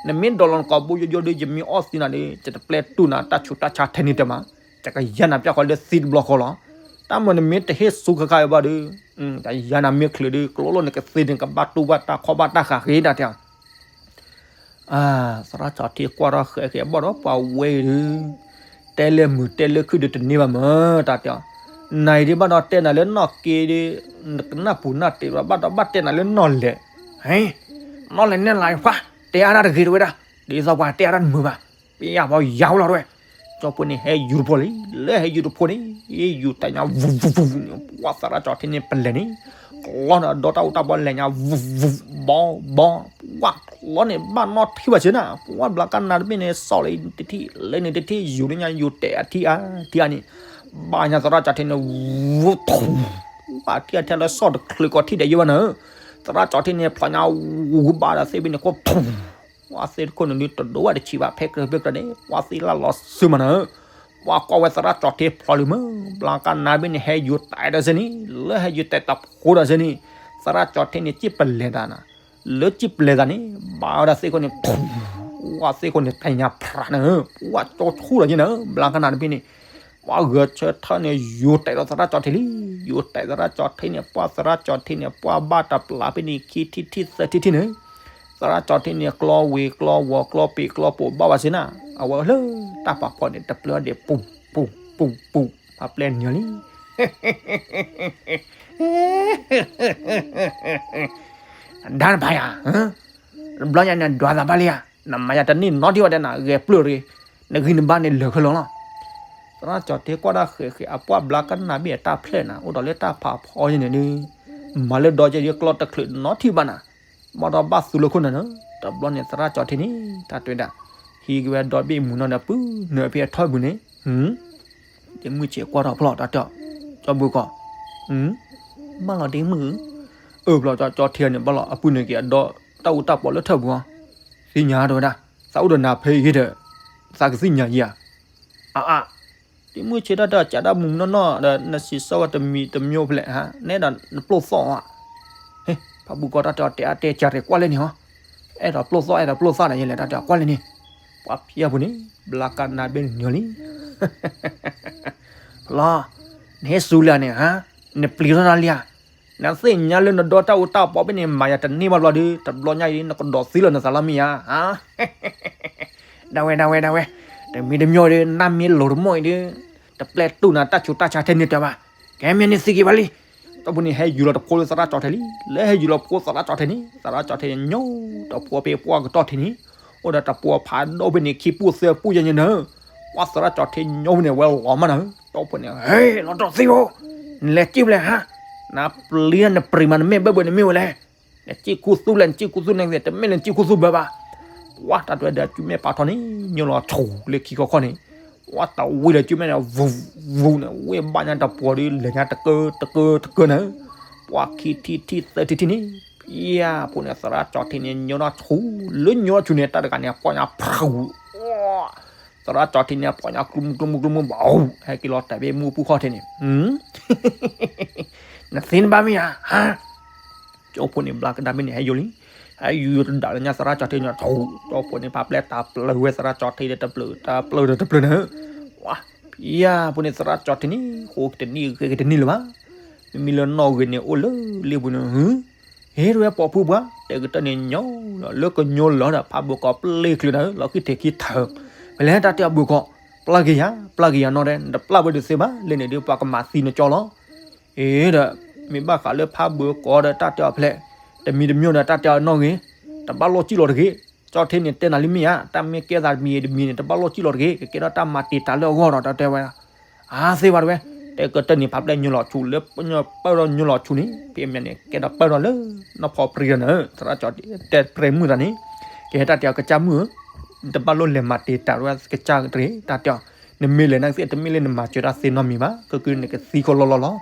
နမ့ၢ်ဒိးလီၤနကိာ်ဘိယိယိဒီး ယမ့ၢ်အီၣ်သံနၤဒီး ယတပျဲတူၢ်နၤတၢ်ဆူးတၢ်ဆါထဲန့ၣ်တဲမး, ယကယၤနၤပျၢ်ဃီလၢသံတဘျီဃီလီၤ. တၢ်မၤနမ့ၢ်တဟ့ၣ်ဆူခါခါဘၣ်ဒီး, ယကယၤနၤမ့ၢ်ချုးဒီး ကျိလီၤနကသ့န့ၣ် ကဘၣ်တူၢ်ဘၣ်တၢ်ခီဘၣ်တၢ်ဃးဃ့ တၢ်တဲအီၤ. သရၣ်ကၠီထံကွၢ်ထီၣ်ဃဲးဃဲးဘၣ်ဒီးပှၤဝဲအံၤဒုး, တဲလၢမုာ်တဲလၢခုၣ်ဒီးတန့ၢ်ဘၣ်မး တၢ်တဲအီၤ, နၤအံၤဒုးဘၣ်ဒီးတဲနၤလၢနီၢ်က့ဒီး, နကနၢ်ပူၤနၢ်တဲဘၣ်ဒီးဘၣ်တဲနၤလၢနီၢ်လဲၣ်, နီၢ်လဲၣ်နဲၣ်လၤပှၤ, တဲအါတၢ်တဂ့ၤတဝဲဒၣ်, ဒ်သိးပှၤတဲအါတၢ်တမုာ်ဘၣ်, ပယၢ်ဘီယၤဝဲလီၤတဝဲ, ကၠီဖိန့ၣ်ဟဲယူၤတဖိလံ, လၢဟဲယူၤတဖိန့ၣ်, ယူၤတဲညါဝူၤဝူၤဝူၤန့ၣ် ပှၤသရၣ်ကၠီထံန့ၣ်ပလဲၤန့ၣ်, ကျီန့ၣ်ဒီတၢ်အိၣ်တၢ်ဘီလဲၤညါဝူၤဝူၤ, ဘီဘီ, ပှၤကျီန့ၣ်ဘၣ်နီၣ်ထံၣ်ဘၣ်စ့ၢ်နၤ, ပှၤဘျါကနၣ်တဘ့ၣ်န့ၣ် စီၣ်လၢတထံၣ်, လၢန့ၣ်တထံၣ်, ယူၤလၢညါယူၤတဲာ်အထံၣ်အါထံၣ်အါန့ၣ်, ဘၣ်ညါသရၣ်ကၠီထံန့ၣ်, ဝူၤထူ, ပှၤထံၣ်အထံၣ်လၢစီၣ်တချုးကီးထံၣ်ဒီးယဲဘၣ်နၤ, သရၣ်ကၠီထံန့ၣ်ဖျိညါဝူၤဘၣ်ဒီးသ့ၣ်ဘ့ၣ်န့ၣ်ခိၣ်ထူ ပှၤသ့ၣ်တခိၣ်န့ၣ်ဒုးတဒိးဝဲတဆံးဘၣ် ဖဲကြၢးဖဲကြၢးန့ၣ် ပှၤသ့ၣ်လၢလီၤစုမးနၤ, ပှၤကွၢ်ဝဲသရၣ်ကၠီထံဖျိလံမး, ဘျါကနၣ်ဘ့ၣ်န့ၣ် ဟဲယူၤတဲာ်ဒီးစ့ၢ်န့ၣ်, လၢဟဲယူၤတဲာ်တဖိဒီးစ့ၢ်န့ၣ်, သရၣ်ကၠီထံန့ၣ် စံၣ်ပလဲၤတၢ်နၤ, လၢစံၣ်ပလဲၤတၢ်န့ၣ် ဘၣ်ဝဲဒၣ်သ့ၣ်ခိၣ်န့ၣ်, ပှၤသ့ၣ်ခိၣ်န့ၣ်တဲညါဖြးနၤ, ပှၤကၠီဆူၣ်လီၤက့နၤ, ဘျါကနၣ်တဘ့ၣ်န့ၣ် ပှၤဂဲၤဆၢထၢၣ်န့ၣ် ယူၤတဲာ်ဒီးသရၣ်ကၠီထံလံ, ယူၤတဲာ်သရၣ်ကၠီထံန့ၣ် ပှၤသရၣ်ကၠီထံန့ၣ် ပှၤဘၣ်တပျးဖဲန့ၣ် ခံထံၣ်ထံၣ်သၢထံၣ်ထံၣ်န့ၣ်, သရၣ်ကၠီထံန့ၣ် ကျီဝ့ၤကျီဝီၤကျီပ့ၤကျီပိာ်ဘၣ်ဝဲစ့ၢ်နၤ, အဝဲလၢတၢ်ပာ်ဖီန့ၣ် တပျၢၤဒံးပူၤပူၤပူၤပူၤ, ပှၤပျဲနုာ်လံ ဒါနဖးယၤ, တဘျီညါန့ၣ်ဒွးသးဘၣ်လံဧါ, နမၤယၤတန့ၢ်နီတထံၣ်ဘၣ်တဲနၤ, ဂဲၤပျုၢ်ရ့, နဂံၢ်နဘါန့ၣ်လၢာ်ခဲလၢာ်လီၤ. သရၣ်ကၠီထံကွၢ်တၢ်ဃဲးဃဲး အပှၤဘျါကနၣ်ဘ့ၣ်အတၢ်ဖျဲၣ်နၤ အိၣ်ဒီးလၢတၢ်ဖးဖီအံၤန့ၣ်ဒုး, မၤလၢဒီကဲဒ်ကျီတချုးနီတထံၣ်ဘၣ်နၤ, ဘၣ်ဒီးဘၣ်သူလၢခိၣ်နၢ်န့ၣ်, တဘျီန့ၣ်သရၣ်ကၠီထံန့ၣ် တၢ်တဲဝဲဒၣ်, ဟံးက့ၤဝဲဒီဘ့ၣ်မုၢ်နီၢ်ဒီးပုၢ်နၢ်ဖဲအထၢၣ်ပူၤန့ၣ် ဒ့မုၣ်ဆံးကွၢ်ထီၣ်ဖျီၣ်တၢ်တဲအီၤ, ကၠီဘုကီး, ဘၣ်လီၤဒ့မုၣ်ဧၢ, အၢၣ်ဘျီကၠီထံန့ၣ် ဘၣ်လီၤအပုၢ်န့ၣ်က့ၤအဒီတၢ်အူတၢ်ပီးလၢထၢၣ်ပူၤအီၤ, သ့ၣ်ညါတဝဲဒၣ်, သးအိၣ်ဒီးနၤဖဲအံၤဒီး, သးကသ့ၣ်ညါယၤ, အါအါ, ဒ့မုၣ်ဆံးတၢ်တဲအီၤ ကးဒၣ်မုၢ်နီၢ်နီၢ်ဒီး နစံးဆၢဝဲတမံၤတမံၤဖဲလဲၣ်, နအဲၣ်ဒိးနပျိၢ်သီၣ်ဧါ, ဖးဘုကီးတၢ်တဲအီၤ တဲအါတဲကၢ်ရဲၣ်ကွၢ်လဲၣ်န့ၣ်ဟီ, အဲၣ်ဒိးပျိၢ်သီၣ်အဲၣ်ဒိးပျိၢ်သီၣ်ဒီးယလဲၣ် တၢ်တဲအီၤကွၢ်လဲၣ်န့ၣ်, ပှၤဖံးအပူၤန့ၣ် ဘျါကနၣ်ဘ့ၣ်နုာ်လံ လီၤ, နဟဲစူၤလံဧါန့ၣ်ဧါ, နပျံၤထီၣ်တၢ်လံဧါ, နသ့ၣ်ညါလၢနဒီတၢ်အူတၢ်ပီးဖဲန့ၣ် မၤယၤတန့ၢ်ဘၣ်ဘျီဒီး တဘျီညါအံၤ နကဒိးသံလၢနသးလီမ့ၢ်ဧါ, ဒၣ်ဝဲ ဒၣ်ဝဲ ဒၣ်ဝဲ, တမံၤတမံၤဒီး နမ့ၢ်လိၤတမီၢ်အံၤဒီး တပျဲတူၢ်နၤတၢ်ဆူးတၢ်ဆါထဲန့ၣ်တဲဘၣ်, ကဲမ့ၢ်န့ၣ်သံက့ၤဘၣ်လံ, ဒီးဖဲန့ၣ်ဟဲယူၤလီၤတဖိလၢသရၣ်ကၠီထဲလံ, လၢဟဲယူၤလီၤဖိသရၣ်ကၠီထဲန့ၣ် သရၣ်ကၠီထဲညိတဖိဖဲပှၢ်ကတီၢ်ထဲန့ၣ်, အိၣ်ဒီးတဖိဖးဒိၣ်ဖဲန့ၣ် ခံပူၢ်သၢပူၢ်ယဲၢ်ညါန့ၣ်, ပှၤသရၣ်ကၠီထဲညိဖဲန့ၣ် ဝဲလီၤမးနၤ, ဒီးဖဲန့ၣ် ဟဲ လီၤတီၢ်သံဘၣ်, နလဲၤစံၣ်ဖဲလဲၣ်ဧါ, နပျံၤနပရံးမး နမ့ၢ်ဘၣ်ဘၣ်န့ၣ်မ့ၢ်ဝဲလဲၣ် နစံၣ်ခူသူၣ်လဲၣ် နစံၣ်ခူသူၣ်န့ၣ် တမ့ၢ်လၢနစံၣ်ခူသူၣ်ဘၣ်ဘၣ်, ပှၤတၢ်တဲဒီး စုမဲာ်ပာ်ထီၣ်န့ၣ် ညိလီၤဆူၣ်လၢခံခီခီန့ၣ်, ပှၤတဝံၤဒီးစုမဲာ်န့ၣ် ဝူၤဝူၤန့ၣ် ဝ့ၢ်ဘၣ်ညါတပှီၤဒီး လဲၤညါတကၢတကၢတကၢန့ၣ်, ပှၤခံထံၣ်ထံၣ်သၢထံၣ်ထံၣ်န့ၣ်, ယၤဖိန့ၣ် သရၣ်ကၠီထံန့ၣ် ညိထီၣ်ဆူၣ် လၢညိထီၣ်ဆူၣ်န့ၣ် တၢ်တဂၤန့ၣ် ပှၤညါဖးဝူၤ, သရၣ်ကၠီထံန့ၣ် ပီၢ်ညါကျူမူကျူမူကျူမူ ဘၣ် ဟဲက့ၤလီၤတဲာ်ဘ့ၣ်မူပူၤခီၣ်ထံးန့ၣ်, နသ့နဘၣ်မ့ၢ်ဧါ, ကၠီဖိန့ၣ် ဘျါကဒါဘ့ၣ်န့ၣ် ဟဲယိာ်လံ, ဟဲယိာ်တဒၣ်လၢညါသရၣ်ကၠီထံန့ၣ် ကၠီဖိန့ၣ် ဖးပျဲၢ်တၢ်ပျၢၤဝဲသရၣ်ကၠီထံဒီးတပျၢၤ တပျၢၤဒီးတပျၢၤန့ၣ်, ဝါ, ဖံယါဖိန့ၣ် သရၣ်ကၠီထံန့ၣ် ဃိကတနံၣ်ဂ့ၤကတနံၣ်လၢၤဘၣ်, မ့မ့ၢ်လၢနီၢ်ဂ့ၤန့ၣ် အိၣ်လၢလ့ပူၤန့ၣ် ဟ့ၣ်ဝဲပိာ်ဖုပှၤ တဲကတၢၢ်န့ၣ်ညီလီၤ လၢကညီလီၤဒီး ဖးဘိကီးပျ့ချုးနၤ လီၤဃံထံးခံထၢၣ်, ဖဲလဲၣ်တၢ်တဲအီၤဘိကီး, ပျၢ်က့ၤယၤ ပျၢ်က့ၤယၤနီၢ်ဒဲး နတပျၢ်ဝဲဒၣ်သ့ဘၣ် လၢန့ၣ်ဒုးပှၤကမၤသံနကၠီလီၤ, အ့ဒီး မ့ၢ်ဘၣ်ဃးလၢဖးဘိကီးဒီးတၢ်တဲအီၤဖဲလဲၣ်, တမံၤတမံၤဒီးတၢ်တဲအီၤနီၢ်ဂ့ၤ, တဘၣ်လိၣ်စံၣ်လီၤတဂ့ၤ, ကၠီထံန့ၣ်တဲနၤလံမ့ၢ်ဧါ, တၢ်မ့ၢ်ကဲသးတမံၤတမံၤန့ၣ် တဘၣ်လိၣ်စံၣ်လီၤတဂ့ၤ, ကကဲထီၣ်တၢ်မၤတံာ်တာ်လၢအဂီၢ်ဒီး တၢ်တဲဝဲ အါသ့ဘၣ်တဝဲ, တဲကတၢၢ်န့ၣ်ဖးပျဲၢ်ညီလီၤဆူၣ် လၢပၢၢ်ထီၣ်ညီလီၤဆူၣ်န့ၣ် ဖဲမ့ၢ်န့ၣ် ကဲထီၣ်ပၢၢ်ထီၣ်လၢ နီၢ်ဖီပြံဒီးန့ၣ် သရၣ်ကၠီတဲပြဲမုၣ်သးန့ၣ်, ကဟဲတၢ်တဲအီၤကစၢ်မုၣ်ဧၢ, တဘၣ်လိၣ်လဲၤမၤတံာ်တာ်ဝဲကစၢ်တဂ့ၤ တၢ်တဲအီၤ, နမ့ၢ်လဲၤန့ၣ်သ့ၣ် တမ့ၢ်လၢနမၤစၢၤတၢ်သ့နီတမံၤဘၣ်, ကကနကသံကလီလီလီၤ,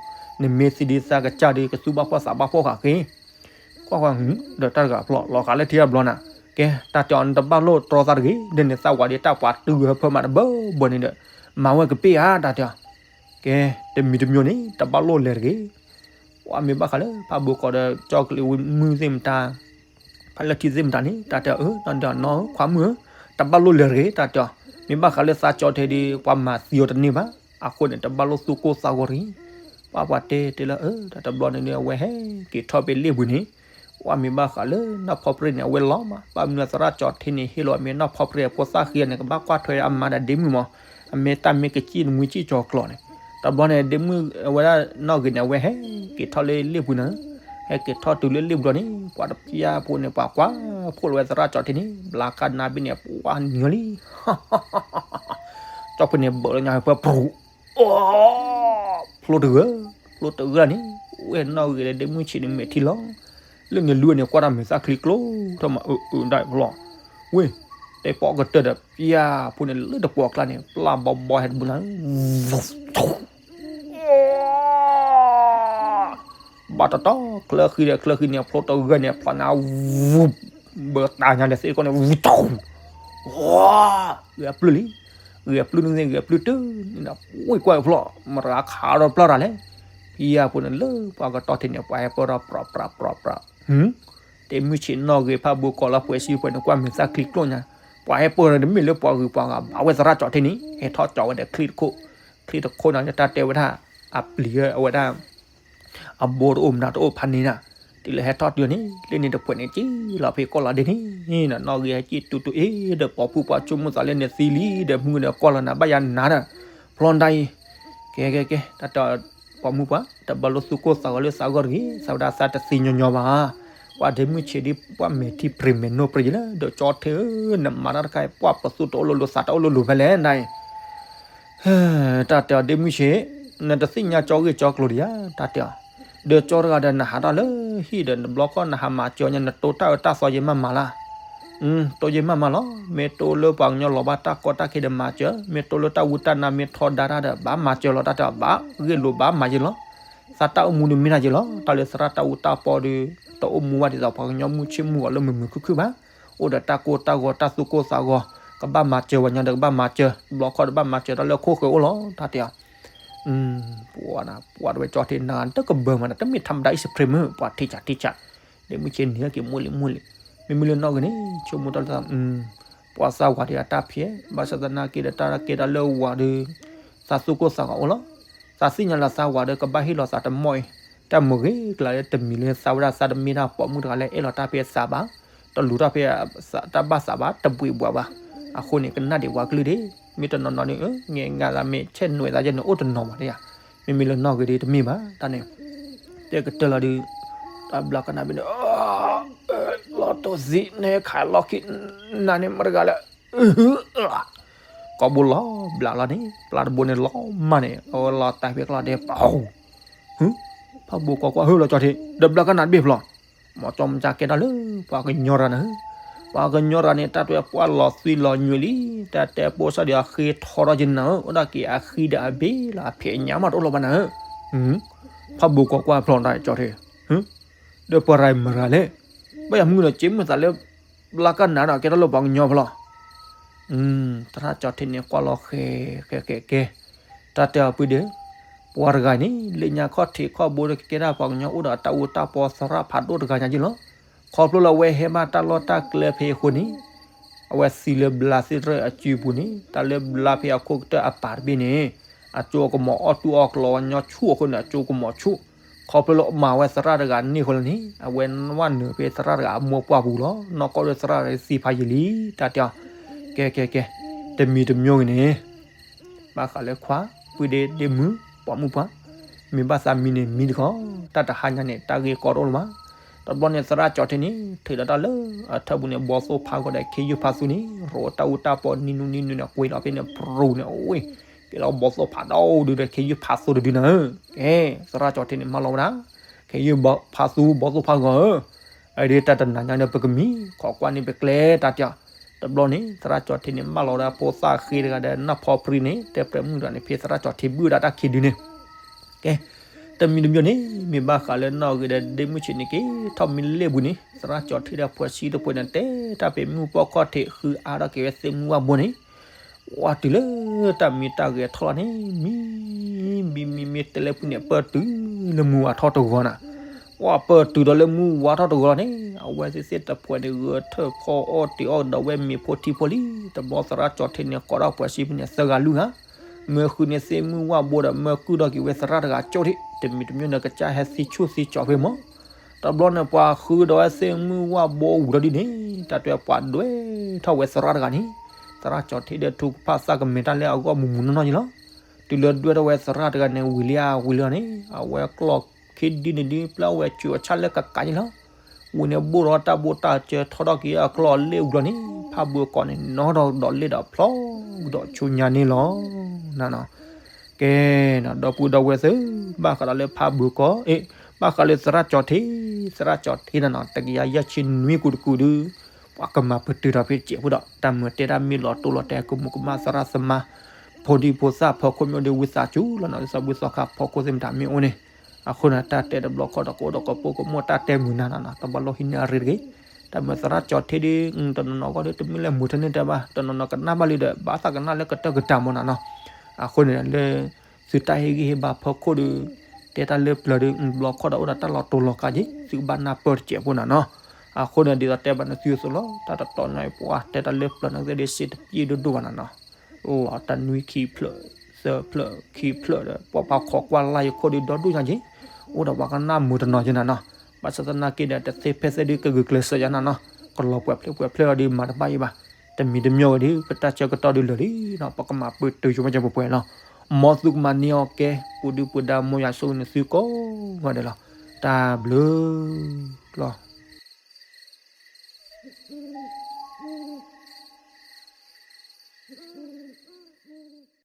နမ့ၢ်သံဒ်သးကစၢ်ဒီး ကသူၣ်ဘၣ်ဖှီၣ်သးဘၣ်ဖှီၣ်ဃာ်ဃ့ ကွၢ်ကွၢ်, ဒီးတၢ်တဂၤဖျီၣ်လီၤဃာ်လၢထံအဘျီနၤ, ကဲ တၢ်တဲအီၤ နတဘၣ်လိၣ်တြီသးတဂ့ၤ, ဒီးန့ၣ်သးဝၤဒီးတၢ်ပှၤတုၤဝဲဖၢမးတဘၢဘၢန့ၣ်ဒီး မၤဝဲကပ့ၢ်ဧါ တၢ်တဲအီၤ, ကဲ တမံၤတမံၤန့ၣ် တဘၣ်လိၣ်လဲၤတဂ့ၤ, ပှၤမ့ၢ်ဘၣ်ဃးလၢ ဖးဘိကီးဒီးကၠီကလံၤဝံမုၢ်သ့ၣ်မတၤ ဖးလၢထံသ့ၣ်မတၤန့ၣ် တၢ်တဲအီၤ အၢ နီၢ်ဒီးနီၢ်ဧၢ ခွါမုၣ်ဧၢ, တဘၣ်လိၣ်လဲၤတဂ့ၤ တၢ်တဲအီၤ, မ့ၢ်ဘၣ်ဃးလၢသးကၠီထဲဒီး ပှၤမၤသံအီၤတန့ၢ်ဘၣ်, အဃိန့ၣ် တဘၣ်လိၣ်သူၣ်ကိၢ်သးဂီၤတဂ့ၤ, ပှၤပှၤတဲတဲလၢ အၢ တၢ်တဘျီန့ၣ်ဒီး အဝဲဟဲက့ၤထီၣ်ဖဲလ့ၣ်ပူၤန့ၣ်, ပှၤမ့ၢ်ဘၣ်ဃးလၢနီၢ်ဖီပြ့န့ၣ် အဝဲလီၤမး, ဘၣ်မနုၤသရၣ်ကၠီထဲန့ၣ် ဟ့ၣ်လီၤမ့ၢ်နီၢ်ဖီပြ့အဖိသၣ်ဃံန့ၣ် ကဘၣ်ကွၢ်ထွဲအမါဒီးဒ့မုၣ်မး, အမ့ၢ်တၢ်မ့ၢ်ကစံၣ်တမှံစံၣ်ကၠီၤကျီၤန့ၣ်, တဘျီန့ၣ် ဒ့မုၣ် အဝဲဒၣ်နီၢ်ဂ့ၤန့ၣ် အဝဲဟဲက့ၤထီၣ်လၢလ့ၣ်ပူၤန့ၣ်, ဟဲက့ၤထီၣ်တုၤလၢလ့ၣ်ပူၤလီၤန့ၣ် ပှၤတဖျၢၣ်ဖိန့ၣ် ပှၤကွၢ်ဖှိၣ်လီၤဝဲသရၣ်ကၠီထဲန့ၣ် ဘျါကနါဘ့ၣ်န့ၣ် ပှၤနံၤလံ ကၠီဖိန့ၣ်ဘၢၣ်လၢညါဖဲပရူၤ, ဖျိတဂၢၢ်, ဖျိတဂၢၢ်န့ၣ်, ဝဲနီၢ်ဂ့ၤလၢဒ့မုၣ်ဆံးန့ၣ်မဲာ်ထံလီၤ, လၢန့ၣ်လူန့ၣ် ကွၢ်တၢ်မဲာ်သၣ်ချံကျိထီၣ်မး အၢ အၢ ဒၣ်ဖျီ, ဝ့ၢ်, တဲပိာ်ကတၢၢ်ဒီး ပျၢ်ဖိန့ၣ်လၢတပိာ်ကျါန့ၣ် ပျၢ်ဘီဘီဟဲတဘိန့ၣ် ဘၣ်တတီ ချၢဃံဒီးချၢဃံန့ၣ် ဖျိတဂၢၢ်န့ၣ် ဖျိညါ ဝူ, ဘၢတၢ်ညါဒီးသ့ၣ်ကိးန့ၣ် ဝူ, ဝါ, ဂဲၤပျုၢ်လံ, ဂဲၤပျုၢ်န့ၣ် ဂဲၤပျုၢ်တုၤန့ၣ်ဒီး ဝ့ၢ်ကွၢ်ဖျိ မတၤခးဒီးပျၢ်တၢ်လဲၣ်, ဖံယါဖိန့ၣ်လၢပှၤကတီၢ်ထံးန့ၣ် ပှၤဟဲပၢၢ်ထီၣ်ပြးပြးပြးပြး, တဲမုၢ်ဆ့ၣ်နီၢ်ဂ့ၤဖးဘိကီးလၢပှဲၤစံပှဲၤန့ၣ် ကွၢ်မဲာ်သၣ်ချံကျိညါ, ပှၤဟဲပၢၢ်န့ၣ် တမ့ၢ်လၢပှၤဂုၤပှၤဂၤဘၣ်ဝဲသရၣ်ကၠီထဲန့ၣ် ဟဲထီၣ်ကၠီဝဲဒီးချံတခိၣ်, ချံတခိၣ်န့ၣ် တၢ်တဲဝဲဒၣ် အပျံၤအဝဲဒၣ် အဘိတအိၣ်မနုၤတအိၣ်ဖးန့ၣ်ဒၣ်, တုၤလၢဟဲထီၣ်တုၤန့ၣ် လၢန့ၣ်တဖှဲးန့ၣ် က့ၤလီၤဖဲကီၢ်လီၤဒ့န့ၣ်, နီၢ်ဂ့ၤဟဲက့ၤတူၢ်တူၢ်အ့ၣ်ဒီးပိာ်ဖုပှၤဆိကမိၣ်သးလၢန့ၣ်သံလံ ဒီးမုၢ်ဒီးကွၢ်လီၤနၤဘၣ်ယၤနၤဒီး, ဖျီဒၣ်အံၤ, ကဲကဲကဲ တၢ်တဲ ပိာ်မုၣ်ပှၤ တဘၣ်လိၣ်သူၣ်ကိၢ်သးဂီၤလၢသးဂီၢ်တဂ့ၤ, သးဝဲဒၣ်သးတသံညီညီဘၣ်, ပှၤဒ့မုၢ်ဆ့းဒ်ပှၤမဲာ်ထံပြ့မဲာ်နိပြ့ယလၢ ဒီးကၠီထဲဧၢ နမၤတၢ်တခါအံၤ ပှၤပသူၣ်တအိၣ်လိၤလိၤသးတအိၣ်လိၤလိၤဖဲလဲၣ်နၤအံၤ တၢ်တဲအီၤဒ့မုၢ်ဆ့း, နတသ့ၣ်ညါကၠီဂ့ၢ်ကၠီကျိၤဒံးဧါ, တၢ်တဲအီၤ, ဒီးကၠီတဂၤဒီးနဟးထီၣ်လၢဟံၣ်ဒီးနဘျီခီၣ်နဟးမၤစၢၤညါ နတိၢ်တၢ်အၢတၢ်သီယမ့ၢ်မၤလၢ်, တိၢ်ယမ့ၢ်မၤလီၤ, မ့ၢ်တိၢ်လၢပှၤကညီလီၤဘၣ်တၢ်ကီတၢ်ခဲဒီးမၤစၢၤ, မ့ၢ်တိၢ်လၢတၢ်ဝူတၢ်နါမ့ၢ်ထီဒါတၢ်ဒီး ဘၣ်မၤစၢၤလီၤ, တၢ်တဲအီၤဘၣ်ဂ့ၢ်လိာ်ဘၣ်မၤယဲလီၤ, သးတၢ်အိၣ်မူဒုးမ့ၢ်ဒၣ်ယဲလီၤ, တၢ်လၢသရၣ်တၢ်အူတၢ်ပီဒီး တအိၣ်မူဘၣ်ဒ်သိးပှၤကညီမုၢ်ဆ့ၣ်မုၢ်ဂီၤလၢမုာ်မုာ်ခုၣ်ခုၣ်ဘၣ်, အိၣ်ဒီးတၢ်ကိၢ်တၢ်ဂီၤတၢ်သူၣ်ကိၢ်သးဂီၤ, ကဘၣ်မၤစၢၤဝဲညါဒီးကဘၣ်မၤစၢၤ, ဘျီခီဒီးဘၣ်မၤစၢၤတၢ်လၢခိၣ်ဃၢၤအိၣ်လီၤ, တၢ်တဲအီၤ ပှၤဒၣ်ဝဲကၠီထံနၤတကဘၢမး တမ့ၢ်ထီမတၤအံၣ်စဖရ့မုၢ် ပှၤထံၣ်ဆးထံၣ်ဆး, ဒ့မုၢ်ဆ့ၣ်န့ၣ်က့ၤမိၢ်လံမိၢ်လံ, မ့မ့ၢ်လၢနီၢ်ဂ့ၤန့ၣ် ဆိကမိၣ်တၢ်လၢ ပှၤသးဝၤဒံးအတၢ်ဖျဲး, ဘၣ်ဆၣ်သနာ်က့ဒီးတၢ်ကဲတၢ်လၢဝၤဒီး သးသူၣ်ကိၢ်သးဂီၤအိၣ်လီၤ, သးသ့ၣ်ညါလၢသးဝၤဒီးကဘၣ်ဟ့ၣ်လီၤသးတမီၢ်အံၤ, တၢ်မုာ်ဂ့ၤကျါလၢတမံၤလၢသးဝဲဒၣ်သးတမ့ၢ်ဒၣ်ပိာ်မုၣ်တဂၤလၢ အဲၣ်လီၤတၢ်ဖဲသးဘၣ်, တလူၤတၢ်ဖဲတၢ်ဘၣ်သးဘၣ် တဘှံးဘှးဘၣ်, အဃိန့ၣ် ကနၣ်ဒံးပှၤကလုၢ်ဒံး, မ့ၢ်တနီၤနီၤန့ၣ် ငဲငါသးမ့ၢ်ဆဲးနွဲၣ်သးယဲန့ၣ် အိၣ်တနီၤဘၣ်ဒံးဧါ, မ့မ့ၢ်လၢနီၢ်ဂ့ၤဒံးတမ့ၢ်ဘၣ်, တၢ်န့ၣ် တဲကတၢၢ်လီၤဒုး, တၢ်ဘျါကနၣ်ဘ့ၣ်န့ၣ် လီၤတိၢ်သံန့ၣ် ခးလီၢ်ခံ နၤန့ၣ်မတဂၤလဲၣ်, ကီၢ်ဘိလီၤဘျးလီၤန့ၣ် ပျၢ်တဘိန့ၣ်လီၤမၢ်န့ၣ် အဝဲလီၤတၢ်ဖဲကျီဒဲးပီၤ, ဖးဘိကီးကွၢ်ဟၢလီၤကၠီထံး ဒီးဘျါကနၣ်တဘ့ၣ်ဖျီ, မ့ၢ်ကၠီမ့ၢ်ကၠီကဲတၢ်လၢ ပှၤကညီရၤနၤဧၢ, ပှၤကညီရၤန့ၣ် တၢ်တွဲပှၢ်လီၤသွံၣ်လီၤညွံးလံ, တၢ်တဲပိစၢ်ဒီးအဃ့ထီထီၣ်က့ၤနၤဧၢ, အိၣ်ဒၣ်က့ၤအဃံဒီးအဘ့ၣ်လီၤ အဖံးအညၣ်မးတအိၣ်လီၤဘၣ်နၤဧၢ, ဖးဘိကီးကွၢ်ဖျီတၢ်ကၠီထံး ဒီးပှၤရၤမရၤလဲၣ်, ဘၣ်ယၤမုၢ်ဒီးစ့မုၢ်သးလၢ ဘျါကနၣ်ဒီးကဲထီၣ်လၢပှၤကညီဖျီ, သရၣ်ကၠီၤထံးန့ၣ် ကွၢ်လီၤဃဲၤဃဲၤဃဲၤကဲ, တၢ်တဲအီၤပုၢ်ဒီး, ပှၤတဂၤန့ၣ် လၢညါခီၣ်ထံးခီၣ်ဘိဒီးကကဲတၢ်ပှၤကညီအိၣ်ဒီးတၢ်အူတၢ်ပီသရၣ်ဖးဒိၣ်တဂၤညါက့လီၤ. ခီဖျိလၢအဝဲဟဲဘၣ်တၢ်လီၢ်တၢ်ကျဲဖဲအဃိန့ၣ်, အဝဲသံလၢဘျါသ့ၣ်တဖၣ်အစုပူၤန့ၣ် တၢ်လၢဘျါဖဲအခိၣ်ကတၢၢ်အပၤတဘ့ၣ်န့ၣ်, အကၠိကမီၤအီၣ်တူၢ်အီၣ်ကျီဝဲညီဆူၣ်အဃိန့ၣ် အကၠိကမီၤဆူၣ်, ခီဖျိလၢအမၤဝဲသရၣ်တဂၤန့ၣ်အဃိလီၤန့ၣ် အဝဲဝဲနုာ်ဖဲသရၣ်တဂၤအမိၢ်ပှၢ်ပူၤလီၤ. နီၢ်ကီၢ်ဒီးသရၣ်တဂၤသံဖးယံာ်လံ, တၢ်တဲအီၤ, ကဲကဲကဲ, တမံၤတမံၤဂ့ၤန့ၣ် ဘၣ်ဃးလၢခွါ, ပုၢ်ဒ့ဒ့မုၣ်, ပိာ်မုၣ်ပှၢ်, မ့ၢ်ဘၣ်သးမံန့ၣ်မံတခီ, တၢ်တဟါညါန့ၣ် တၢ်ဂ့ၢ်ကီတအိၣ်လၢၤဘၣ်. တဘျီန့ၣ်သရၣ်ကၠီၤထံးန့ၣ် ထုးဒီးတၢ်လၢအထၢၣ်ပူၤန့ၣ် ဘီသိၣ်ဖးဂီၤဒီးခ့ယုၢ်ဖးသူန့ၣ် ရိးတၢ်အူတၢ်ပီနံၤနူနံၤနူန့ၣ် ကွံာ်လီၤဖဲန့ၣ် ပြူၤန့ၣ် အိၣ်, ကဲလီၤဘီသိၣ်ဖးဒီဒုဒီးခ့ယုၢ်ဖးသူတဒုနၤဧၢ, ကဲ, သရၣ်ကၠီၤထံးန့ၣ် မၢလီၤဝဲဒၣ်, ခ့ယုၢ်ဖးသူဘီသိၣ်ဖးဂီၤဧၢ, အဒ်တၢ်တနၤညါဒီးပကမံ, ခိးကွၢ်န့ၣ်ပကျဲတၢ်တဲအီၤ. တဘျီန့ၣ် သရၣ်ကၠီၤထံးန့ၣ် မၢလီၤဝဲဒၣ်ဖိသၣ်ဃ့တဂၤဒီးနၢ်ဖီပြံန့ၣ် တဲပြဲးမုၣ်တဂၤန့ၣ် ဖဲသရၣ်ကၠီၤထံးဘုၣ်ဝဲဒၣ်တၢ်ခံဒုန့ၣ်, ကဲ, တမံၤတမံၤန့ၣ် မ့ၢ်ဘၣ်ဃးလၢနီၢ်ဂ့ၤဒီးဒ့မုၣ်ဆံးန့ၣ်က့ၤ ထီၣ်မံလ့ၣ်ပူၤန့ၣ် သရၣ်ကၠီၤထံးဒီးဖှီၣ်ဆံးတဖှဲးန့ၣ် တဲတၢ်ပ့ၤမုၢ်ပိာ်ခီၣ်ထံးဃုအါထီၣ်က့ၤဝဲသ့ၣ်မုၢ်ဝၣ်ဘိန့ၣ် ဝဲတုၤလၢတၢ်မံတၢ်ဂဲၤထီၣ်လီၤန့ၣ် မံမံမံမံတဲလၢဖုန့ၣ် ပၢၢ်တုၤလၢမုၢ်ဝါထီၣ်တဂီၤနၤ, ဝဲပၢၢ်တုၤဒီးလၢမုၢ်ဝါထီၣ်တဂီၤလီၤန့ၣ် အဝဲသ့ၣ်သ့ၣ်တဖှဲးန့ၣ် ဂဲၤထၢၣ်ဖီအီၣ်တ့ၤအီၣ်ဒီးဝဲမ့ၤဖိထံဖိလံ. တဘျီသရၣ်ကၠီၤထံးန့ၣ် ကိးထီၣ်ဖှီၣ်ဆံးဖုန့ၣ် သၢဂၤလွံၢ်ဂၤ မၢဃုန့ၢ်သ့ၣ်မုၢ်ဝၣ်ဘိဒီး မၢကုၢ်ထီၣ်က့ၤဝဲသရၣ်တဂၤကၠိၣ်ထံး တမံၤတမံၤန့ၣ် ကစၢ်ဟဲသံဆူၣ်သံကၠီၤဖဲမၢ် တဘျီန့ၣ် ပှၤဃုဒီးဝဲသ့ၣ်မုၢ်ဝၣ်ဘိဝံၤလီၤဒ်န့ၣ် တၢ်တဲပှၤဒွဲၣ်ထီၣ်ဝဲသရၣ်တဂၤန့ၣ်, သရၣ်ကၠီၤထံးဒီးထူကဖၣ်သၣ်ကမဲာ်တၢ်လၢအဂီၢ်မုၢ်မုၢ်နီၢ်နီၢ်န့ၣ်လီၤ. တုၤလၢဒွဲၣ်ထီၣ်ဝဲသရၣ်တဂၤန့ၣ် ဝံၤလံဧါ ဝံၤလံန့ၣ် အဝဲကျီၢ်ခံဒုန့ၣ်ဒုး ပျဲဝဲစူၤအဆၣ်လၢကကးန့ၣ်လီၤ. ဝံၤန့ၣ်ဘိၣ်ဒီးတၢ်ဘိၣ်တၢ်စၢထီထီၣ်က့ၤအကျီၢ်လ့ၣ်ဝံၤလီၤန့ၣ် ဖးဘၢကီးန့ၣ် နီၢ်ဒီးဒီးလ့ၣ်ဒီးဖျီဒီးဆူညါန့ၣ်လီၤ. နနီၤ ကဲ, ဒီပုၢ်ဒီဝဲၢ်သ့ၣ်, ဘၣ်ဃးဒီးလၢဖးဘၢကီး, အ့, ဘၣ်ဃးလၢသရၣ်ကၠီၤထံး, သရၣ်ကၠီၤထံးနနီၤ တကယၤယဲၢ်ဆံနွံကူတကူဒီး ပှၤကမၤပတုာ်ထီၣ်ဖဲတစဲးဖိဒီး တၢ်မုာ်တဲတၢ်မ့ၢ်လီၤတိၢ်လီၤတဲာ်ကမူးကမၣ်သရၣ်သမါ, ဖိဒံဖိသၣ်ဖီခိၣ်မ့ၢ်အိၣ်ဒီးဝံသးစူၤလီၤနီၤ သးဘုသီခါဖီခိၣ်သ့ၣ်မတၤမ့ၢ်အိၣ်န့ၣ်, အဃိန့ၣ် တၢ်တဲတဘျီခီဒီးကအိၣ်ဒီးကပိာ်ကမီၣ်တၢ်တဲမုာ်နၤနီၤနီၤ တဘၣ်လိၣ်ဟံးန့ၢ်အရ့တဂ့ၤ. တၢ်မုာ်သရၣ်ကၠီၤထံးဒီး တနီၤနီၤဂီၢ်ဒီး တမ့ၢ်လၢမုာ်ထဲန့ၣ်တဲဘၣ် တနီၤနီၤကနၣ်ဘၣ်လံဒီး ဘၣ်သးကနၣ်လၢကတၢၢ်ကတၢၢ်မ့ၢ်နီၤနီၤ. အဃိန့ၣ်လၢ သုတၢ်ဟ့ၣ်ဂံၢ်ဟ့ၣ်ဘါဖီခိၣ်ဒီး တဲတၢ်လၢပျၢၤဒီး ဘျီခီဒီးအိၣ်ဒီးတၢ်လီၤတိၤလီၤကးက့ၤ သုကဘၣ်နၢ်ပၢၢ်တစဲးဖိနီၤနီၤ. အဃိန့ၣ် ဒ်သိးတဲဘၣ်နသုအသိးလီၤ တၢ်တတီၤန့ၣ် ပှၤတဲတၢ်လၢပျၢၤန့ၣ်သ့ၣ်ဒီး စ့တပျ့ၢ်ဒိၣ်ဒိၣ်ဘၣ်နီၤနီၤ. အိၣ်တၢ်နွံခံဖျၢၣ် သၢဖျၢၣ် ခံဖျၢၣ်ဒီး ပှၤပှၤခိးကွၢ်လၢ်ယခိၣ်ဒီး ဒီဒူၣ်ညါက့ၤ အိၣ်ဒီးပှၤကနၣ်မုာ်တနီၤက့ၤနီၤနီၤ. ဘၣ်ဆၣ်သနာ်က့ဒီး တသ့ဖဲသ့ဒီး ကဂုာ်ကျဲးစၢးယါနီၤနီၤ ကလီၤပှဲၤဖျၢၣ်ပှဲၤဖျၢၣ်ဒီး မၤတဘၣ်အံၤဘၣ်. တမံၤတမံၤဝဲဒီး ပတၢ်ဆၢကတီၢ်ဒုးလၢာ်လံနီၤ ပကမၤပတုာ်ဆိပာ်စၢၤပှဲၤပှဲၤလီၤ. မ်သုကမၤန့ၢ်အီၤကဲ ပူၤဒုပူၤဒါ မ်ယွၤဆိၣ်ဂ့ၤန့ၢ်သုကိးဂၤဒဲးလီၤ. တၢ်ဘျုး လီၤ.